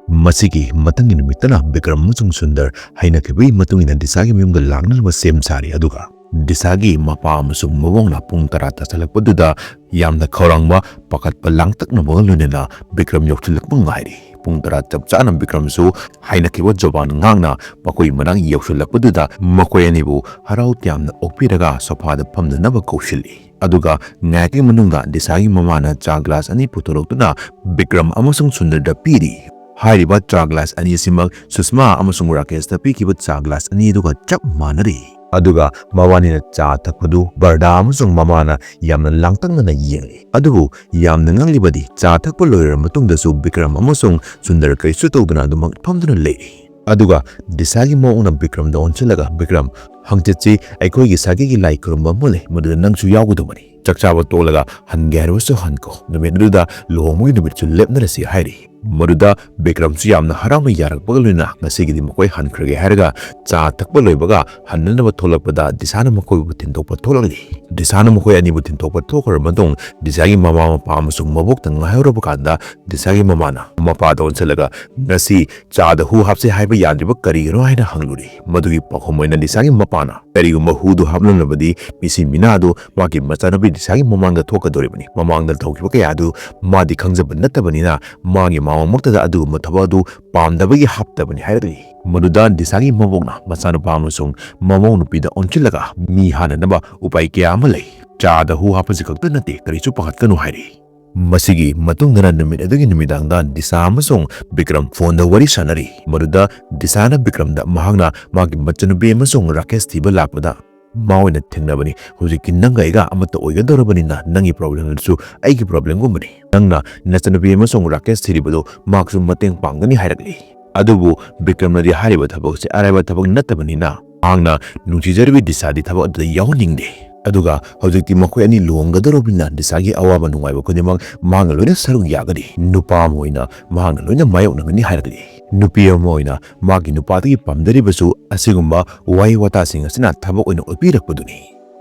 ꯃꯁꯤꯒꯤ ꯃꯊꯪꯒꯤ ꯅꯨꯃꯤꯠꯇꯅ ꯕꯤꯀ꯭ꯔꯝ ꯑꯃꯁꯨꯡ ꯁꯨꯟꯗꯔ ꯍꯥꯏꯅꯈꯤꯕꯒꯤ ꯃꯇꯨꯡ ꯏꯟꯅ ꯗꯤꯁꯥꯒꯤ ꯃꯌꯨꯝꯗ ꯂꯥꯛꯅꯅꯕ ꯁꯦꯝ ꯁꯥꯔꯤ꯫ ꯑꯗꯨꯒ ꯗꯤꯁꯥꯒꯤ ꯃꯄꯥ ꯑꯃꯁꯨꯡ ꯃꯕꯣꯛꯅ ꯄꯨꯡ ꯇꯔꯥ ꯇꯥꯁꯤꯜꯂꯛꯄꯗꯨꯗ ꯌꯥꯝꯅ ꯈꯧꯔꯥꯡꯕ, ꯄꯥꯈꯠꯄ, ꯂꯥꯡꯇꯛꯅꯕꯒ ꯂꯣꯏꯅꯅ ꯕꯤꯀ꯭ꯔꯝ ꯌꯧꯁꯤꯜꯂꯛꯄ ꯉꯥꯏꯔꯤ꯫ ꯄꯨꯡ ꯇꯔꯥ ꯆꯞ ꯆꯥꯅ ꯕꯤꯀ꯭ꯔꯝꯁꯨ ꯍꯥꯏꯅꯈꯤꯕ ꯖꯣꯕꯥꯟ ꯉꯥꯛꯅ ꯃꯈꯣꯏ ꯃꯅꯥꯛ ꯌꯧꯁꯤꯜꯂꯛꯄꯗꯨꯗ ꯃꯈꯣꯏ ꯑꯅꯤꯕꯨ ꯍꯔꯥꯎ ꯇꯌꯥꯝꯅ ꯑꯣꯛꯄꯤꯔꯒ ꯁꯣꯐꯥꯗ ꯐꯝꯅꯅꯕ ꯀꯧꯁꯤꯜꯂꯤ꯫ ꯑꯗꯨꯒ ꯉꯥꯏꯍꯥꯛꯀꯤ ꯃꯅꯨꯡꯗ ꯗꯤꯁꯥꯒꯤ ꯃꯃꯥꯅ ꯆꯥ ꯒ꯭ꯂꯥꯁ ꯑꯅꯤ ꯄꯨꯊꯣꯔꯛꯇꯨꯅ ꯕꯤꯀ꯭ꯔꯝ ꯑꯃꯁꯨꯡ ꯁꯨꯟꯗꯔꯗ ꯄꯤꯔꯤ꯫ ꯍꯥꯏꯔꯤꯕ ꯆꯥ ꯒ꯭ꯂꯥꯁ ꯑꯅꯤ ꯑꯁꯤꯃꯛ ꯁꯨꯁꯃꯥ ꯑꯃꯁꯨꯡ ꯔꯥꯀꯦꯁꯇ ꯄꯤꯈꯤꯕ ꯆꯥ ꯒ꯭ꯂꯥꯁ ꯑꯅꯤ ꯑꯗꯨꯒ ꯆꯞ ꯃꯥꯟꯅꯔꯤ꯫ ꯑꯗꯨꯒ ꯃꯕꯥꯅꯤꯅ ꯆꯥ ꯊꯛꯄꯗꯨ ꯕꯔꯗꯥ ꯑꯃꯁꯨꯡ ꯃꯃꯥꯅ ꯌꯥꯝꯅ ꯂꯥꯡꯇꯛꯅꯅ ꯌꯦꯡꯂꯤ꯫ ꯑꯗꯨꯕꯨ ꯌꯥꯝꯅ ꯉꯛꯂꯤꯕꯗꯤ ꯆꯥ ꯊꯛꯄ ꯂꯣꯏꯔꯕ ꯃꯇꯨꯡꯗꯁꯨ ꯕꯤꯀ꯭ꯔꯝ ꯑꯃꯁꯨꯡ ꯁꯨꯟꯗꯔ ꯀꯔꯤꯁꯨ ꯇꯧꯗꯅ ꯑꯗꯨꯃꯛ ꯐꯝꯗꯨꯅ ꯂꯩꯔꯤ꯫ ꯑꯗꯨꯒ ꯗꯤꯁꯥꯒꯤ ꯃꯕꯣꯛꯅ ꯕꯤꯀ꯭ꯔꯝꯗ ꯑꯣꯟꯁꯤꯜꯂꯒ, "ꯕꯤꯀ꯭ꯔꯝ, ꯍꯪꯆꯤꯠꯁꯤ ꯑꯩꯈꯣꯏꯒꯤ ꯁꯥꯒꯩꯒꯤ ꯂꯥꯏ ꯈꯨꯔꯨꯝꯕ ꯑꯃ ꯂꯩ, ꯃꯗꯨꯗ ꯅꯪꯁꯨ ꯌꯥꯎꯒꯗꯕꯅꯤ꯫ ꯆꯥꯛ ꯆꯥꯕ ꯇꯣꯛꯂꯒ ꯍꯟꯒꯦ ꯍꯥꯏꯔꯕꯁꯨ ꯍꯟꯈꯣ꯫ ꯅꯨꯃꯤꯠ ꯑꯗꯨꯗ ꯂꯨꯍꯣꯡꯕꯒꯤ ꯅꯨꯃꯤꯠꯁꯨ ꯂꯦꯞꯅꯔꯁꯤ" ꯍꯥꯏꯔꯤ꯫ ꯃꯗꯨꯗ ꯕꯤꯀ꯭ꯔꯝꯁꯨ ꯌꯥꯝꯅ ꯍꯔꯥꯎꯅ ꯌꯥꯔꯛꯄꯒ ꯂꯣꯏꯅꯅ ꯉꯁꯤꯒꯤꯗꯤ ꯃꯈꯣꯏ ꯍꯟꯈ꯭ꯔꯒꯦ ꯍꯥꯏꯔꯒ ꯆꯥ ꯊꯛꯄ ꯂꯣꯏꯕꯒ ꯍꯟꯅꯅꯕ ꯊꯣꯛꯂꯛꯄꯗ ꯗꯤꯁꯥꯅ ꯃꯈꯣꯏꯕꯨ ꯊꯤꯟꯗꯣꯛꯄ ꯊꯣꯛꯂꯛꯂꯤ꯫ ꯗꯤꯁꯥꯅ ꯃꯈꯣꯏ ꯑꯅꯤꯕꯨ ꯊꯤꯟꯗꯣꯛꯄ ꯊꯣꯛꯈ꯭ꯔꯕ ꯃꯇꯨꯡ ꯗꯤꯁꯥꯒꯤ ꯃꯃꯥ ꯃꯄꯥ ꯑꯃꯁꯨꯡ ꯃꯕꯣꯛꯇ ꯉꯥꯏꯍꯧꯔꯕ ꯀꯥꯟꯗ ꯗꯤꯁꯥꯒꯤ ꯃꯃꯥꯅ ꯃꯄꯥꯗ ꯑꯣꯟꯁꯤꯜꯂꯒ, "ꯉꯁꯤ ꯆꯥꯗ ꯍꯨ ꯍꯥꯞꯁꯦ ꯍꯥꯏꯕ ꯌꯥꯗ꯭ꯔꯤꯕ ꯀꯔꯤꯒꯤꯅꯣ?" ꯍꯥꯏꯅ ꯍꯪꯂꯨꯔꯤ꯫ ꯃꯗꯨꯒꯤ ꯄꯥꯎꯈꯨꯝ ꯑꯣꯏꯅ ꯗꯤꯁꯥꯒꯤ ꯃꯄꯥꯅ, "ꯀꯔꯤꯒꯨꯝꯕ ꯍꯨꯗꯨ ꯍꯥꯞꯂꯝꯂꯕꯗꯤ ꯃꯤꯁꯤ ꯃꯤꯅꯥꯗꯨ ꯃꯥꯒꯤ ꯃꯆꯥꯅꯨꯄꯤ ꯗꯤꯁꯥꯒꯤ ꯃꯃꯥꯡꯗ ꯊꯣꯛꯀꯗꯧꯔꯤꯕꯅꯤ꯫ ꯃꯃꯥꯡꯗ ꯇꯧꯈꯤꯕ ꯀꯌꯥ ꯑꯗꯨ ꯃꯥꯗꯤ ꯈꯪꯖꯕ ꯅꯠꯇꯕꯅꯤꯅ ꯃꯥꯒꯤ ꯃꯃꯥꯡꯃꯛꯇꯗ ꯑꯗꯨꯒꯨꯝꯕ ꯊꯕꯛ ꯑꯗꯨ ꯄꯥꯝꯗꯕꯒꯤ ꯍꯥꯞꯇꯕꯅꯤ" ꯍꯥꯏꯔꯛꯂꯤ꯫ ꯃꯗꯨꯗ ꯗꯤꯁꯥꯒꯤ ꯃꯕꯣꯛꯅ ꯃꯆꯥꯅꯨꯄꯥ ꯑꯃꯁꯨꯡ ꯃꯃꯧ ꯅꯨꯄꯤꯗ ꯑꯣꯟꯁꯤꯜꯂꯒ, "ꯃꯤ ꯍꯥꯟꯅꯅꯕ ꯎꯄꯥꯏ ꯀꯌꯥ ꯑꯃ ꯂꯩ꯫ ꯆꯥꯗ ꯍꯨ ꯍꯥꯞꯄꯁꯤ ꯈꯛꯇ ꯅꯠꯇꯦ, ꯀꯔꯤꯁꯨ ꯄꯥꯈꯠꯀꯅꯨ" ꯍꯥꯏꯔꯤ꯫ ꯃꯁꯤꯒꯤ ꯃꯇꯨꯡꯗꯅ ꯅꯨꯃꯤꯠ ꯑꯗꯨꯒꯤ ꯅꯨꯃꯤꯗꯥꯡꯗ ꯗꯤꯁꯥ ꯑꯃꯁꯨꯡ ꯕꯤꯀ꯭ꯔꯝ ꯐꯣꯟꯗ ꯋꯥꯔꯤ ꯁꯥꯟꯅꯔꯤ꯫ ꯃꯗꯨꯗ ꯗꯤꯁꯥꯅ ꯕꯤꯀ꯭ꯔꯝꯗ ꯃꯍꯥꯛꯅ ꯃꯥꯒꯤ ꯃꯆꯟꯅꯨꯄꯤ ꯑꯃꯁꯨꯡ ꯔꯥꯀꯦꯁ ꯊꯤꯕ ꯂꯥꯛꯄꯗ ꯃꯥ ꯑꯣꯏꯅ ꯊꯦꯡꯅꯕꯅꯤ꯫ "ꯍꯧꯖꯤꯛꯇꯤ ꯅꯪꯒ ꯑꯩꯒ ꯑꯃꯠꯇ ꯑꯣꯏꯒꯗꯧꯔꯕꯅꯤꯅ ꯅꯪꯒꯤ problem ꯑꯗꯨꯁꯨ ꯑꯩꯒꯤ problemꯒꯨꯝꯕꯅꯤ꯫ ꯅꯪꯅ ꯅꯆꯟꯅꯨꯄꯤ ꯑꯃꯁꯨꯡ ꯔꯥꯀꯦꯁ ꯊꯤꯔꯤꯕꯗꯨ ꯃꯍꯥꯛꯁꯨ ꯃꯇꯦꯡ ꯄꯥꯡꯒꯅꯤ" ꯍꯥꯏꯔꯛꯂꯤ꯫ ꯑꯗꯨꯕꯨ ꯕꯤꯀ꯭ꯔꯝꯅꯗꯤ ꯍꯥꯏꯔꯤꯕ ꯊꯕꯛꯁꯦ ꯑꯔꯥꯏꯕ ꯊꯕꯛ ꯅꯠꯇꯕꯅꯤꯅ ꯃꯍꯥꯛꯅ ꯅꯨꯡꯁꯤꯖꯔꯤꯕꯤ ꯗꯤꯁꯥꯗꯤ ꯊꯕꯛ ꯑꯗꯨꯗ ꯌꯥꯎꯍꯟꯅꯤꯡꯗꯦ꯫ ꯑꯗꯨꯒ ꯍꯧꯖꯤꯛꯇꯤ ꯃꯈꯣꯏ ꯑꯅꯤ ꯂꯨꯍꯣꯡꯒꯗꯧꯔꯕꯅꯤꯅ ꯗꯤꯁꯥꯒꯤ ꯑꯋꯥꯕ ꯅꯨꯡꯉꯥꯏꯕ ꯈꯨꯗꯤꯡꯃꯛ ꯃꯍꯥꯛꯅ ꯂꯣꯏꯅ ꯁꯔꯨꯛ ꯌꯥꯒꯅꯤ꯫ ꯅꯨꯄꯥ ꯑꯃ ꯑꯣꯏꯅ ꯃꯍꯥꯛꯅ ꯂꯣꯏꯅ ꯃꯥꯌꯣꯛꯅꯒꯅꯤ ꯍꯥꯏꯔꯛꯂꯤ꯫ ꯅꯨꯄꯤ ꯑꯃ ꯑꯣꯏꯅ ꯃꯥꯒꯤ ꯅꯨꯄꯥꯗꯒꯤ ꯄꯥꯝꯖꯔꯤꯕꯁꯨ ꯑꯁꯤꯒꯨꯝꯕ ꯋꯥꯍꯩ ꯋꯥꯇꯥꯁꯤꯡ ꯑꯁꯤꯅ ꯊꯕꯛ ꯑꯣꯏꯅ ꯑꯣꯠꯄꯤꯔꯛꯄꯗꯨꯅꯤ꯫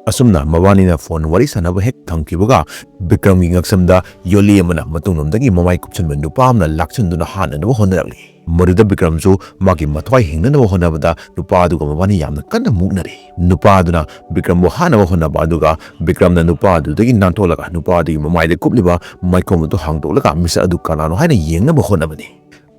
ꯑꯁꯨꯝꯅ ꯃꯕꯥꯅꯤꯅ ꯐꯣꯟ ꯋꯥꯔꯤ ꯁꯥꯟꯅꯕ ꯍꯦꯛ ꯊꯝꯈꯤꯕꯒ ꯕꯤꯀ꯭ꯔꯝꯒꯤ ꯉꯛꯁꯝꯗ ꯌꯣꯠꯂꯤ ꯑꯃꯅ ꯃꯇꯨꯡꯂꯣꯝꯗꯒꯤ ꯃꯃꯥꯏ ꯀꯨꯞꯁꯟꯕ ꯅꯨꯄꯥ ꯑꯃꯅ ꯂꯥꯛꯁꯤꯟꯗꯨꯅ ꯍꯥꯠꯅꯅꯕ ꯍꯣꯠꯅꯔꯛꯂꯤ꯫ ꯃꯗꯨꯗ ꯕꯤꯀ꯭ꯔꯝꯁꯨ ꯃꯥꯒꯤ ꯃꯊ꯭ꯋꯥꯏ ꯍꯤꯡꯅꯅꯕ ꯍꯣꯠꯅꯕꯗ ꯅꯨꯄꯥ ꯑꯗꯨꯒ ꯃꯕꯥꯅꯤ ꯌꯥꯝꯅ ꯀꯟꯅ ꯃꯨꯛꯅꯔꯤ꯫ ꯅꯨꯄꯥ ꯑꯗꯨꯅ ꯕꯤꯀ꯭ꯔꯝꯕꯨ ꯍꯥꯠꯅꯕ ꯍꯣꯠꯅꯕ ꯑꯗꯨꯒ ꯕꯤꯀ꯭ꯔꯝꯅ ꯅꯨꯄꯥ ꯑꯗꯨꯗꯒꯤ ꯅꯥꯟꯊꯣꯛꯂꯒ ꯅꯨꯄꯥ ꯑꯗꯨꯒꯤ ꯃꯃꯥꯏꯗ ꯀꯨꯞꯂꯤꯕ ꯃꯥꯏꯈꯣꯝ ꯑꯗꯨ ꯍꯥꯡꯗꯣꯛꯂꯒ ꯃꯤꯁꯛ ꯑꯗꯨ ꯀꯅꯥꯅꯣ ꯍꯥꯏꯅ ꯌꯦꯡꯅꯕ ꯍꯣꯠꯅꯕꯅꯤ꯫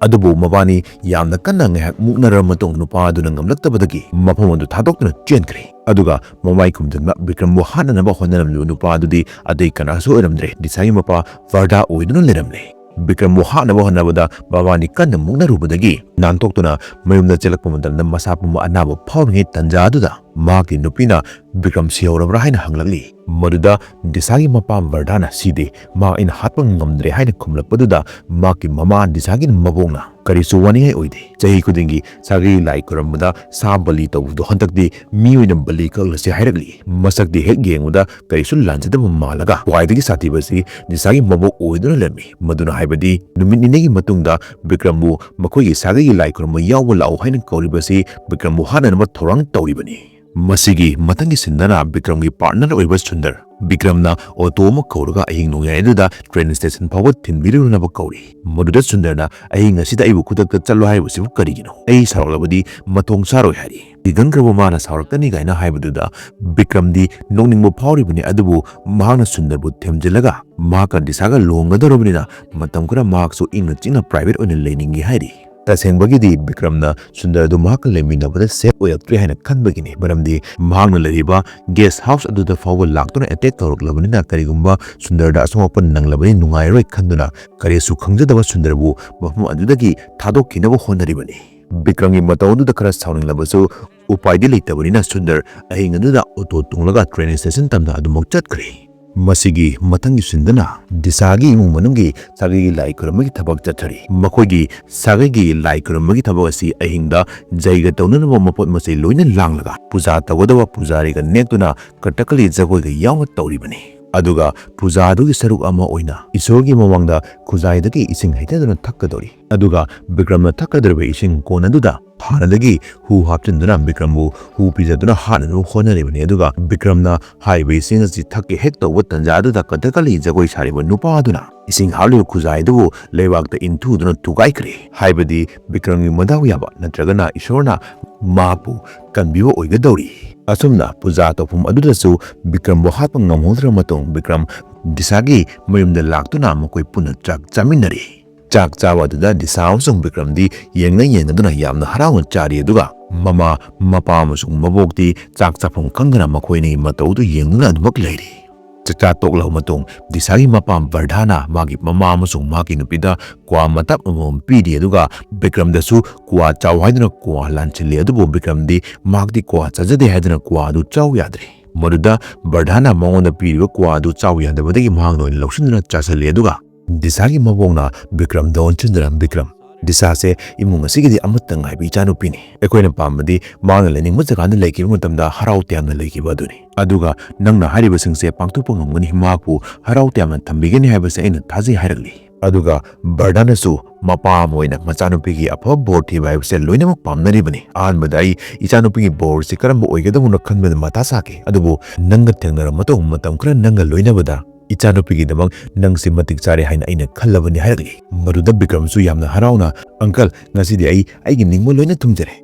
ꯑꯗꯨꯕꯨ ꯃꯕꯥꯅꯤ ꯌꯥꯝꯅ ꯀꯟꯅ ꯉꯥꯏꯍꯥꯛ ꯃꯨꯛꯅꯔꯕ ꯃꯇꯨꯡ ꯅꯨꯄꯥ ꯑꯗꯨꯅ ꯉꯝꯂꯛꯇꯕꯗꯒꯤ ꯃꯐꯝ ꯑꯗꯨ ꯊꯥꯗꯣꯛꯇꯨꯅ ꯆꯦꯟꯈ꯭ꯔꯦ꯫ ꯑꯗꯨꯒ ꯃꯃꯥꯏ ꯈꯨꯝꯗꯨꯅ ꯕꯤꯀ꯭ꯔꯝꯕꯨ ꯍꯥꯠꯅꯅꯕ ꯍꯣꯠꯅꯔꯝꯂꯤꯕ ꯅꯨꯄꯥ ꯑꯗꯨꯗꯤ ꯑꯇꯩ ꯀꯅꯥꯁꯨ ꯑꯣꯏꯔꯝꯗ꯭ꯔꯦ, ꯗꯤꯁꯥꯒꯤ ꯃꯄꯥ ꯚꯔꯗꯥ ꯑꯣꯏꯗꯨꯅ ꯂꯩꯔꯝꯂꯦ꯫ ꯕꯤꯀ꯭ꯔꯝꯕꯨ ꯍꯥꯠꯅꯕ ꯍꯣꯠꯅꯕꯗ ꯃꯕꯥꯅꯤ ꯀꯟꯅ ꯃꯨꯛꯅꯔꯨꯕꯗꯒꯤ ꯅꯥꯟꯊꯣꯛꯇꯨꯅ ꯃꯌꯨꯝꯗ ꯆꯦꯜꯂꯛꯄ ꯃꯇꯝꯗ ꯃꯁꯥ ꯄꯨꯝꯕ ꯑꯅꯥꯕ ꯐꯥꯎꯔꯤꯉꯩ ꯇꯟꯖꯥ ꯑꯗꯨꯗ ꯃꯍꯥꯛꯀꯤ ꯅꯨꯄꯤꯅ ꯕꯤꯀ꯭ꯔꯝ ꯁꯤꯍꯧꯔꯕ꯭ꯔꯥ ꯍꯥꯏꯅ ꯍꯪꯂꯛꯂꯤ꯫ ꯃꯗꯨꯗ ꯗꯤꯁꯥꯒꯤ ꯃꯄꯥ ꯚꯔꯗꯥꯅ "ꯁꯤꯗꯦ, ꯃꯍꯥꯛ ꯑꯩꯅ ꯍꯥꯠꯄ ꯉꯝꯗ꯭ꯔꯦ" ꯍꯥꯏꯅ ꯈꯨꯝꯂꯛꯄꯗꯨꯗ ꯃꯍꯥꯛꯀꯤ ꯃꯃꯥ ꯗꯤꯁꯥꯒꯤ ꯃꯕꯣꯛꯅ "ꯀꯔꯤꯁꯨ ꯋꯥꯅꯤꯡꯉꯥꯏ ꯑꯣꯏꯗꯦ꯫ ꯆꯍꯤ ꯈꯨꯗꯤꯡꯒꯤ ꯁꯥꯒꯩ ꯂꯥꯏ ꯈꯨꯔꯝꯕꯗ ꯁꯥ ꯕꯂꯤ ꯇꯧꯕꯗꯣ ꯍꯟꯗꯛꯇꯤ ꯃꯤ ꯑꯣꯏꯅ ꯕꯂꯤ ꯀꯛꯂꯁꯤ" ꯍꯥꯏꯔꯛꯂꯤ꯫ ꯃꯁꯛꯇꯤ ꯍꯦꯛ ꯌꯦꯡꯕꯗ ꯀꯔꯤꯁꯨ ꯂꯥꯟꯖꯗꯕ ꯃꯥꯜꯂꯒ ꯈ꯭ꯋꯥꯏꯗꯒꯤ ꯁꯥꯊꯤꯕꯁꯤ ꯗꯤꯁꯥꯒꯤ ꯃꯕꯣꯛ ꯑꯣꯏꯗꯨꯅ ꯂꯩꯔꯝꯃꯤ꯫ ꯃꯗꯨꯅ ꯍꯥꯏꯕꯗꯤ ꯅꯨꯃꯤꯠ ꯅꯤꯅꯤꯒꯤ ꯃꯇꯨꯡꯗ ꯕꯤꯀ꯭ꯔꯝꯕꯨ ꯃꯈꯣꯏꯒꯤ ꯁꯥꯒꯩꯒꯤ ꯂꯥꯏ ꯈꯨꯔꯨꯝꯕ ꯌꯥꯎꯕ ꯂꯥꯛꯎ ꯍꯥꯏꯅ ꯀꯧꯔꯤꯕꯁꯤ ꯕꯤꯀ꯭ꯔꯝꯕꯨ ꯍꯥꯠꯅꯅꯕ ꯊꯧꯔꯥꯡ ꯇꯧꯔꯤꯕꯅꯤ꯫ ꯃꯁꯤꯒꯤ ꯃꯊꯪꯒꯤ ꯁꯤꯟꯗꯅ ꯕꯤꯀ꯭ꯔꯝꯒꯤ ꯄꯥꯔꯠꯅꯔ ꯑꯣꯏꯕ ꯁꯨꯟꯗꯔ꯫ ꯕꯤꯀ꯭ꯔꯝꯅ ꯑꯣꯇꯣ ꯑꯃ ꯀꯧꯔꯒ ꯑꯍꯤꯡ ꯅꯣꯡꯌꯥꯏ ꯑꯗꯨꯗ ꯇ꯭ꯔꯦꯟ ꯁ꯭ꯇꯦꯁꯟ ꯐꯥꯎꯕ ꯊꯤꯟꯕꯤꯔꯨꯅꯕ ꯀꯧꯔꯤ꯫ ꯃꯗꯨꯗ ꯁꯨꯟꯗꯔꯅ "ꯑꯍꯤꯡ ꯑꯁꯤꯗ ꯑꯩꯕꯨ ꯈꯨꯗꯛꯇ ꯆꯠꯂꯣ ꯍꯥꯏꯔꯤꯕꯁꯤꯕꯨ ꯀꯔꯤꯒꯤꯅꯣ? ꯑꯩ ꯁꯥꯎꯔꯛꯂꯕꯗꯤ ꯃꯊꯣꯡ ꯆꯥꯔꯣꯏ" ꯍꯥꯏꯔꯤ꯫ ꯀꯤꯒꯟꯈ꯭ꯔꯕ ꯃꯥꯅ "ꯁꯥꯎꯔꯛꯀꯅꯤ" ꯀꯥꯏꯅ ꯍꯥꯏꯕꯗꯨꯗ ꯕꯤꯀ꯭ꯔꯝꯗꯤ ꯅꯣꯛꯅꯤꯡꯕ ꯐꯥꯎꯔꯤꯕꯅꯤ, ꯑꯗꯨꯕꯨ ꯃꯍꯥꯛꯅ ꯁꯨꯟꯗꯔꯕꯨ ꯊꯦꯝꯖꯤꯜꯂꯒ ꯃꯍꯥꯛꯀ ꯗꯤꯁꯥꯒ ꯂꯨꯍꯣꯡꯒꯗꯧꯔꯕꯅꯤꯅ ꯃꯇꯝ ꯈꯔ ꯃꯍꯥꯛꯁꯨ ꯏꯪꯅ ꯆꯤꯛꯅ ꯄ꯭ꯔꯥꯏꯚꯦꯠ ꯑꯣꯏꯅ ꯂꯩꯅꯤꯡꯏ ꯍꯥꯏꯔꯤ꯫ ꯇꯁꯦꯡꯕꯒꯤꯗꯤ ꯕꯤꯀ꯭ꯔꯝꯅ ꯁꯨꯟꯗꯔ ꯑꯗꯨ ꯃꯍꯥꯛꯀ ꯂꯩꯃꯤꯟꯅꯕꯗ ꯁꯦꯐ ꯑꯣꯏꯔꯛꯇ꯭ꯔꯦ ꯍꯥꯏꯅ ꯈꯟꯕꯒꯤꯅꯤ, ꯃꯔꯝꯗꯤ ꯃꯍꯥꯛꯅ ꯂꯩꯔꯤꯕ ꯒꯦꯁ ꯍꯥꯎꯁ ꯑꯗꯨꯗ ꯐꯥꯎꯕ ꯂꯥꯛꯇꯨꯅ ꯑꯦꯇꯦꯛ ꯇꯧꯔꯛꯂꯕꯅꯤꯅ ꯀꯔꯤꯒꯨꯝꯕ ꯁꯨꯟꯗꯔꯗ ꯑꯁꯣꯛ ꯑꯄꯟ ꯅꯪꯂꯕꯗꯤ ꯅꯨꯡꯉꯥꯏꯔꯣꯏ ꯈꯟꯗꯨꯅ ꯀꯔꯤꯁꯨ ꯈꯪꯖꯗꯕ ꯁꯨꯟꯗꯔꯕꯨ ꯃꯐꯝ ꯑꯗꯨꯗꯒꯤ ꯊꯥꯗꯣꯛꯈꯤꯅꯕ ꯍꯣꯠꯅꯔꯤꯕꯅꯤ꯫ ꯕꯤꯀ꯭ꯔꯝꯒꯤ ꯃꯇꯧ ꯑꯗꯨꯗ ꯈꯔ ꯁꯥꯎꯅꯤꯡꯂꯕꯁꯨ ꯎꯄꯥꯏꯗꯤ ꯂꯩꯇꯕꯅꯤꯅ ꯁꯨꯟꯗꯔ ꯑꯍꯤꯡ ꯑꯗꯨꯗ ꯑꯣꯇꯣ ꯇꯣꯡꯂꯒ ꯇ꯭ꯔꯦꯟ ꯁ꯭ꯇꯦꯁꯟ ꯇꯝꯅ ꯑꯗꯨꯃꯛ ꯆꯠꯈ꯭ꯔꯦ꯫ ꯃꯁꯤꯒꯤ ꯃꯊꯪꯒꯤ ꯁꯤꯟꯗꯅ ꯗꯤꯁꯥꯒꯤ ꯏꯃꯨꯡ ꯃꯅꯨꯡꯒꯤ ꯁꯥꯒꯩꯒꯤ ꯂꯥꯏ ꯈꯨꯔꯨꯝꯕꯒꯤ ꯊꯕꯛ ꯆꯠꯊꯔꯤ꯫ ꯃꯈꯣꯏꯒꯤ ꯁꯥꯒꯩꯒꯤ ꯂꯥꯏ ꯈꯨꯔꯨꯝꯕꯒꯤ ꯊꯕꯛ ꯑꯁꯤ ꯑꯍꯤꯡꯗ ꯖꯩꯒ ꯇꯧꯅꯅꯕ ꯃꯄꯣꯠ ꯃꯆꯩ ꯂꯣꯏꯅ ꯂꯥꯡꯂꯒ ꯄꯨꯖꯥ ꯇꯧꯒꯗꯕ ꯄꯨꯖꯥꯔꯤꯒ ꯅꯦꯛꯇꯨꯅ ꯀꯊꯛꯀꯂꯤ ꯖꯒꯣꯏꯒ ꯌꯥꯎꯅ ꯇꯧꯔꯤꯕꯅꯤ꯫ ꯑꯗꯨꯒ ꯄꯨꯖꯥ ꯑꯗꯨꯒꯤ ꯁꯔꯨꯛ ꯑꯃ ꯑꯣꯏꯅ ꯏꯁꯣꯔꯒꯤ ꯃꯃꯥꯡꯗ ꯈꯨꯖꯥꯏꯗꯒꯤ ꯏꯁꯤꯡ ꯍꯩꯊꯗꯨꯅ ꯊꯛꯀꯗꯧꯔꯤ꯫ ꯑꯗꯨꯒ ꯕꯤꯀ꯭ꯔꯝꯅ ꯊꯛꯀꯗꯧꯔꯤꯕ ꯏꯁꯤꯡ ꯀꯣꯟ ꯑꯗꯨꯗ ꯍꯥꯟꯅꯗꯒꯤ ꯍꯨ ꯍꯥꯞꯆꯤꯟꯗꯨꯅ ꯕꯤꯀ꯭ꯔꯝꯕꯨ ꯍꯨ ꯄꯤꯖꯗꯨꯅ ꯍꯥꯠꯅꯅꯕ ꯍꯣꯠꯅꯔꯤꯕꯅꯤ꯫ ꯑꯗꯨꯒ ꯕꯤꯀ꯭ꯔꯝꯅ ꯍꯥꯏꯔꯤꯕ ꯏꯁꯤꯡ ꯑꯁꯤ ꯊꯛꯀꯦ ꯍꯦꯛ ꯇꯧꯕ ꯇꯟꯖꯥ ꯑꯗꯨꯗ ꯀꯊꯛꯀꯂꯤ ꯖꯒꯣꯏ ꯁꯥꯔꯤꯕ ꯅꯨꯄꯥ ꯑꯗꯨꯅ ꯏꯁꯤꯡ ꯍꯥꯞꯂꯤꯕ ꯈꯨꯖꯥꯏ ꯑꯗꯨꯕꯨ ꯂꯩꯕꯥꯛꯇ ꯏꯟꯊꯨꯗꯨꯅ ꯊꯨꯒꯥꯏꯈ꯭ꯔꯦ꯫ ꯍꯥꯏꯕꯗꯤ ꯕꯤꯀ꯭ꯔꯝꯒꯤ ꯃꯗꯥꯎ ꯌꯥꯕ ꯅꯠꯇ꯭ꯔꯒꯅ ꯏꯁꯣꯔꯅ ꯃꯍꯥꯛꯄꯨ ꯀꯟꯕꯤꯕ ꯑꯣꯏꯒꯗꯧꯔꯤ꯫ ꯑꯁꯨꯝꯅ ꯄꯨꯖꯥ ꯇꯧꯐꯝ ꯑꯗꯨꯗꯁꯨ ꯕꯤꯀ꯭ꯔꯝꯕꯨ ꯍꯥꯠꯄ ꯉꯝꯍꯧꯗ꯭ꯔꯕ ꯃꯇꯨꯡ ꯕꯤꯀ꯭ꯔꯝ ꯗꯤꯁꯥꯒꯤ ꯃꯌꯨꯝꯗ ꯂꯥꯛꯇꯨꯅ ꯃꯈꯣꯏ ꯄꯨꯟꯅ ꯆꯥꯛ ꯆꯥꯃꯤꯟꯅꯔꯤ꯫ ꯆꯥꯛ ꯆꯥꯕ ꯑꯗꯨꯗ ꯗꯤꯁꯥ ꯑꯃꯁꯨꯡ ꯕꯤꯀ꯭ꯔꯝꯗꯤ ꯌꯦꯡꯅ ꯌꯦꯡꯅꯗꯨꯅ ꯌꯥꯝꯅ ꯍꯔꯥꯎꯅ ꯆꯥꯔꯤ, ꯑꯗꯨꯒ ꯃꯃꯥ, ꯃꯄꯥ ꯑꯃꯁꯨꯡ ꯃꯕꯣꯛꯇꯤ ꯆꯥꯛ ꯆꯥꯐꯝ ꯈꯪꯗꯅ ꯃꯈꯣꯏ ꯑꯅꯤꯒꯤ ꯃꯇꯧꯗꯨ ꯌꯦꯡꯗꯨꯅ ꯑꯗꯨꯃꯛ ꯂꯩꯔꯤ꯫ ꯆꯥꯛꯆꯥ ꯇꯣꯛꯂꯕ ꯃꯇꯨꯡ ꯗꯤꯁꯥꯒꯤ ꯃꯄꯥ ꯕꯔꯙꯥꯅ ꯃꯥꯒꯤ ꯃꯃꯥ ꯑꯃꯁꯨꯡ ꯃꯍꯥꯛꯀꯤ ꯅꯨꯄꯤꯗ ꯀ꯭ꯋꯥ ꯃꯇꯞ ꯑꯃꯃꯝ ꯄꯤꯔꯤ, ꯑꯗꯨꯒ ꯕꯤꯀ꯭ꯔꯝꯗꯁꯨ ꯀ꯭ꯋꯥ ꯆꯥꯎ ꯍꯥꯏꯗꯨꯅ ꯀ꯭ꯋꯥ ꯂꯥꯟꯁꯤꯜꯂꯤ꯫ ꯑꯗꯨꯕꯨ ꯕꯤꯀ꯭ꯔꯝꯗꯤ ꯃꯍꯥꯛꯇꯤ ꯀ꯭ꯋꯥ ꯆꯥꯖꯗꯦ ꯍꯥꯏꯗꯨꯅ ꯀ꯭ꯋꯥ ꯑꯗꯨ ꯆꯥꯎ ꯌꯥꯗ꯭ꯔꯦ꯫ ꯃꯗꯨꯗ ꯕꯔꯙꯥꯅ ꯃꯉꯣꯟꯗ ꯄꯤꯔꯤꯕ ꯀ꯭ꯋꯥ ꯑꯗꯨ ꯆꯥꯎ ꯌꯥꯗꯕꯗꯒꯤ ꯃꯍꯥꯛꯅ ꯑꯣꯏꯅ ꯂꯧꯁꯤꯟꯗꯨꯅ ꯆꯥꯁꯤꯜꯂꯤ, ꯑꯗꯨꯒ ꯗꯤꯁꯥꯒꯤ ꯃꯕꯣꯛꯅ ꯕꯤꯀ꯭ꯔꯝꯗ ꯑꯣꯟꯁꯤꯟꯗꯨꯅ, "ꯕꯤꯀ꯭ꯔꯝ, ꯗꯤꯁꯥꯁꯦ ꯏꯃꯨꯡ ꯑꯁꯤꯒꯤꯗꯤ ꯑꯃꯠꯇ ꯉꯥꯏꯕ ꯏꯆꯥꯅꯨꯄꯤꯅꯤ꯫ ꯑꯩꯈꯣꯏꯅ ꯄꯥꯝꯕꯗꯤ ꯃꯥꯅ ꯂꯩꯅꯤꯡꯕ ꯖꯒꯥꯗ ꯂꯩꯈꯤꯕ ꯃꯇꯝꯗ ꯍꯔꯥꯎ ꯇꯌꯥꯝꯅ ꯂꯩꯈꯤꯕ ꯑꯗꯨꯅꯤ꯫ ꯑꯗꯨꯒ ꯅꯪꯅ ꯍꯥꯏꯔꯤꯕꯁꯤꯡꯁꯦ ꯄꯥꯡꯊꯣꯛꯄ ꯉꯝꯒꯅꯤ, ꯃꯍꯥꯛꯄꯨ ꯍꯔꯥꯎ ꯇꯌꯥꯝꯅ ꯊꯝꯕꯤꯒꯅꯤ ꯍꯥꯏꯕꯁꯦ ꯑꯩꯅ ꯊꯥꯖꯩ" ꯍꯥꯏꯔꯛꯂꯤ꯫ ꯑꯗꯨꯒ ꯕꯔꯙꯥꯅꯁꯨ ꯃꯄꯥ ꯑꯃ ꯑꯣꯏꯅ ꯃꯆꯥꯅꯨꯄꯤꯒꯤ ꯑꯐꯕ ꯕꯣꯔ ꯊꯤꯕ ꯍꯥꯏꯕꯁꯦ ꯂꯣꯏꯅꯃꯛ ꯄꯥꯝꯅꯔꯤꯕꯅꯤ꯫ ꯑꯍꯥꯟꯕꯗ ꯑꯩ ꯏꯆꯥꯅꯨꯄꯤꯒꯤ ꯕꯣꯔꯁꯤ ꯀꯔꯝꯕ ꯑꯣꯏꯒꯗꯕꯅꯣ ꯈꯟꯕꯗ ꯃꯊꯥ ꯁꯥꯈꯤ, ꯑꯗꯨꯕꯨ ꯅꯪꯒ ꯊꯦꯡꯅꯔꯕ ꯃꯇꯨꯡ ꯃꯇꯝ ꯈꯔ ꯅꯪꯒ ꯂꯣꯏꯅꯕꯗ ꯏꯆꯥꯅꯨꯄꯤꯒꯤꯗꯃꯛ ꯅꯪꯁꯤ ꯃꯇꯤꯛ ꯆꯥꯔꯦ ꯍꯥꯏꯅ ꯑꯩꯅ ꯈꯜꯂꯕꯅꯤ ꯍꯥꯏꯔꯛꯂꯤ꯫ ꯃꯗꯨꯗ ꯕꯤꯀ꯭ꯔꯝꯁꯨ ꯌꯥꯝꯅ ꯍꯔꯥꯎꯅ, "ꯑꯪꯀꯜ, ꯉꯁꯤꯗꯤ ꯑꯩ ꯑꯩꯒꯤ ꯅꯤꯡꯕ ꯂꯣꯏꯅ ꯊꯨꯡꯖꯔꯦ꯫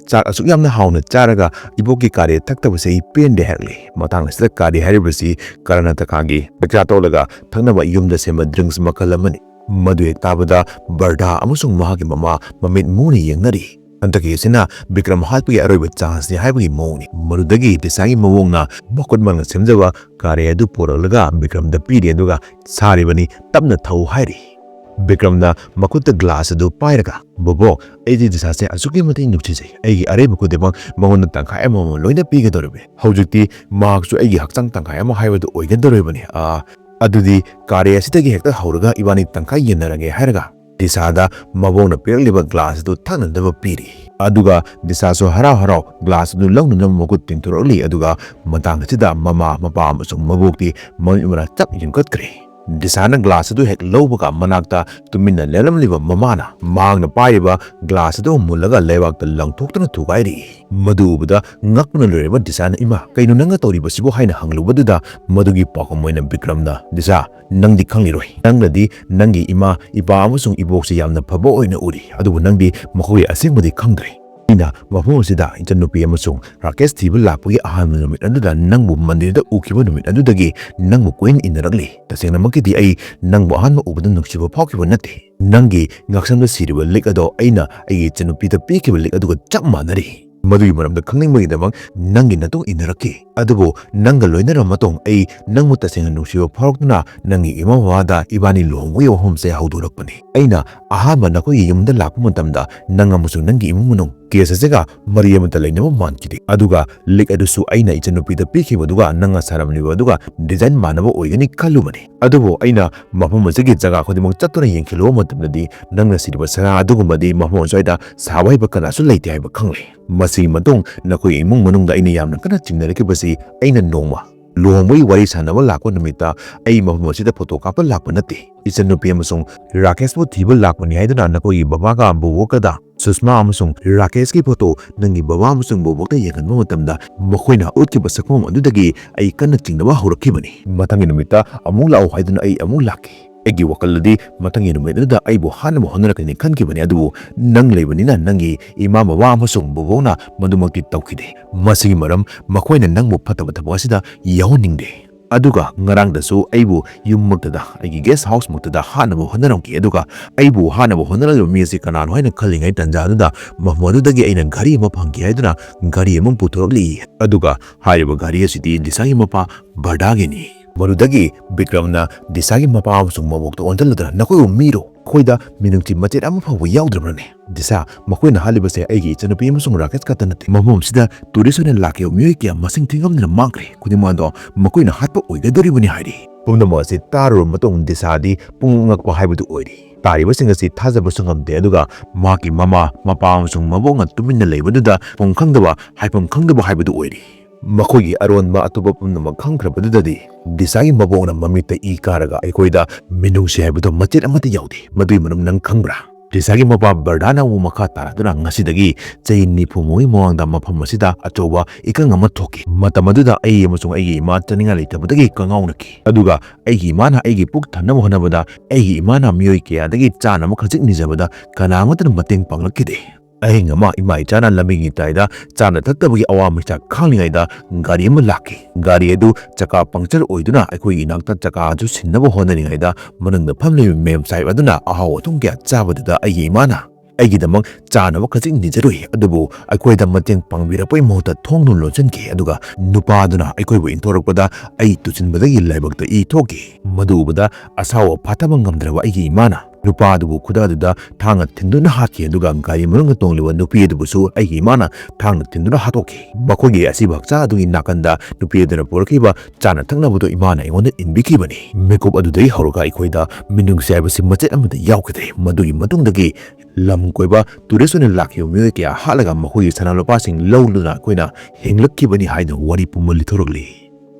ꯆꯥꯛ ꯑꯁꯨꯛ ꯌꯥꯝꯅ ꯍꯥꯎꯅ ꯆꯥꯔꯒ ꯏꯕꯣꯛꯀꯤ ꯀꯥꯔꯦ ꯊꯛꯇꯕꯁꯦ ꯑꯩ ꯄꯦꯟꯗꯦ" ꯍꯥꯏꯔꯛꯂꯤ꯫ ꯃꯇꯥꯡ ꯑꯁꯤꯗ ꯀꯥꯔꯦ ꯍꯥꯏꯔꯤꯕꯁꯤ ꯀꯔꯅꯥꯇꯀꯥꯒꯤ ꯆꯥꯛꯆꯥ ꯇꯣꯛꯂꯒ ꯊꯛꯅꯕ ꯌꯨꯝꯗ ꯁꯦꯝꯕ ꯗ꯭ꯔꯤꯡꯛꯁ ꯃꯈꯜ ꯑꯃꯅꯤ꯫ ꯃꯗꯨ ꯍꯦꯛ ꯇꯥꯕꯗ ꯕꯔꯙꯥ ꯑꯃꯁꯨꯡ ꯃꯍꯥꯛꯀꯤ ꯃꯃꯥ ꯃꯃꯤꯠ ꯃꯨꯅ ꯌꯦꯡꯅꯔꯤ꯫ ꯍꯟꯗꯛꯀꯤ ꯑꯁꯤꯅ ꯕꯤꯀ꯭ꯔꯝ ꯍꯥꯠꯄꯒꯤ ꯑꯔꯣꯏꯕ ꯆꯥꯟꯁꯅꯤ ꯍꯥꯏꯕꯒꯤ ꯃꯑꯣꯡꯅꯤ꯫ ꯃꯗꯨꯗꯒꯤ ꯗꯤꯁꯥꯒꯤ ꯃꯕꯣꯛꯅ ꯃꯈꯨꯠꯃꯛꯅ ꯁꯦꯝꯖꯕ ꯀꯥꯔꯦ ꯑꯗꯨ ꯄꯨꯔꯛꯂꯒ ꯕꯤꯀ꯭ꯔꯝꯗ ꯄꯤꯔꯤ, ꯑꯗꯨꯒ ꯁꯥꯔꯤꯕꯅꯤ, "ꯇꯞꯅ ꯊꯧ" ꯍꯥꯏꯔꯤ꯫ ꯕꯤꯀ꯭ꯔꯝꯅ ꯃꯈꯨꯠꯇ ꯒ꯭ꯂꯥꯁ ꯑꯗꯨ ꯄꯥꯏꯔꯒ, "ꯕꯣꯕꯣꯛ, ꯑꯩꯗꯤ ꯗꯤꯁꯥꯁꯦ ꯑꯁꯨꯛꯀꯤ ꯃꯇꯤꯛ ꯅꯨꯡꯁꯤꯖꯩ, ꯑꯩꯒꯤ ꯑꯔꯩꯕ ꯈꯨꯗꯤꯡꯃꯛ ꯃꯉꯣꯟꯗ ꯇꯪꯈꯥꯏ ꯑꯃꯃꯝ ꯂꯣꯏꯅ ꯄꯤꯒꯗꯧꯔꯤꯕꯅꯤ꯫ ꯍꯧꯖꯤꯛꯇꯤ ꯃꯍꯥꯛꯁꯨ ꯑꯩꯒꯤ ꯍꯛꯆꯥꯡ ꯇꯪꯈꯥꯏ ꯑꯃ ꯍꯥꯏꯕꯗꯨ ꯑꯣꯏꯒꯗꯧꯔꯤꯕꯅꯤ꯫ ꯑꯥ, ꯑꯗꯨꯗꯤ ꯀꯥꯔꯦ ꯑꯁꯤꯗꯒꯤ ꯍꯦꯛꯇ ꯍꯧꯔꯒ ꯏꯕꯥꯅꯤ ꯇꯪꯈꯥꯏ ꯌꯦꯟꯅꯔꯒꯦ" ꯍꯥꯏꯔꯒ ꯗꯤꯁꯥꯗ ꯃꯕꯣꯛꯅ ꯄꯤꯔꯛꯂꯤꯕ ꯒ꯭ꯂꯥꯁ ꯑꯗꯨ ꯊꯛꯅꯅꯕ ꯄꯤꯔꯤ꯫ ꯑꯗꯨꯒ ꯗꯤꯁꯥꯁꯨ ꯍꯔꯥꯎ ꯍꯔꯥꯎ ꯒ꯭ꯂꯥꯁ ꯑꯗꯨ ꯂꯧꯅꯅꯕ ꯃꯈꯨꯠ ꯇꯤꯡꯊꯣꯔꯛꯂꯤ꯫ ꯑꯗꯨꯒ ꯃꯇꯥꯡ ꯑꯁꯤꯗ ꯃꯃꯥ, ꯃꯄꯥ ꯑꯃꯁꯨꯡ ꯃꯕꯣꯛꯇꯤ ꯃꯃꯤꯠ ꯃꯅꯥ ꯆꯞ ꯌꯨꯡꯈꯠꯈ꯭ꯔꯦ꯫ ꯗꯤꯁꯥꯅ ꯒ꯭ꯂꯥꯁ ꯑꯗꯨ ꯍꯦꯛ ꯂꯧꯕꯒ ꯃꯅꯥꯛꯇ ꯇꯨꯃꯤꯟꯅ ꯂꯦꯞꯂꯝꯂꯤꯕ ꯃꯃꯥꯅ ꯃꯍꯥꯛꯅ ꯄꯥꯏꯔꯤꯕ ꯒ꯭ꯂꯥꯁ ꯑꯗꯨ ꯃꯨꯜꯂꯒ ꯂꯩꯕꯥꯛꯇ ꯂꯪꯊꯣꯛꯇꯨꯅ ꯊꯨꯒꯥꯏꯔꯤ꯫ ꯃꯗꯨ ꯎꯕꯗ ꯉꯛꯅ ꯂꯣꯏꯔꯕ ꯗꯤꯁꯥꯅ, "ꯏꯃꯥ, ꯀꯩꯅꯣ ꯅꯪꯅ ꯇꯧꯔꯤꯕꯁꯤꯕꯨ?" ꯍꯥꯏꯅ ꯍꯪꯂꯨꯕꯗꯨꯗ ꯃꯗꯨꯒꯤ ꯄꯥꯎꯈꯨꯝ ꯑꯣꯏꯅ ꯕꯤꯀ꯭ꯔꯝꯅ, "ꯗꯤꯁꯥ, ꯅꯪꯗꯤ ꯈꯪꯂꯤꯔꯣꯏ꯫ ꯅꯪꯅꯗꯤ ꯅꯪꯒꯤ ꯏꯃꯥ, ꯏꯄꯥ ꯑꯃꯁꯨꯡ ꯏꯕꯣꯛꯁꯤ ꯌꯥꯝꯅ ꯐꯕ ꯑꯣꯏꯅ ꯎꯔꯤ, ꯑꯗꯨꯕꯨ ꯅꯪꯗꯤ ꯃꯈꯣꯏ ꯑꯁꯦꯡꯕꯗꯤ ꯈꯪꯗ꯭ꯔꯦ꯫ ꯑꯩꯅ ꯃꯐꯝ ꯑꯁꯤꯗ ꯏꯆꯟꯅꯨꯄꯤ ꯑꯃꯁꯨꯡ ꯔꯥꯀꯦꯁ ꯊꯤꯕ ꯂꯥꯛꯄꯒꯤ ꯑꯍꯥꯟꯕ ꯅꯨꯃꯤꯠ ꯑꯗꯨꯗ ꯅꯪꯕꯨ ꯃꯟꯗꯤꯔꯗ ꯎꯈꯤꯕ ꯅꯨꯃꯤꯠ ꯑꯗꯨꯗꯒꯤ ꯅꯪꯕꯨ ꯀꯣꯏꯅ ꯏꯟꯅꯔꯛꯂꯤ꯫ ꯇꯁꯦꯡꯅꯃꯛꯀꯤꯗꯤ ꯑꯩ ꯅꯪꯕꯨ ꯑꯍꯥꯟꯕ ꯎꯕꯗ ꯅꯨꯡꯁꯤꯕ ꯐꯥꯎꯈꯤꯕ ꯅꯠꯇꯦ꯫ ꯅꯪꯒꯤ ꯉꯛꯁꯝꯗ ꯁꯤꯔꯤꯕ ꯂꯤꯛ ꯑꯗꯣ ꯑꯩꯅ ꯑꯩꯒꯤ ꯏꯆꯟꯅꯨꯄꯤꯗ ꯄꯤꯈꯤꯕ ꯂꯤꯛ ꯑꯗꯨꯒ ꯆꯞ ꯃꯥꯟꯅꯔꯤ꯫ ꯃꯗꯨꯒꯤ ꯃꯔꯝꯗ ꯈꯪꯅꯤꯡꯕꯒꯤꯗꯃꯛ ꯅꯪꯒꯤ ꯅꯇꯨꯡ ꯏꯟꯅꯔꯛꯈꯤ꯫ ꯑꯗꯨꯕꯨ ꯅꯪꯒ ꯂꯣꯏꯅꯔꯕ ꯃꯇꯨꯡ ꯑꯩ ꯅꯪꯕꯨ ꯇꯁꯦꯡꯅ ꯅꯨꯡꯁꯤꯕ ꯐꯥꯎꯔꯛꯇꯨꯅ ꯅꯪꯒꯤ ꯏꯃꯥ ꯕꯕꯥꯗ ꯏꯕꯥꯅꯤ ꯂꯨꯍꯣꯡꯕꯒꯤ ꯋꯥꯐꯝꯁꯦ ꯍꯧꯗꯣꯔꯛꯄꯅꯤ꯫ ꯑꯩꯅ ꯑꯍꯥꯟꯕ ꯅꯈꯣꯏꯒꯤ ꯌꯨꯝꯗ ꯂꯥꯛꯄ ꯃꯇꯝꯗ ꯅꯪ ꯑꯃꯁꯨꯡ ꯅꯪꯒꯤ ꯏꯃꯨꯡ ꯃꯅꯨꯡ ꯀꯦꯁ ꯑꯁꯤꯒ ꯃꯔꯤ ꯑꯃꯠꯇ ꯂꯩꯅꯕ ꯃꯥꯟꯈꯤꯗꯦ꯫ ꯑꯗꯨꯒ ꯂꯤꯛ ꯑꯗꯨꯁꯨ ꯑꯩꯅ ꯏꯆꯟꯅꯨꯄꯤꯗ ꯄꯤꯈꯤꯕꯗꯨꯒ ꯅꯪꯅ ꯁꯥꯔꯝꯂꯤꯕ ꯑꯗꯨꯒ ꯗꯤꯖꯥꯏꯟ ꯃꯥꯟꯅꯕ ꯑꯣꯏꯒꯅꯤ ꯈꯜꯂꯨꯕꯅꯤ꯫ ꯑꯗꯨꯕꯨ ꯑꯩꯅ ꯃꯐꯝ ꯑꯁꯤꯒꯤ ꯖꯒꯥ ꯈꯨꯗꯤꯡꯃꯛ ꯆꯠꯇꯨꯅ ꯌꯦꯡꯈꯠꯂꯨꯕ ꯃꯇꯝꯗꯗꯤ ꯅꯪꯅ ꯁꯤꯔꯤꯕ ꯁꯅꯥ ꯑꯗꯨꯒꯨꯝꯕꯗꯤ ꯃꯐꯝ ꯑꯁ꯭ꯋꯥꯏꯗ ꯁꯥꯕ ꯍꯩꯕ ꯀꯅꯥꯁꯨ ꯂꯩꯇꯦ ꯍꯥꯏꯕ ꯈꯪꯂꯦ꯫ ꯃꯁꯤꯒꯤ ꯃꯇꯨꯡ ꯅꯈꯣꯏꯒꯤ ꯏꯃꯨꯡ ꯃꯅꯨꯡꯗ ꯑꯩꯅ ꯌꯥꯝꯅ ꯀꯟꯅ ꯆꯤꯡꯅꯔꯛꯈꯤꯕꯁꯤ ꯑꯩꯅ ꯅꯣꯡꯃ ꯂꯨꯍꯣꯡꯕꯒꯤ ꯋꯥꯔꯤ ꯁꯥꯟꯅꯕ ꯂꯥꯛꯄ ꯅꯨꯃꯤꯠꯇ ꯑꯩ ꯃꯐꯝ ꯑꯁꯤꯗ ꯐꯣꯇꯣ ꯀꯥꯞꯄ ꯂꯥꯛꯄ ꯅꯠꯇꯦ꯫ ꯏꯆꯟꯅꯨꯄꯤ ꯑꯃꯁꯨꯡ ꯔꯥꯀꯦꯁꯄꯨ ꯊꯤꯕ ꯂꯥꯛꯄꯅꯤ ꯍꯥꯏꯗꯨꯅ ꯅꯈꯣꯏꯒꯤ ꯕꯕꯥꯒ ꯕꯣꯕꯣꯛꯀꯗ ꯁꯨꯁꯃꯥ ꯑꯃꯁꯨꯡ ꯔꯥꯀꯦꯁꯀꯤ ꯐꯣꯇꯣ ꯅꯪꯒꯤ ꯕꯕꯥ ꯑꯃꯁꯨꯡ ꯕꯣꯕꯣꯛꯇ ꯌꯦꯡꯍꯟꯕ ꯃꯇꯝꯗ ꯃꯈꯣꯏꯅ ꯎꯠꯈꯤꯕ ꯁꯛꯐꯝ ꯑꯗꯨꯗꯒꯤ ꯑꯩ ꯀꯟꯅ ꯆꯤꯡꯅꯕ ꯍꯧꯔꯛꯈꯤꯕꯅꯤ꯫ ꯃꯊꯪꯒꯤ ꯅꯨꯃꯤꯠꯇ ꯑꯃꯨꯛ ꯂꯥꯛꯎ ꯍꯥꯏꯗꯨꯅ ꯑꯩ ꯑꯃꯨꯛ ꯂꯥꯛꯈꯤ꯫ ꯑꯩꯒꯤ ꯋꯥꯈꯜꯗꯗꯤ ꯃꯊꯪꯒꯤ ꯅꯨꯃꯤꯠ ꯑꯗꯨꯗ ꯑꯩꯕꯨ ꯍꯥꯠꯅꯕ ꯍꯣꯠꯅꯔꯛꯀꯅꯤ ꯈꯟꯈꯤꯕꯅꯤ, ꯑꯗꯨꯕꯨ ꯅꯪ ꯂꯩꯕꯅꯤꯅ ꯅꯪꯒꯤ ꯏꯃꯥ ꯕꯕꯥ ꯑꯃꯁꯨꯡ ꯕꯣꯕꯣꯛꯅ ꯃꯗꯨꯃꯛꯇꯤ ꯇꯧꯈꯤꯗꯦ꯫ ꯃꯁꯤꯒꯤ ꯃꯔꯝ ꯃꯈꯣꯏꯅ ꯅꯪꯕꯨ ꯐꯠꯇꯕ ꯊꯕꯛ ꯑꯁꯤꯗ ꯌꯥꯎꯍꯟꯅꯤꯡꯗꯦ꯫ ꯑꯗꯨꯒ ꯉꯔꯥꯡꯗꯁꯨ ꯑꯩꯕꯨ ꯌꯨꯝꯃꯛꯇꯗ, ꯑꯩꯒꯤ ꯒꯦꯁ ꯍꯥꯎꯁꯃꯛꯇꯗ ꯍꯥꯠꯅꯕ ꯍꯣꯠꯅꯔꯝꯈꯤ꯫ ꯑꯗꯨꯒ ꯑꯩꯕꯨ ꯍꯥꯠꯅꯕ ꯍꯣꯠꯅꯔꯝꯂꯤꯕ ꯃꯤ ꯑꯁꯤ ꯀꯅꯥꯅꯣ ꯍꯥꯏꯅ ꯈꯜꯂꯤꯉꯩ ꯇꯥꯟꯖꯥ ꯑꯗꯨꯗ ꯃꯐꯝ ꯑꯗꯨꯗꯒꯤ ꯑꯩꯅ ꯘꯔꯤ ꯑꯃ ꯐꯪꯈꯤ ꯍꯥꯏꯗꯨꯅ ꯘꯔꯤ ꯑꯃ ꯄꯨꯊꯣꯔꯛꯂꯤ꯫ ꯑꯗꯨꯒ ꯍꯥꯏꯔꯤꯕ ꯘꯔꯤ ꯑꯁꯤꯗꯤ ꯗꯤꯁꯥꯒꯤ ꯃꯄꯥ ꯕꯔꯗꯥꯒꯤꯅꯤ꯫ ꯃꯗꯨꯗꯒꯤ ꯕꯤꯀ꯭ꯔꯝꯅ ꯗꯤꯁꯥꯒꯤ ꯃꯄꯥ ꯑꯃꯁꯨꯡ ꯃꯕꯣꯛꯇ ꯑꯣꯟꯁꯤꯜꯂꯗꯨꯅ, "ꯅꯈꯣꯏꯕꯨ ꯃꯤꯔꯣ? ꯑꯩꯈꯣꯏꯗ ꯃꯤꯅꯨꯡꯁꯤ ꯃꯆꯦꯠ ꯑꯃ ꯐꯥꯎꯕ ꯌꯥꯎꯗ꯭ꯔꯕ꯭ꯔꯅꯦ? ꯗꯤꯁꯥ, ꯃꯈꯣꯏꯅ ꯍꯥꯠꯂꯤꯕꯁꯦ ꯑꯩꯒꯤ ꯏꯆꯟꯅꯨꯄꯤ ꯑꯃꯁꯨꯡ ꯔꯥꯀꯦꯁ ꯈꯛꯇ ꯅꯠꯇꯦ꯫ ꯃꯐꯝ ꯑꯁꯤꯗ ꯇꯨꯔꯤꯁ ꯑꯣꯏꯅ ꯂꯥꯛꯈꯤꯕ ꯃꯤꯑꯣꯏ ꯀꯌꯥ ꯃꯁꯤꯡ ꯊꯤꯉꯝꯗꯅ ꯃꯥꯡꯈ꯭ꯔꯦ꯫ ꯈꯨꯗꯤꯡꯃꯛ ꯑꯗꯣ ꯃꯈꯣꯏꯅ ꯍꯥꯠꯄ ꯑꯣꯏꯒꯗꯧꯔꯤꯕꯅꯤ ꯍꯥꯏꯔꯤ꯫ ꯄꯨꯝꯅꯃꯛ ꯑꯁꯤ ꯇꯥꯔꯨꯔꯕ ꯃꯇꯨꯡ ꯗꯤꯁꯥꯗꯤ ꯄꯨꯡꯉꯛ ꯉꯛꯄ ꯍꯥꯏꯕꯗꯨ ꯑꯣꯏꯔꯤ꯫ ꯇꯥꯔꯤꯕꯁꯤꯡ ꯑꯁꯤ ꯊꯥꯖꯕꯁꯨ ꯉꯝꯗꯦ, ꯑꯗꯨꯒ ꯃꯍꯥꯛꯀꯤ ꯃꯃꯥ, ꯃꯄꯥ ꯑꯃꯁꯨꯡ ꯃꯕꯣꯛꯅ ꯇꯨꯃꯤꯟꯅ ꯂꯩꯕꯗꯨꯗ ꯇꯧꯐꯝ ꯈꯪꯗꯕ, ꯍꯥꯏꯐꯝ ꯈꯪꯗꯕ ꯍꯥꯏꯕꯗꯨ ꯑꯣꯏꯔꯤ꯫ ꯃꯈꯣꯏꯒꯤ ꯑꯔꯣꯟꯕ ꯑꯇꯣꯞꯄ ꯄꯨꯝꯅꯃꯛ ꯈꯪꯈ꯭ꯔꯕꯗꯨꯗꯗꯤ ꯗꯤꯁꯥꯒꯤ ꯃꯕꯣꯛꯅ ꯃꯃꯤꯠꯇ ꯏ ꯀꯥꯔꯒ ꯑꯩꯈꯣꯏꯗ ꯃꯤꯅꯨꯡꯁꯤ ꯍꯥꯏꯕꯗꯨ ꯃꯆꯦꯠ ꯑꯃꯠꯇ ꯌꯥꯎꯗꯦ꯫ ꯃꯗꯨꯒꯤ ꯃꯔꯝ ꯅꯪ ꯈꯪꯕ꯭ꯔꯥ? ꯗꯤꯁꯥꯒꯤ ꯃꯄꯥ ꯕꯔꯗꯥꯅ ꯑꯃꯨꯛ ꯃꯈꯥ ꯇꯥꯔꯛꯇꯨꯅ ꯉꯁꯤꯗꯒꯤ ꯆꯍꯤ ꯅꯤꯐꯨ ꯃꯉꯥꯒꯤ ꯃꯃꯥꯡꯗ ꯃꯐꯝ ꯑꯁꯤꯗ ꯑꯆꯧꯕ ꯏꯀꯪ ꯑꯃ ꯊꯣꯛꯈꯤ꯫ ꯃꯇꯝ ꯑꯗꯨꯗ ꯑꯩ ꯑꯃꯁꯨꯡ ꯑꯩꯒꯤ ꯏꯃꯥ ꯆꯥꯅꯤꯡꯉꯥꯏ ꯂꯩꯇꯕꯗꯒꯤ ꯀꯪꯉꯥꯎꯅꯈꯤ꯫ ꯑꯗꯨꯒ ꯑꯩꯒꯤ ꯏꯃꯥꯅ ꯑꯩꯒꯤ ꯄꯨꯛ ꯊꯟꯅꯕ ꯍꯣꯠꯅꯕꯗ ꯑꯩꯒꯤ ꯏꯃꯥꯅ ꯃꯤꯑꯣꯏ ꯀꯌꯥꯗꯒꯤ ꯆꯥꯅꯕ ꯈꯖꯤꯛ ꯅꯤꯖꯕꯗ ꯀꯅꯥ ꯑꯃꯠꯇꯅ ꯃꯇꯦꯡ ꯄꯥꯡꯂꯛꯈꯤꯗꯦ꯫ ꯑꯍꯤꯡ ꯑꯃ ꯏꯃꯥ ꯏꯆꯥꯅ ꯂꯝꯕꯤꯒꯤ ꯃꯇꯥꯏꯗ ꯆꯥꯅ ꯊꯛꯇꯕꯒꯤ ꯑꯋꯥ ꯃꯩꯆꯥꯛ ꯈꯥꯡꯂꯤꯉꯩꯗ ꯒꯥꯔꯤ ꯑꯃ ꯂꯥꯛꯈꯤ꯫ ꯒꯥꯔꯤ ꯑꯗꯨ ꯆꯀꯥ puncture ꯑꯣꯏꯗꯨꯅ ꯑꯩꯈꯣꯏꯒꯤ ꯏꯅꯥꯛꯇ ꯆꯀꯥ ꯑꯗꯨ ꯁꯤꯟꯅꯕ ꯍꯣꯠꯅꯔꯤꯉꯩꯗ ꯃꯅꯨꯡꯗ ꯐꯝꯂꯤꯕ ꯃꯦꯝ ꯁꯥꯍꯦꯕ ꯑꯗꯨꯅ ꯑꯍꯥꯎ ꯑꯊꯨꯝ ꯀꯌꯥ ꯆꯥꯕꯗꯨꯗ ꯑꯩꯒꯤ ꯏꯃꯥꯅ ꯑꯩꯒꯤꯗꯃꯛ ꯆꯥꯅꯕ ꯈꯖꯤꯛ ꯅꯤꯖꯔꯨꯏ, ꯑꯗꯨꯕꯨ ꯑꯩꯈꯣꯏꯗ ꯃꯇꯦꯡ ꯄꯥꯡꯕꯤꯔꯛꯄꯒꯤ ꯃꯍꯨꯠꯇ ꯊꯣꯡꯗꯨ ꯂꯣꯟꯁꯤꯟꯈꯤ꯫ ꯑꯗꯨꯒ ꯅꯨꯄꯥ ꯑꯗꯨꯅ ꯑꯩꯈꯣꯏꯕꯨ ꯏꯟꯊꯣꯔꯛꯄꯗ ꯑꯩ ꯇꯨꯁꯤꯟꯕꯗꯒꯤ ꯂꯥꯏꯕꯛꯇ ꯏ ꯊꯣꯛꯈꯤ꯫ ꯃꯗꯨ ꯎꯕꯗ ꯑꯁꯥꯎꯕ ꯐꯥꯊꯕ ꯉꯝꯗ꯭ꯔꯕ ꯑꯩꯒꯤ ꯏꯃꯥꯅ ꯅꯨꯄꯥ ꯑꯗꯨꯕꯨ ꯈꯨꯗꯥꯗꯨꯗ ꯊꯥꯡꯅ ꯊꯤꯟꯗꯨꯅ ꯍꯥꯠꯈꯤ, ꯑꯗꯨꯒ ꯒꯥꯔꯤ ꯃꯅꯨꯡꯗ ꯇꯣꯡꯂꯤꯕ ꯅꯨꯄꯤ ꯑꯗꯨꯕꯨꯁꯨ ꯑꯩꯒꯤ ꯏꯃꯥꯅ ꯊꯥꯡꯅ ꯊꯤꯟꯗꯨꯅ ꯍꯥꯠꯇꯣꯛꯈꯤ꯫ ꯃꯈꯣꯏꯒꯤ ꯑꯁꯤꯕ ꯍꯛꯆꯥꯡ ꯑꯗꯨꯒꯤ ꯅꯥꯀꯟꯗ ꯅꯨꯄꯤ ꯑꯗꯨꯅ ꯄꯨꯔꯛꯈꯤꯕ ꯆꯥꯅ ꯊꯛꯅꯕꯗꯨ ꯏꯃꯥꯅ ꯑꯩꯉꯣꯟꯗ ꯏꯟꯕꯤꯈꯤꯕꯅꯤ꯫ ꯃꯤꯀꯨꯞ ꯑꯗꯨꯗꯒꯤ ꯍꯧꯔꯒ ꯑꯩꯈꯣꯏꯗ ꯃꯤꯅꯨꯡꯁꯤ ꯍꯥꯏꯕꯁꯤ ꯃꯆꯦꯠ ꯑꯃꯠꯇ ꯌꯥꯎꯈꯤꯗ꯭ꯔꯦ꯫ ꯃꯗꯨꯒꯤ ꯃꯇꯨꯡꯗꯒꯤ ꯂꯝ ꯀꯣꯏꯕ ꯇꯨꯔꯤꯁ ꯑꯣꯏꯅ ꯂꯥꯛꯈꯤꯕ ꯃꯤꯑꯣꯏ ꯀꯌꯥ ꯍꯥꯠꯂꯒ ꯃꯈꯣꯏꯒꯤ ꯁꯅꯥ ꯂꯨꯄꯥꯁꯤꯡ ꯂꯧꯗꯨꯅ ꯑꯩꯈꯣꯏꯅ ꯍꯤꯡꯂꯛꯈꯤꯕꯅꯤ ꯍꯥꯏꯅ ꯋꯥꯔꯤ ꯄꯨꯝꯕ ꯂꯤꯊꯣꯔꯛꯂꯤ꯫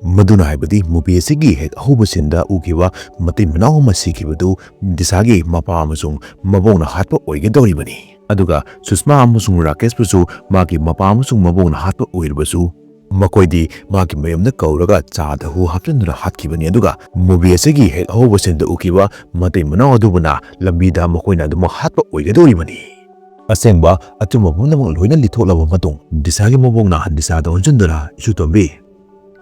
ꯃꯗꯨꯅ ꯍꯥꯏꯕꯗꯤ movie ꯑꯁꯤꯒꯤ ꯍꯦꯛ ꯑꯍꯧꯕ sceneꯗ ꯎꯈꯤꯕ ꯃꯇꯩ ꯃꯅꯥꯎ ꯑꯃ ꯁꯤꯈꯤꯕꯗꯨ ꯗꯤꯁꯥꯒꯤ ꯃꯄꯥ ꯑꯃꯁꯨꯡ ꯃꯕꯣꯛꯅ ꯍꯥꯠꯄ ꯑꯣꯏꯒꯗꯧꯔꯤꯕꯅꯤ꯫ ꯑꯗꯨꯒ ꯁꯨꯁꯃꯥ ꯑꯃꯁꯨꯡ ꯔꯥꯀꯦꯁꯄꯨꯁꯨ ꯃꯥꯒꯤ ꯃꯄꯥ ꯑꯃꯁꯨꯡ ꯃꯕꯣꯛꯅ ꯍꯥꯠꯄ ꯑꯣꯏꯔꯕꯁꯨ, ꯃꯈꯣꯏꯗꯤ ꯃꯥꯒꯤ ꯃꯌꯨꯝꯗ ꯀꯧꯔꯒ ꯆꯥꯗ ꯍꯨ ꯍꯥꯞꯆꯤꯟꯗꯨꯅ ꯍꯥꯠꯈꯤꯕꯅꯤ꯫ ꯑꯗꯨꯒ movie ꯑꯁꯤꯒꯤ ꯍꯦꯛ ꯑꯍꯧꯕ sceneꯗ ꯎꯈꯤꯕ ꯃꯇꯩ ꯃꯅꯥꯎ ꯑꯗꯨꯕꯨꯅ ꯂꯝꯕꯤꯗ ꯃꯈꯣꯏꯅ ꯑꯗꯨꯃꯛ ꯍꯥꯠꯄ ꯑꯣꯏꯒꯗꯧꯔꯤꯕꯅꯤ꯫ ꯑꯁꯦꯡꯕ ꯑꯆꯨꯝꯕ ꯄꯨꯝꯅꯃꯛ ꯂꯣꯏꯅ ꯂꯤꯊꯣꯛꯂꯕ ꯃꯇꯨꯡ, ꯗꯤꯁꯥꯒꯤ ꯃꯕꯣꯛꯅ ꯗꯤꯁꯥꯗ ꯑꯣꯟꯁꯤꯟꯗꯨꯅ, "ꯏꯁꯨ ꯇꯣꯝꯕꯤ,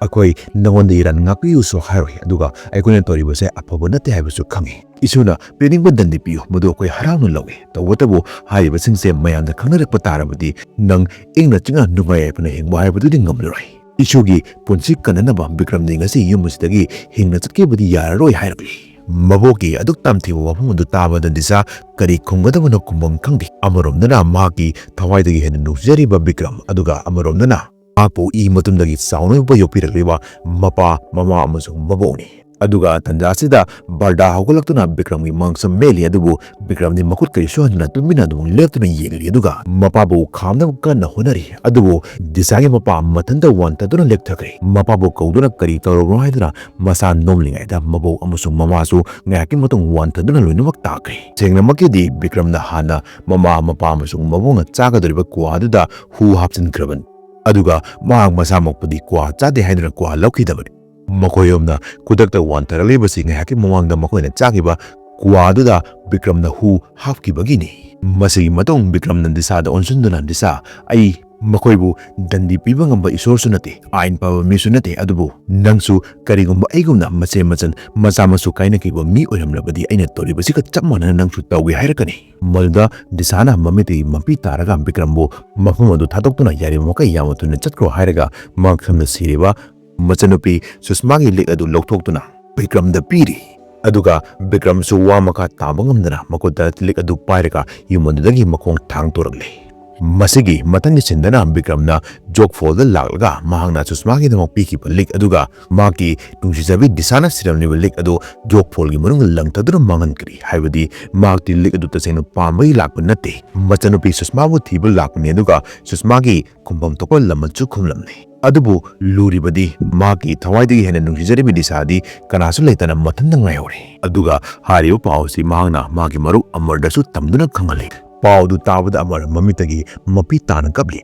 ꯑꯩꯈꯣꯏ ꯅꯉꯣꯟꯗ ꯏꯔꯥꯟ ꯉꯥꯛꯄꯤꯌꯨꯁꯨ ꯍꯥꯏꯔꯣꯏ, ꯑꯗꯨꯒ ꯑꯩꯈꯣꯏꯅ ꯇꯧꯔꯤꯕꯁꯦ ꯑꯐꯕ ꯅꯠꯇꯦ ꯍꯥꯏꯕꯁꯨ ꯈꯪꯏ꯫ ꯏꯁꯨꯅ ꯄꯤꯅꯤꯡꯕ ꯗꯟꯗꯤ ꯄꯤꯌꯨ, ꯃꯗꯨ ꯑꯩꯈꯣꯏ ꯍꯔꯥꯎꯅ ꯂꯧꯏ꯫ ꯇꯧꯕꯇꯕꯨ ꯍꯥꯏꯔꯤꯕꯁꯤꯡꯁꯦ ꯃꯌꯥꯝꯗ ꯈꯪꯅꯔꯛꯄ ꯇꯥꯔꯕꯗꯤ ꯅꯪ ꯏꯪꯅ ꯆꯤꯛꯅ ꯅꯨꯡꯉꯥꯏ ꯌꯥꯏꯐꯅ ꯍꯤꯡꯕ ꯍꯥꯏꯕꯗꯨꯗꯤ ꯉꯝꯂꯔꯣꯏ꯫ ꯏꯁꯨꯒꯤ ꯄꯨꯟꯁꯤ ꯀꯟꯅꯅꯕ ꯕꯤꯀ꯭ꯔꯝꯗꯤ ꯉꯁꯤ ꯌꯨꯝ ꯑꯁꯤꯗꯒꯤ ꯍꯤꯡꯅ ꯆꯠꯀꯦꯕꯨꯗꯤ ꯌꯥꯔꯔꯣꯏ" ꯍꯥꯏꯔꯛꯂꯤ꯫ ꯃꯕꯣꯛꯀꯤ ꯑꯗꯨꯛ ꯇꯝꯊꯤꯕ ꯋꯥꯐꯝ ꯑꯗꯨ ꯇꯥꯕꯗ ꯗꯤꯁꯥ ꯀꯔꯤ ꯈꯨꯝꯒꯗꯕꯅꯣ ꯈꯨꯝꯐꯝ ꯈꯪꯗꯦ꯫ ꯑꯃꯔꯣꯝꯗꯅ ꯃꯍꯥꯛꯀꯤ ꯊꯋꯥꯏꯗꯒꯤ ꯍꯦꯟꯅ ꯅꯨꯡꯁꯤꯖꯔꯤꯕ ꯕꯤꯀ꯭ꯔꯝ, ꯑꯗꯨꯒ ꯑꯃꯔꯣꯝꯗꯅ ꯃꯍꯥꯛꯄꯨ ꯏ ꯃꯇꯨꯝꯗꯒꯤ ꯆꯥꯎꯅ ꯌꯣꯛꯄ ꯌꯣꯛꯄꯤꯔꯛꯂꯤꯕ ꯃꯄꯥ, ꯃꯃꯥ ꯑꯃꯁꯨꯡ ꯃꯕꯣꯛꯅꯤ꯫ ꯑꯗꯨꯒ ꯇꯟꯖꯥ ꯑꯁꯤꯗ ꯕꯔꯗꯥ ꯍꯧꯒꯠꯂꯛꯇꯨꯅ ꯕꯤꯀ꯭ꯔꯝꯒꯤ ꯃꯥꯡꯁꯝ ꯃꯦꯠꯂꯤ, ꯑꯗꯨꯕꯨ ꯕꯤꯀ꯭ꯔꯝꯗꯤ ꯃꯈꯨꯠ ꯀꯔꯤꯁꯨ ꯍꯟꯗꯅ ꯇꯨꯃꯤꯟꯅ ꯑꯗꯨꯝ ꯂꯦꯞꯇꯨꯅ ꯌꯦꯡꯂꯤ꯫ ꯑꯗꯨꯒ ꯃꯄꯥꯕꯨ ꯈꯥꯝꯅꯕ ꯀꯟꯅ ꯍꯣꯠꯅꯔꯤ, ꯑꯗꯨꯕꯨ ꯗꯤꯁꯥꯒꯤ ꯃꯄꯥ ꯃꯊꯟꯇ ꯋꯥꯟꯊꯗꯨꯅ ꯂꯦꯞꯊꯈ꯭ꯔꯦ꯫ ꯃꯄꯥꯕꯨ ꯀꯧꯗꯨꯅ ꯀꯔꯤ ꯇꯧꯔꯕꯅꯣ ꯍꯥꯏꯗꯨꯅ ꯃꯁꯥ ꯅꯣꯝꯂꯤꯉꯩꯗ ꯃꯕꯣꯛ ꯑꯃꯁꯨꯡ ꯃꯃꯥꯁꯨ ꯉꯥꯏꯍꯥꯛꯀꯤ ꯃꯇꯨꯡ ꯋꯥꯟꯊꯗꯨꯅ ꯂꯣꯏꯅꯃꯛ ꯇꯥꯈ꯭ꯔꯦ꯫ ꯁꯦꯡꯅꯃꯛꯀꯤꯗꯤ ꯕꯤꯀ꯭ꯔꯝꯅ ꯍꯥꯟꯅ ꯃꯃꯥ, ꯃꯄꯥ ꯑꯃꯁꯨꯡ ꯃꯕꯣꯛꯅ ꯆꯥꯒꯗꯧꯔꯤꯕ ꯀ꯭ꯋꯥ ꯑꯗꯨꯗ ꯍꯨ ꯍꯥꯞꯆꯤꯟꯈ꯭ꯔꯕꯅꯤ꯫ ꯑꯗꯨꯒ ꯃꯍꯥꯛ ꯃꯁꯥꯃꯛꯄꯨꯗꯤ ꯀ꯭ꯋꯥ ꯆꯥꯗꯦ ꯍꯥꯏꯗꯨꯅ ꯀ꯭ꯋꯥ ꯂꯧꯈꯤꯗꯕꯅꯤ꯫ ꯃꯈꯣꯏ ꯑꯍꯨꯝꯅ ꯈꯨꯗꯛꯇ ꯋꯥꯟꯊꯔꯛꯂꯤꯕꯁꯤ ꯉꯥꯏꯍꯥꯛꯀꯤ ꯃꯃꯥꯡꯗ ꯃꯈꯣꯏꯅ ꯆꯥꯈꯤꯕ ꯀ꯭ꯋꯥ ꯑꯗꯨꯗ ꯕꯤꯀ꯭ꯔꯝꯅ ꯍꯨ ꯍꯥꯞꯈꯤꯕꯒꯤꯅꯤ꯫ ꯃꯁꯤꯒꯤ ꯃꯇꯨꯡ ꯕꯤꯀ꯭ꯔꯝꯅ ꯗꯤꯁꯥꯗ ꯑꯣꯟꯁꯤꯟꯗꯨꯅ, "ꯗꯤꯁꯥ, ꯑꯩ ꯃꯈꯣꯏꯕꯨ ꯗꯟꯗꯤ ꯄꯤꯕ ꯉꯝꯕ ꯏꯁꯣꯔꯁꯨ ꯅꯠꯇꯦ, ꯑꯥꯏꯟ ꯐꯕ ꯃꯤꯁꯨ ꯅꯠꯇꯦ, ꯑꯗꯨꯕꯨ ꯅꯪꯁꯨ ꯀꯔꯤꯒꯨꯝꯕ ꯑꯩꯒꯨꯝꯅ ꯃꯆꯦ ꯃꯆꯟ, ꯃꯆꯥ ꯃꯁꯨ ꯀꯥꯏꯅꯈꯤꯕ ꯃꯤ ꯑꯣꯏꯔꯝꯂꯕꯗꯤ ꯑꯩꯅ ꯇꯧꯔꯤꯕꯁꯤꯒ ꯆꯞ ꯃꯥꯟꯅꯅ ꯅꯪꯁꯨ ꯇꯧꯒꯦ ꯍꯥꯏꯔꯛꯀꯅꯤ"꯫ ꯃꯗꯨꯗ ꯗꯤꯁꯥꯅ ꯃꯃꯤꯠꯇꯒꯤ ꯃꯄꯤ ꯇꯥꯔꯒ ꯕꯤꯀ꯭ꯔꯝꯕꯨ ꯃꯐꯝ ꯑꯗꯨ ꯊꯥꯗꯣꯛꯇꯨꯅ "ꯌꯥꯔꯤꯕ ꯃꯈꯩ ꯌꯥꯝꯅ ꯊꯨꯅ ꯆꯠꯈ꯭ꯔꯣ" ꯍꯥꯏꯔꯒ ꯃꯍꯥꯛ ꯁꯝꯅ ꯁꯤꯔꯤꯕ ꯃꯆꯟꯅꯨꯄꯤ ꯁꯨꯁꯃꯥꯒꯤ ꯂꯤꯛ ꯑꯗꯨ ꯂꯧꯊꯣꯛꯇꯨꯅ ꯕꯤꯀ꯭ꯔꯝꯗ ꯄꯤꯔꯤ꯫ ꯑꯗꯨꯒ ꯕꯤꯀ꯭ꯔꯝꯁꯨ ꯋꯥ ꯃꯈꯥ ꯇꯥꯕ ꯉꯝꯗꯅ ꯃꯈꯨꯠꯇ ꯂꯤꯛ ꯑꯗꯨ ꯄꯥꯏꯔꯒ ꯌꯨꯝ ꯑꯗꯨꯗꯒꯤ ꯃꯈꯣꯡ ꯊꯥꯡꯗꯣꯔꯛꯂꯦ꯫ ꯃꯁꯤꯒꯤ ꯃꯊꯪꯒꯤ ꯁꯤꯟꯗꯅ ꯕꯤꯀ꯭ꯔꯝꯅ ꯖꯣꯒ ꯐꯣꯜꯗ ꯂꯥꯛꯂꯒ ꯃꯍꯥꯛꯅ ꯁꯨꯁꯃꯥꯒꯤꯗꯃꯛ ꯄꯤꯈꯤꯕ ꯂꯤꯛ ꯑꯗꯨꯒ ꯃꯍꯥꯛꯀꯤ ꯅꯨꯡꯁꯤꯖꯕꯤ ꯗꯤꯁꯥꯅ ꯁꯤꯔꯝꯂꯤꯕ ꯂꯤꯛ ꯑꯗꯨ ꯖꯣꯒ ꯐꯣꯜꯒꯤ ꯃꯅꯨꯡꯗ ꯂꯪꯊꯗꯨꯅ ꯃꯥꯡꯍꯟꯈ꯭ꯔꯤ꯫ ꯍꯥꯏꯕꯗꯤ ꯃꯍꯥꯛꯇꯤ ꯂꯤꯛ ꯑꯗꯨ ꯇꯁꯦꯡꯅ ꯄꯥꯝꯕꯒꯤ ꯂꯥꯛꯄ ꯅꯠꯇꯦ, ꯃꯆꯟꯅꯨꯄꯤ ꯁꯨꯁꯃꯥꯕꯨ ꯊꯤꯕ ꯂꯥꯛꯄꯅꯤ, ꯑꯗꯨꯒ ꯁꯨꯁꯃꯥꯒꯤ ꯈꯨꯝꯐꯝ ꯊꯣꯛꯄ ꯂꯃꯟꯁꯨ ꯈꯨꯝꯂꯝꯂꯦ꯫ ꯑꯗꯨꯕꯨ ꯂꯨꯔꯤꯕꯗꯤ ꯃꯍꯥꯛꯀꯤ ꯊꯋꯥꯏꯗꯒꯤ ꯍꯦꯟꯅ ꯅꯨꯡꯁꯤꯖꯔꯤꯕ ꯗꯤꯁꯥꯗꯤ ꯀꯅꯥꯁꯨ ꯂꯩꯇꯅ ꯃꯊꯟꯇ ꯉꯥꯏꯍꯧꯔꯦ꯫ ꯑꯗꯨꯒ ꯍꯥꯏꯔꯤꯕ ꯄꯥꯎ ꯑꯁꯤ ꯃꯍꯥꯛꯅ ꯃꯥꯒꯤ ꯃꯔꯨꯞ ꯑꯃꯔꯗꯁꯨ ꯇꯝꯗꯨꯅ ꯈꯪꯍꯜꯂꯤ꯫ ꯄꯥꯎ ꯑꯗꯨ ꯇꯥꯕꯗ ꯑꯃꯔ ꯃꯃꯤꯠꯇꯒꯤ ꯃꯄꯤ ꯇꯥꯅ ꯀꯞꯂꯤ꯫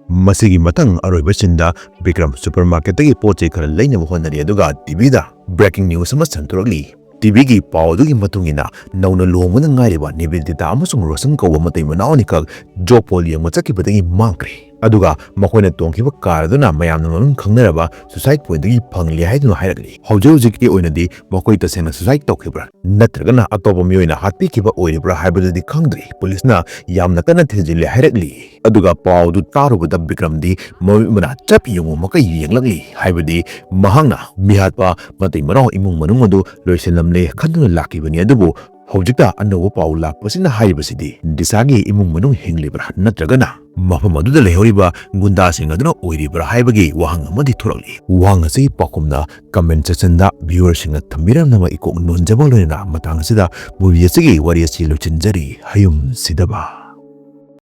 ꯃꯁꯤꯒꯤ ꯃꯊꯪ ꯑꯔꯣꯏꯕ ꯁꯤꯟꯗ ꯕꯤꯀ꯭ꯔꯝ ꯁꯨꯄꯔꯃꯥꯔꯀꯦꯠꯇꯒꯤ ꯄꯣꯠ ꯆꯩ ꯈꯔ ꯂꯩꯅꯕ ꯍꯣꯠꯅꯔꯤ, ꯑꯗꯨꯒ ꯇꯤꯚꯤꯗ ꯕ꯭ꯔꯦꯀꯤꯡ ꯅ꯭ꯌꯨꯁ ꯑꯃ ꯁꯟꯗꯣꯔꯛꯂꯤ꯫ ꯇꯤꯚꯤꯒꯤ ꯄꯥꯎ ꯑꯗꯨꯒꯤ ꯃꯇꯨꯡ ꯏꯟꯅ, ꯅꯧꯅ ꯂꯨꯍꯣꯡꯕꯗ ꯉꯥꯏꯔꯤꯕ ꯅꯤꯕꯦꯗꯤꯇꯥ ꯑꯃꯁꯨꯡ ꯔꯣꯁꯟ ꯀꯧꯕ ꯃꯇꯩ ꯃꯅꯥꯎ ꯑꯅꯤꯈꯛ ꯖꯣꯒ ꯐꯣꯜ ꯌꯦꯡꯕ ꯆꯠꯈꯤꯕꯗꯒꯤ ꯃꯥꯡꯈ꯭ꯔꯦ꯫ ꯑꯗꯨꯒ ꯃꯈꯣꯏꯅ ꯇꯣꯡꯈꯤꯕ ꯀꯥꯔ ꯑꯗꯨꯅ ꯃꯌꯥꯝꯅ ꯃꯃꯤꯡ ꯈꯪꯅꯔꯕ suicide pointꯗꯒꯤ ꯐꯪꯂꯦ ꯍꯥꯏꯗꯨꯅ ꯍꯥꯏꯔꯛꯂꯤ꯫ ꯍꯧꯖꯤꯛ ꯍꯧꯖꯤꯛꯀꯤ ꯑꯣꯏꯅꯗꯤ ꯃꯈꯣꯏ ꯇꯁꯦꯡꯅ suicide ꯇꯧꯈꯤꯕ꯭ꯔꯥ ꯅꯠꯇ꯭ꯔꯒꯅ ꯑꯇꯣꯞꯄ ꯃꯤꯑꯣꯏꯅ ꯍꯥꯠꯄꯤꯈꯤꯕ ꯑꯣꯏꯔꯤꯕ꯭ꯔꯥ ꯍꯥꯏꯕꯗꯨꯗꯤ ꯈꯪꯗ꯭ꯔꯤ꯫ ꯄꯨꯂꯤꯁꯅ ꯌꯥꯝꯅ ꯀꯟꯅ ꯊꯤꯖꯤꯜꯂꯦ ꯍꯥꯏꯔꯛꯂꯤ꯫ ꯑꯗꯨꯒ ꯄꯥꯎꯗꯨ ꯇꯥꯔꯨꯕꯗ ꯕꯤꯀ꯭ꯔꯝꯗꯤ ꯃꯃꯤꯠ ꯃꯅꯥ ꯆꯞ ꯌꯨꯡꯕ ꯃꯈꯩ ꯌꯦꯡꯂꯛꯂꯤ꯫ ꯍꯥꯏꯕꯗꯤ ꯃꯍꯥꯛꯅ ꯃꯤꯍꯥꯠꯄ ꯃꯇꯩ ꯃꯅꯥꯎ ꯏꯃꯨꯡ ꯃꯅꯨꯡ ꯑꯗꯨ ꯂꯣꯏꯁꯤꯜꯂꯝꯂꯦ ꯈꯟꯗꯨꯅ ꯂꯥꯛꯈꯤꯕꯅꯤ꯫ ꯑꯗꯨꯕꯨ ꯍꯧꯖꯤꯛꯇ ꯑꯅꯧꯕ ꯄꯥꯎ ꯂꯥꯛꯄꯁꯤꯅ ꯍꯥꯏꯔꯤꯕꯁꯤꯗꯤ ꯗꯤꯁꯥꯒꯤ ꯏꯃꯨꯡ ꯃꯅꯨꯡ ꯍꯤꯡꯂꯤꯕ꯭ꯔꯥ ꯅꯠꯇ꯭ꯔꯒꯅ ꯃꯐꯝ ꯑꯗꯨꯗ ꯂꯩꯍꯧꯔꯤꯕ ꯒꯨꯟꯗꯥꯁꯤꯡ ꯑꯗꯨꯅ ꯑꯣꯏꯔꯤꯕ꯭ꯔꯥ ꯍꯥꯏꯕꯒꯤ ꯋꯥꯍꯪ ꯑꯃꯗꯤ ꯊꯣꯔꯛꯂꯤ꯫ ꯋꯥꯍꯪ ꯑꯁꯤꯒꯤ ꯄꯥꯎꯈꯨꯝꯅ comment sectionꯗ viewerꯁꯤꯡꯅ ꯊꯝꯕꯤꯔꯝꯅꯕ ꯏꯀꯣꯛ ꯅꯣꯟꯖꯕ ꯂꯣꯏꯅꯅ ꯃꯇꯥꯡ ꯑꯁꯤꯗ movie ꯑꯁꯤꯒꯤ ꯋꯥꯔꯤ ꯑꯁꯤ ꯂꯣꯏꯁꯤꯟꯖꯔꯤ꯫ ꯍꯌꯨꯝ ꯁꯤꯗꯕ꯫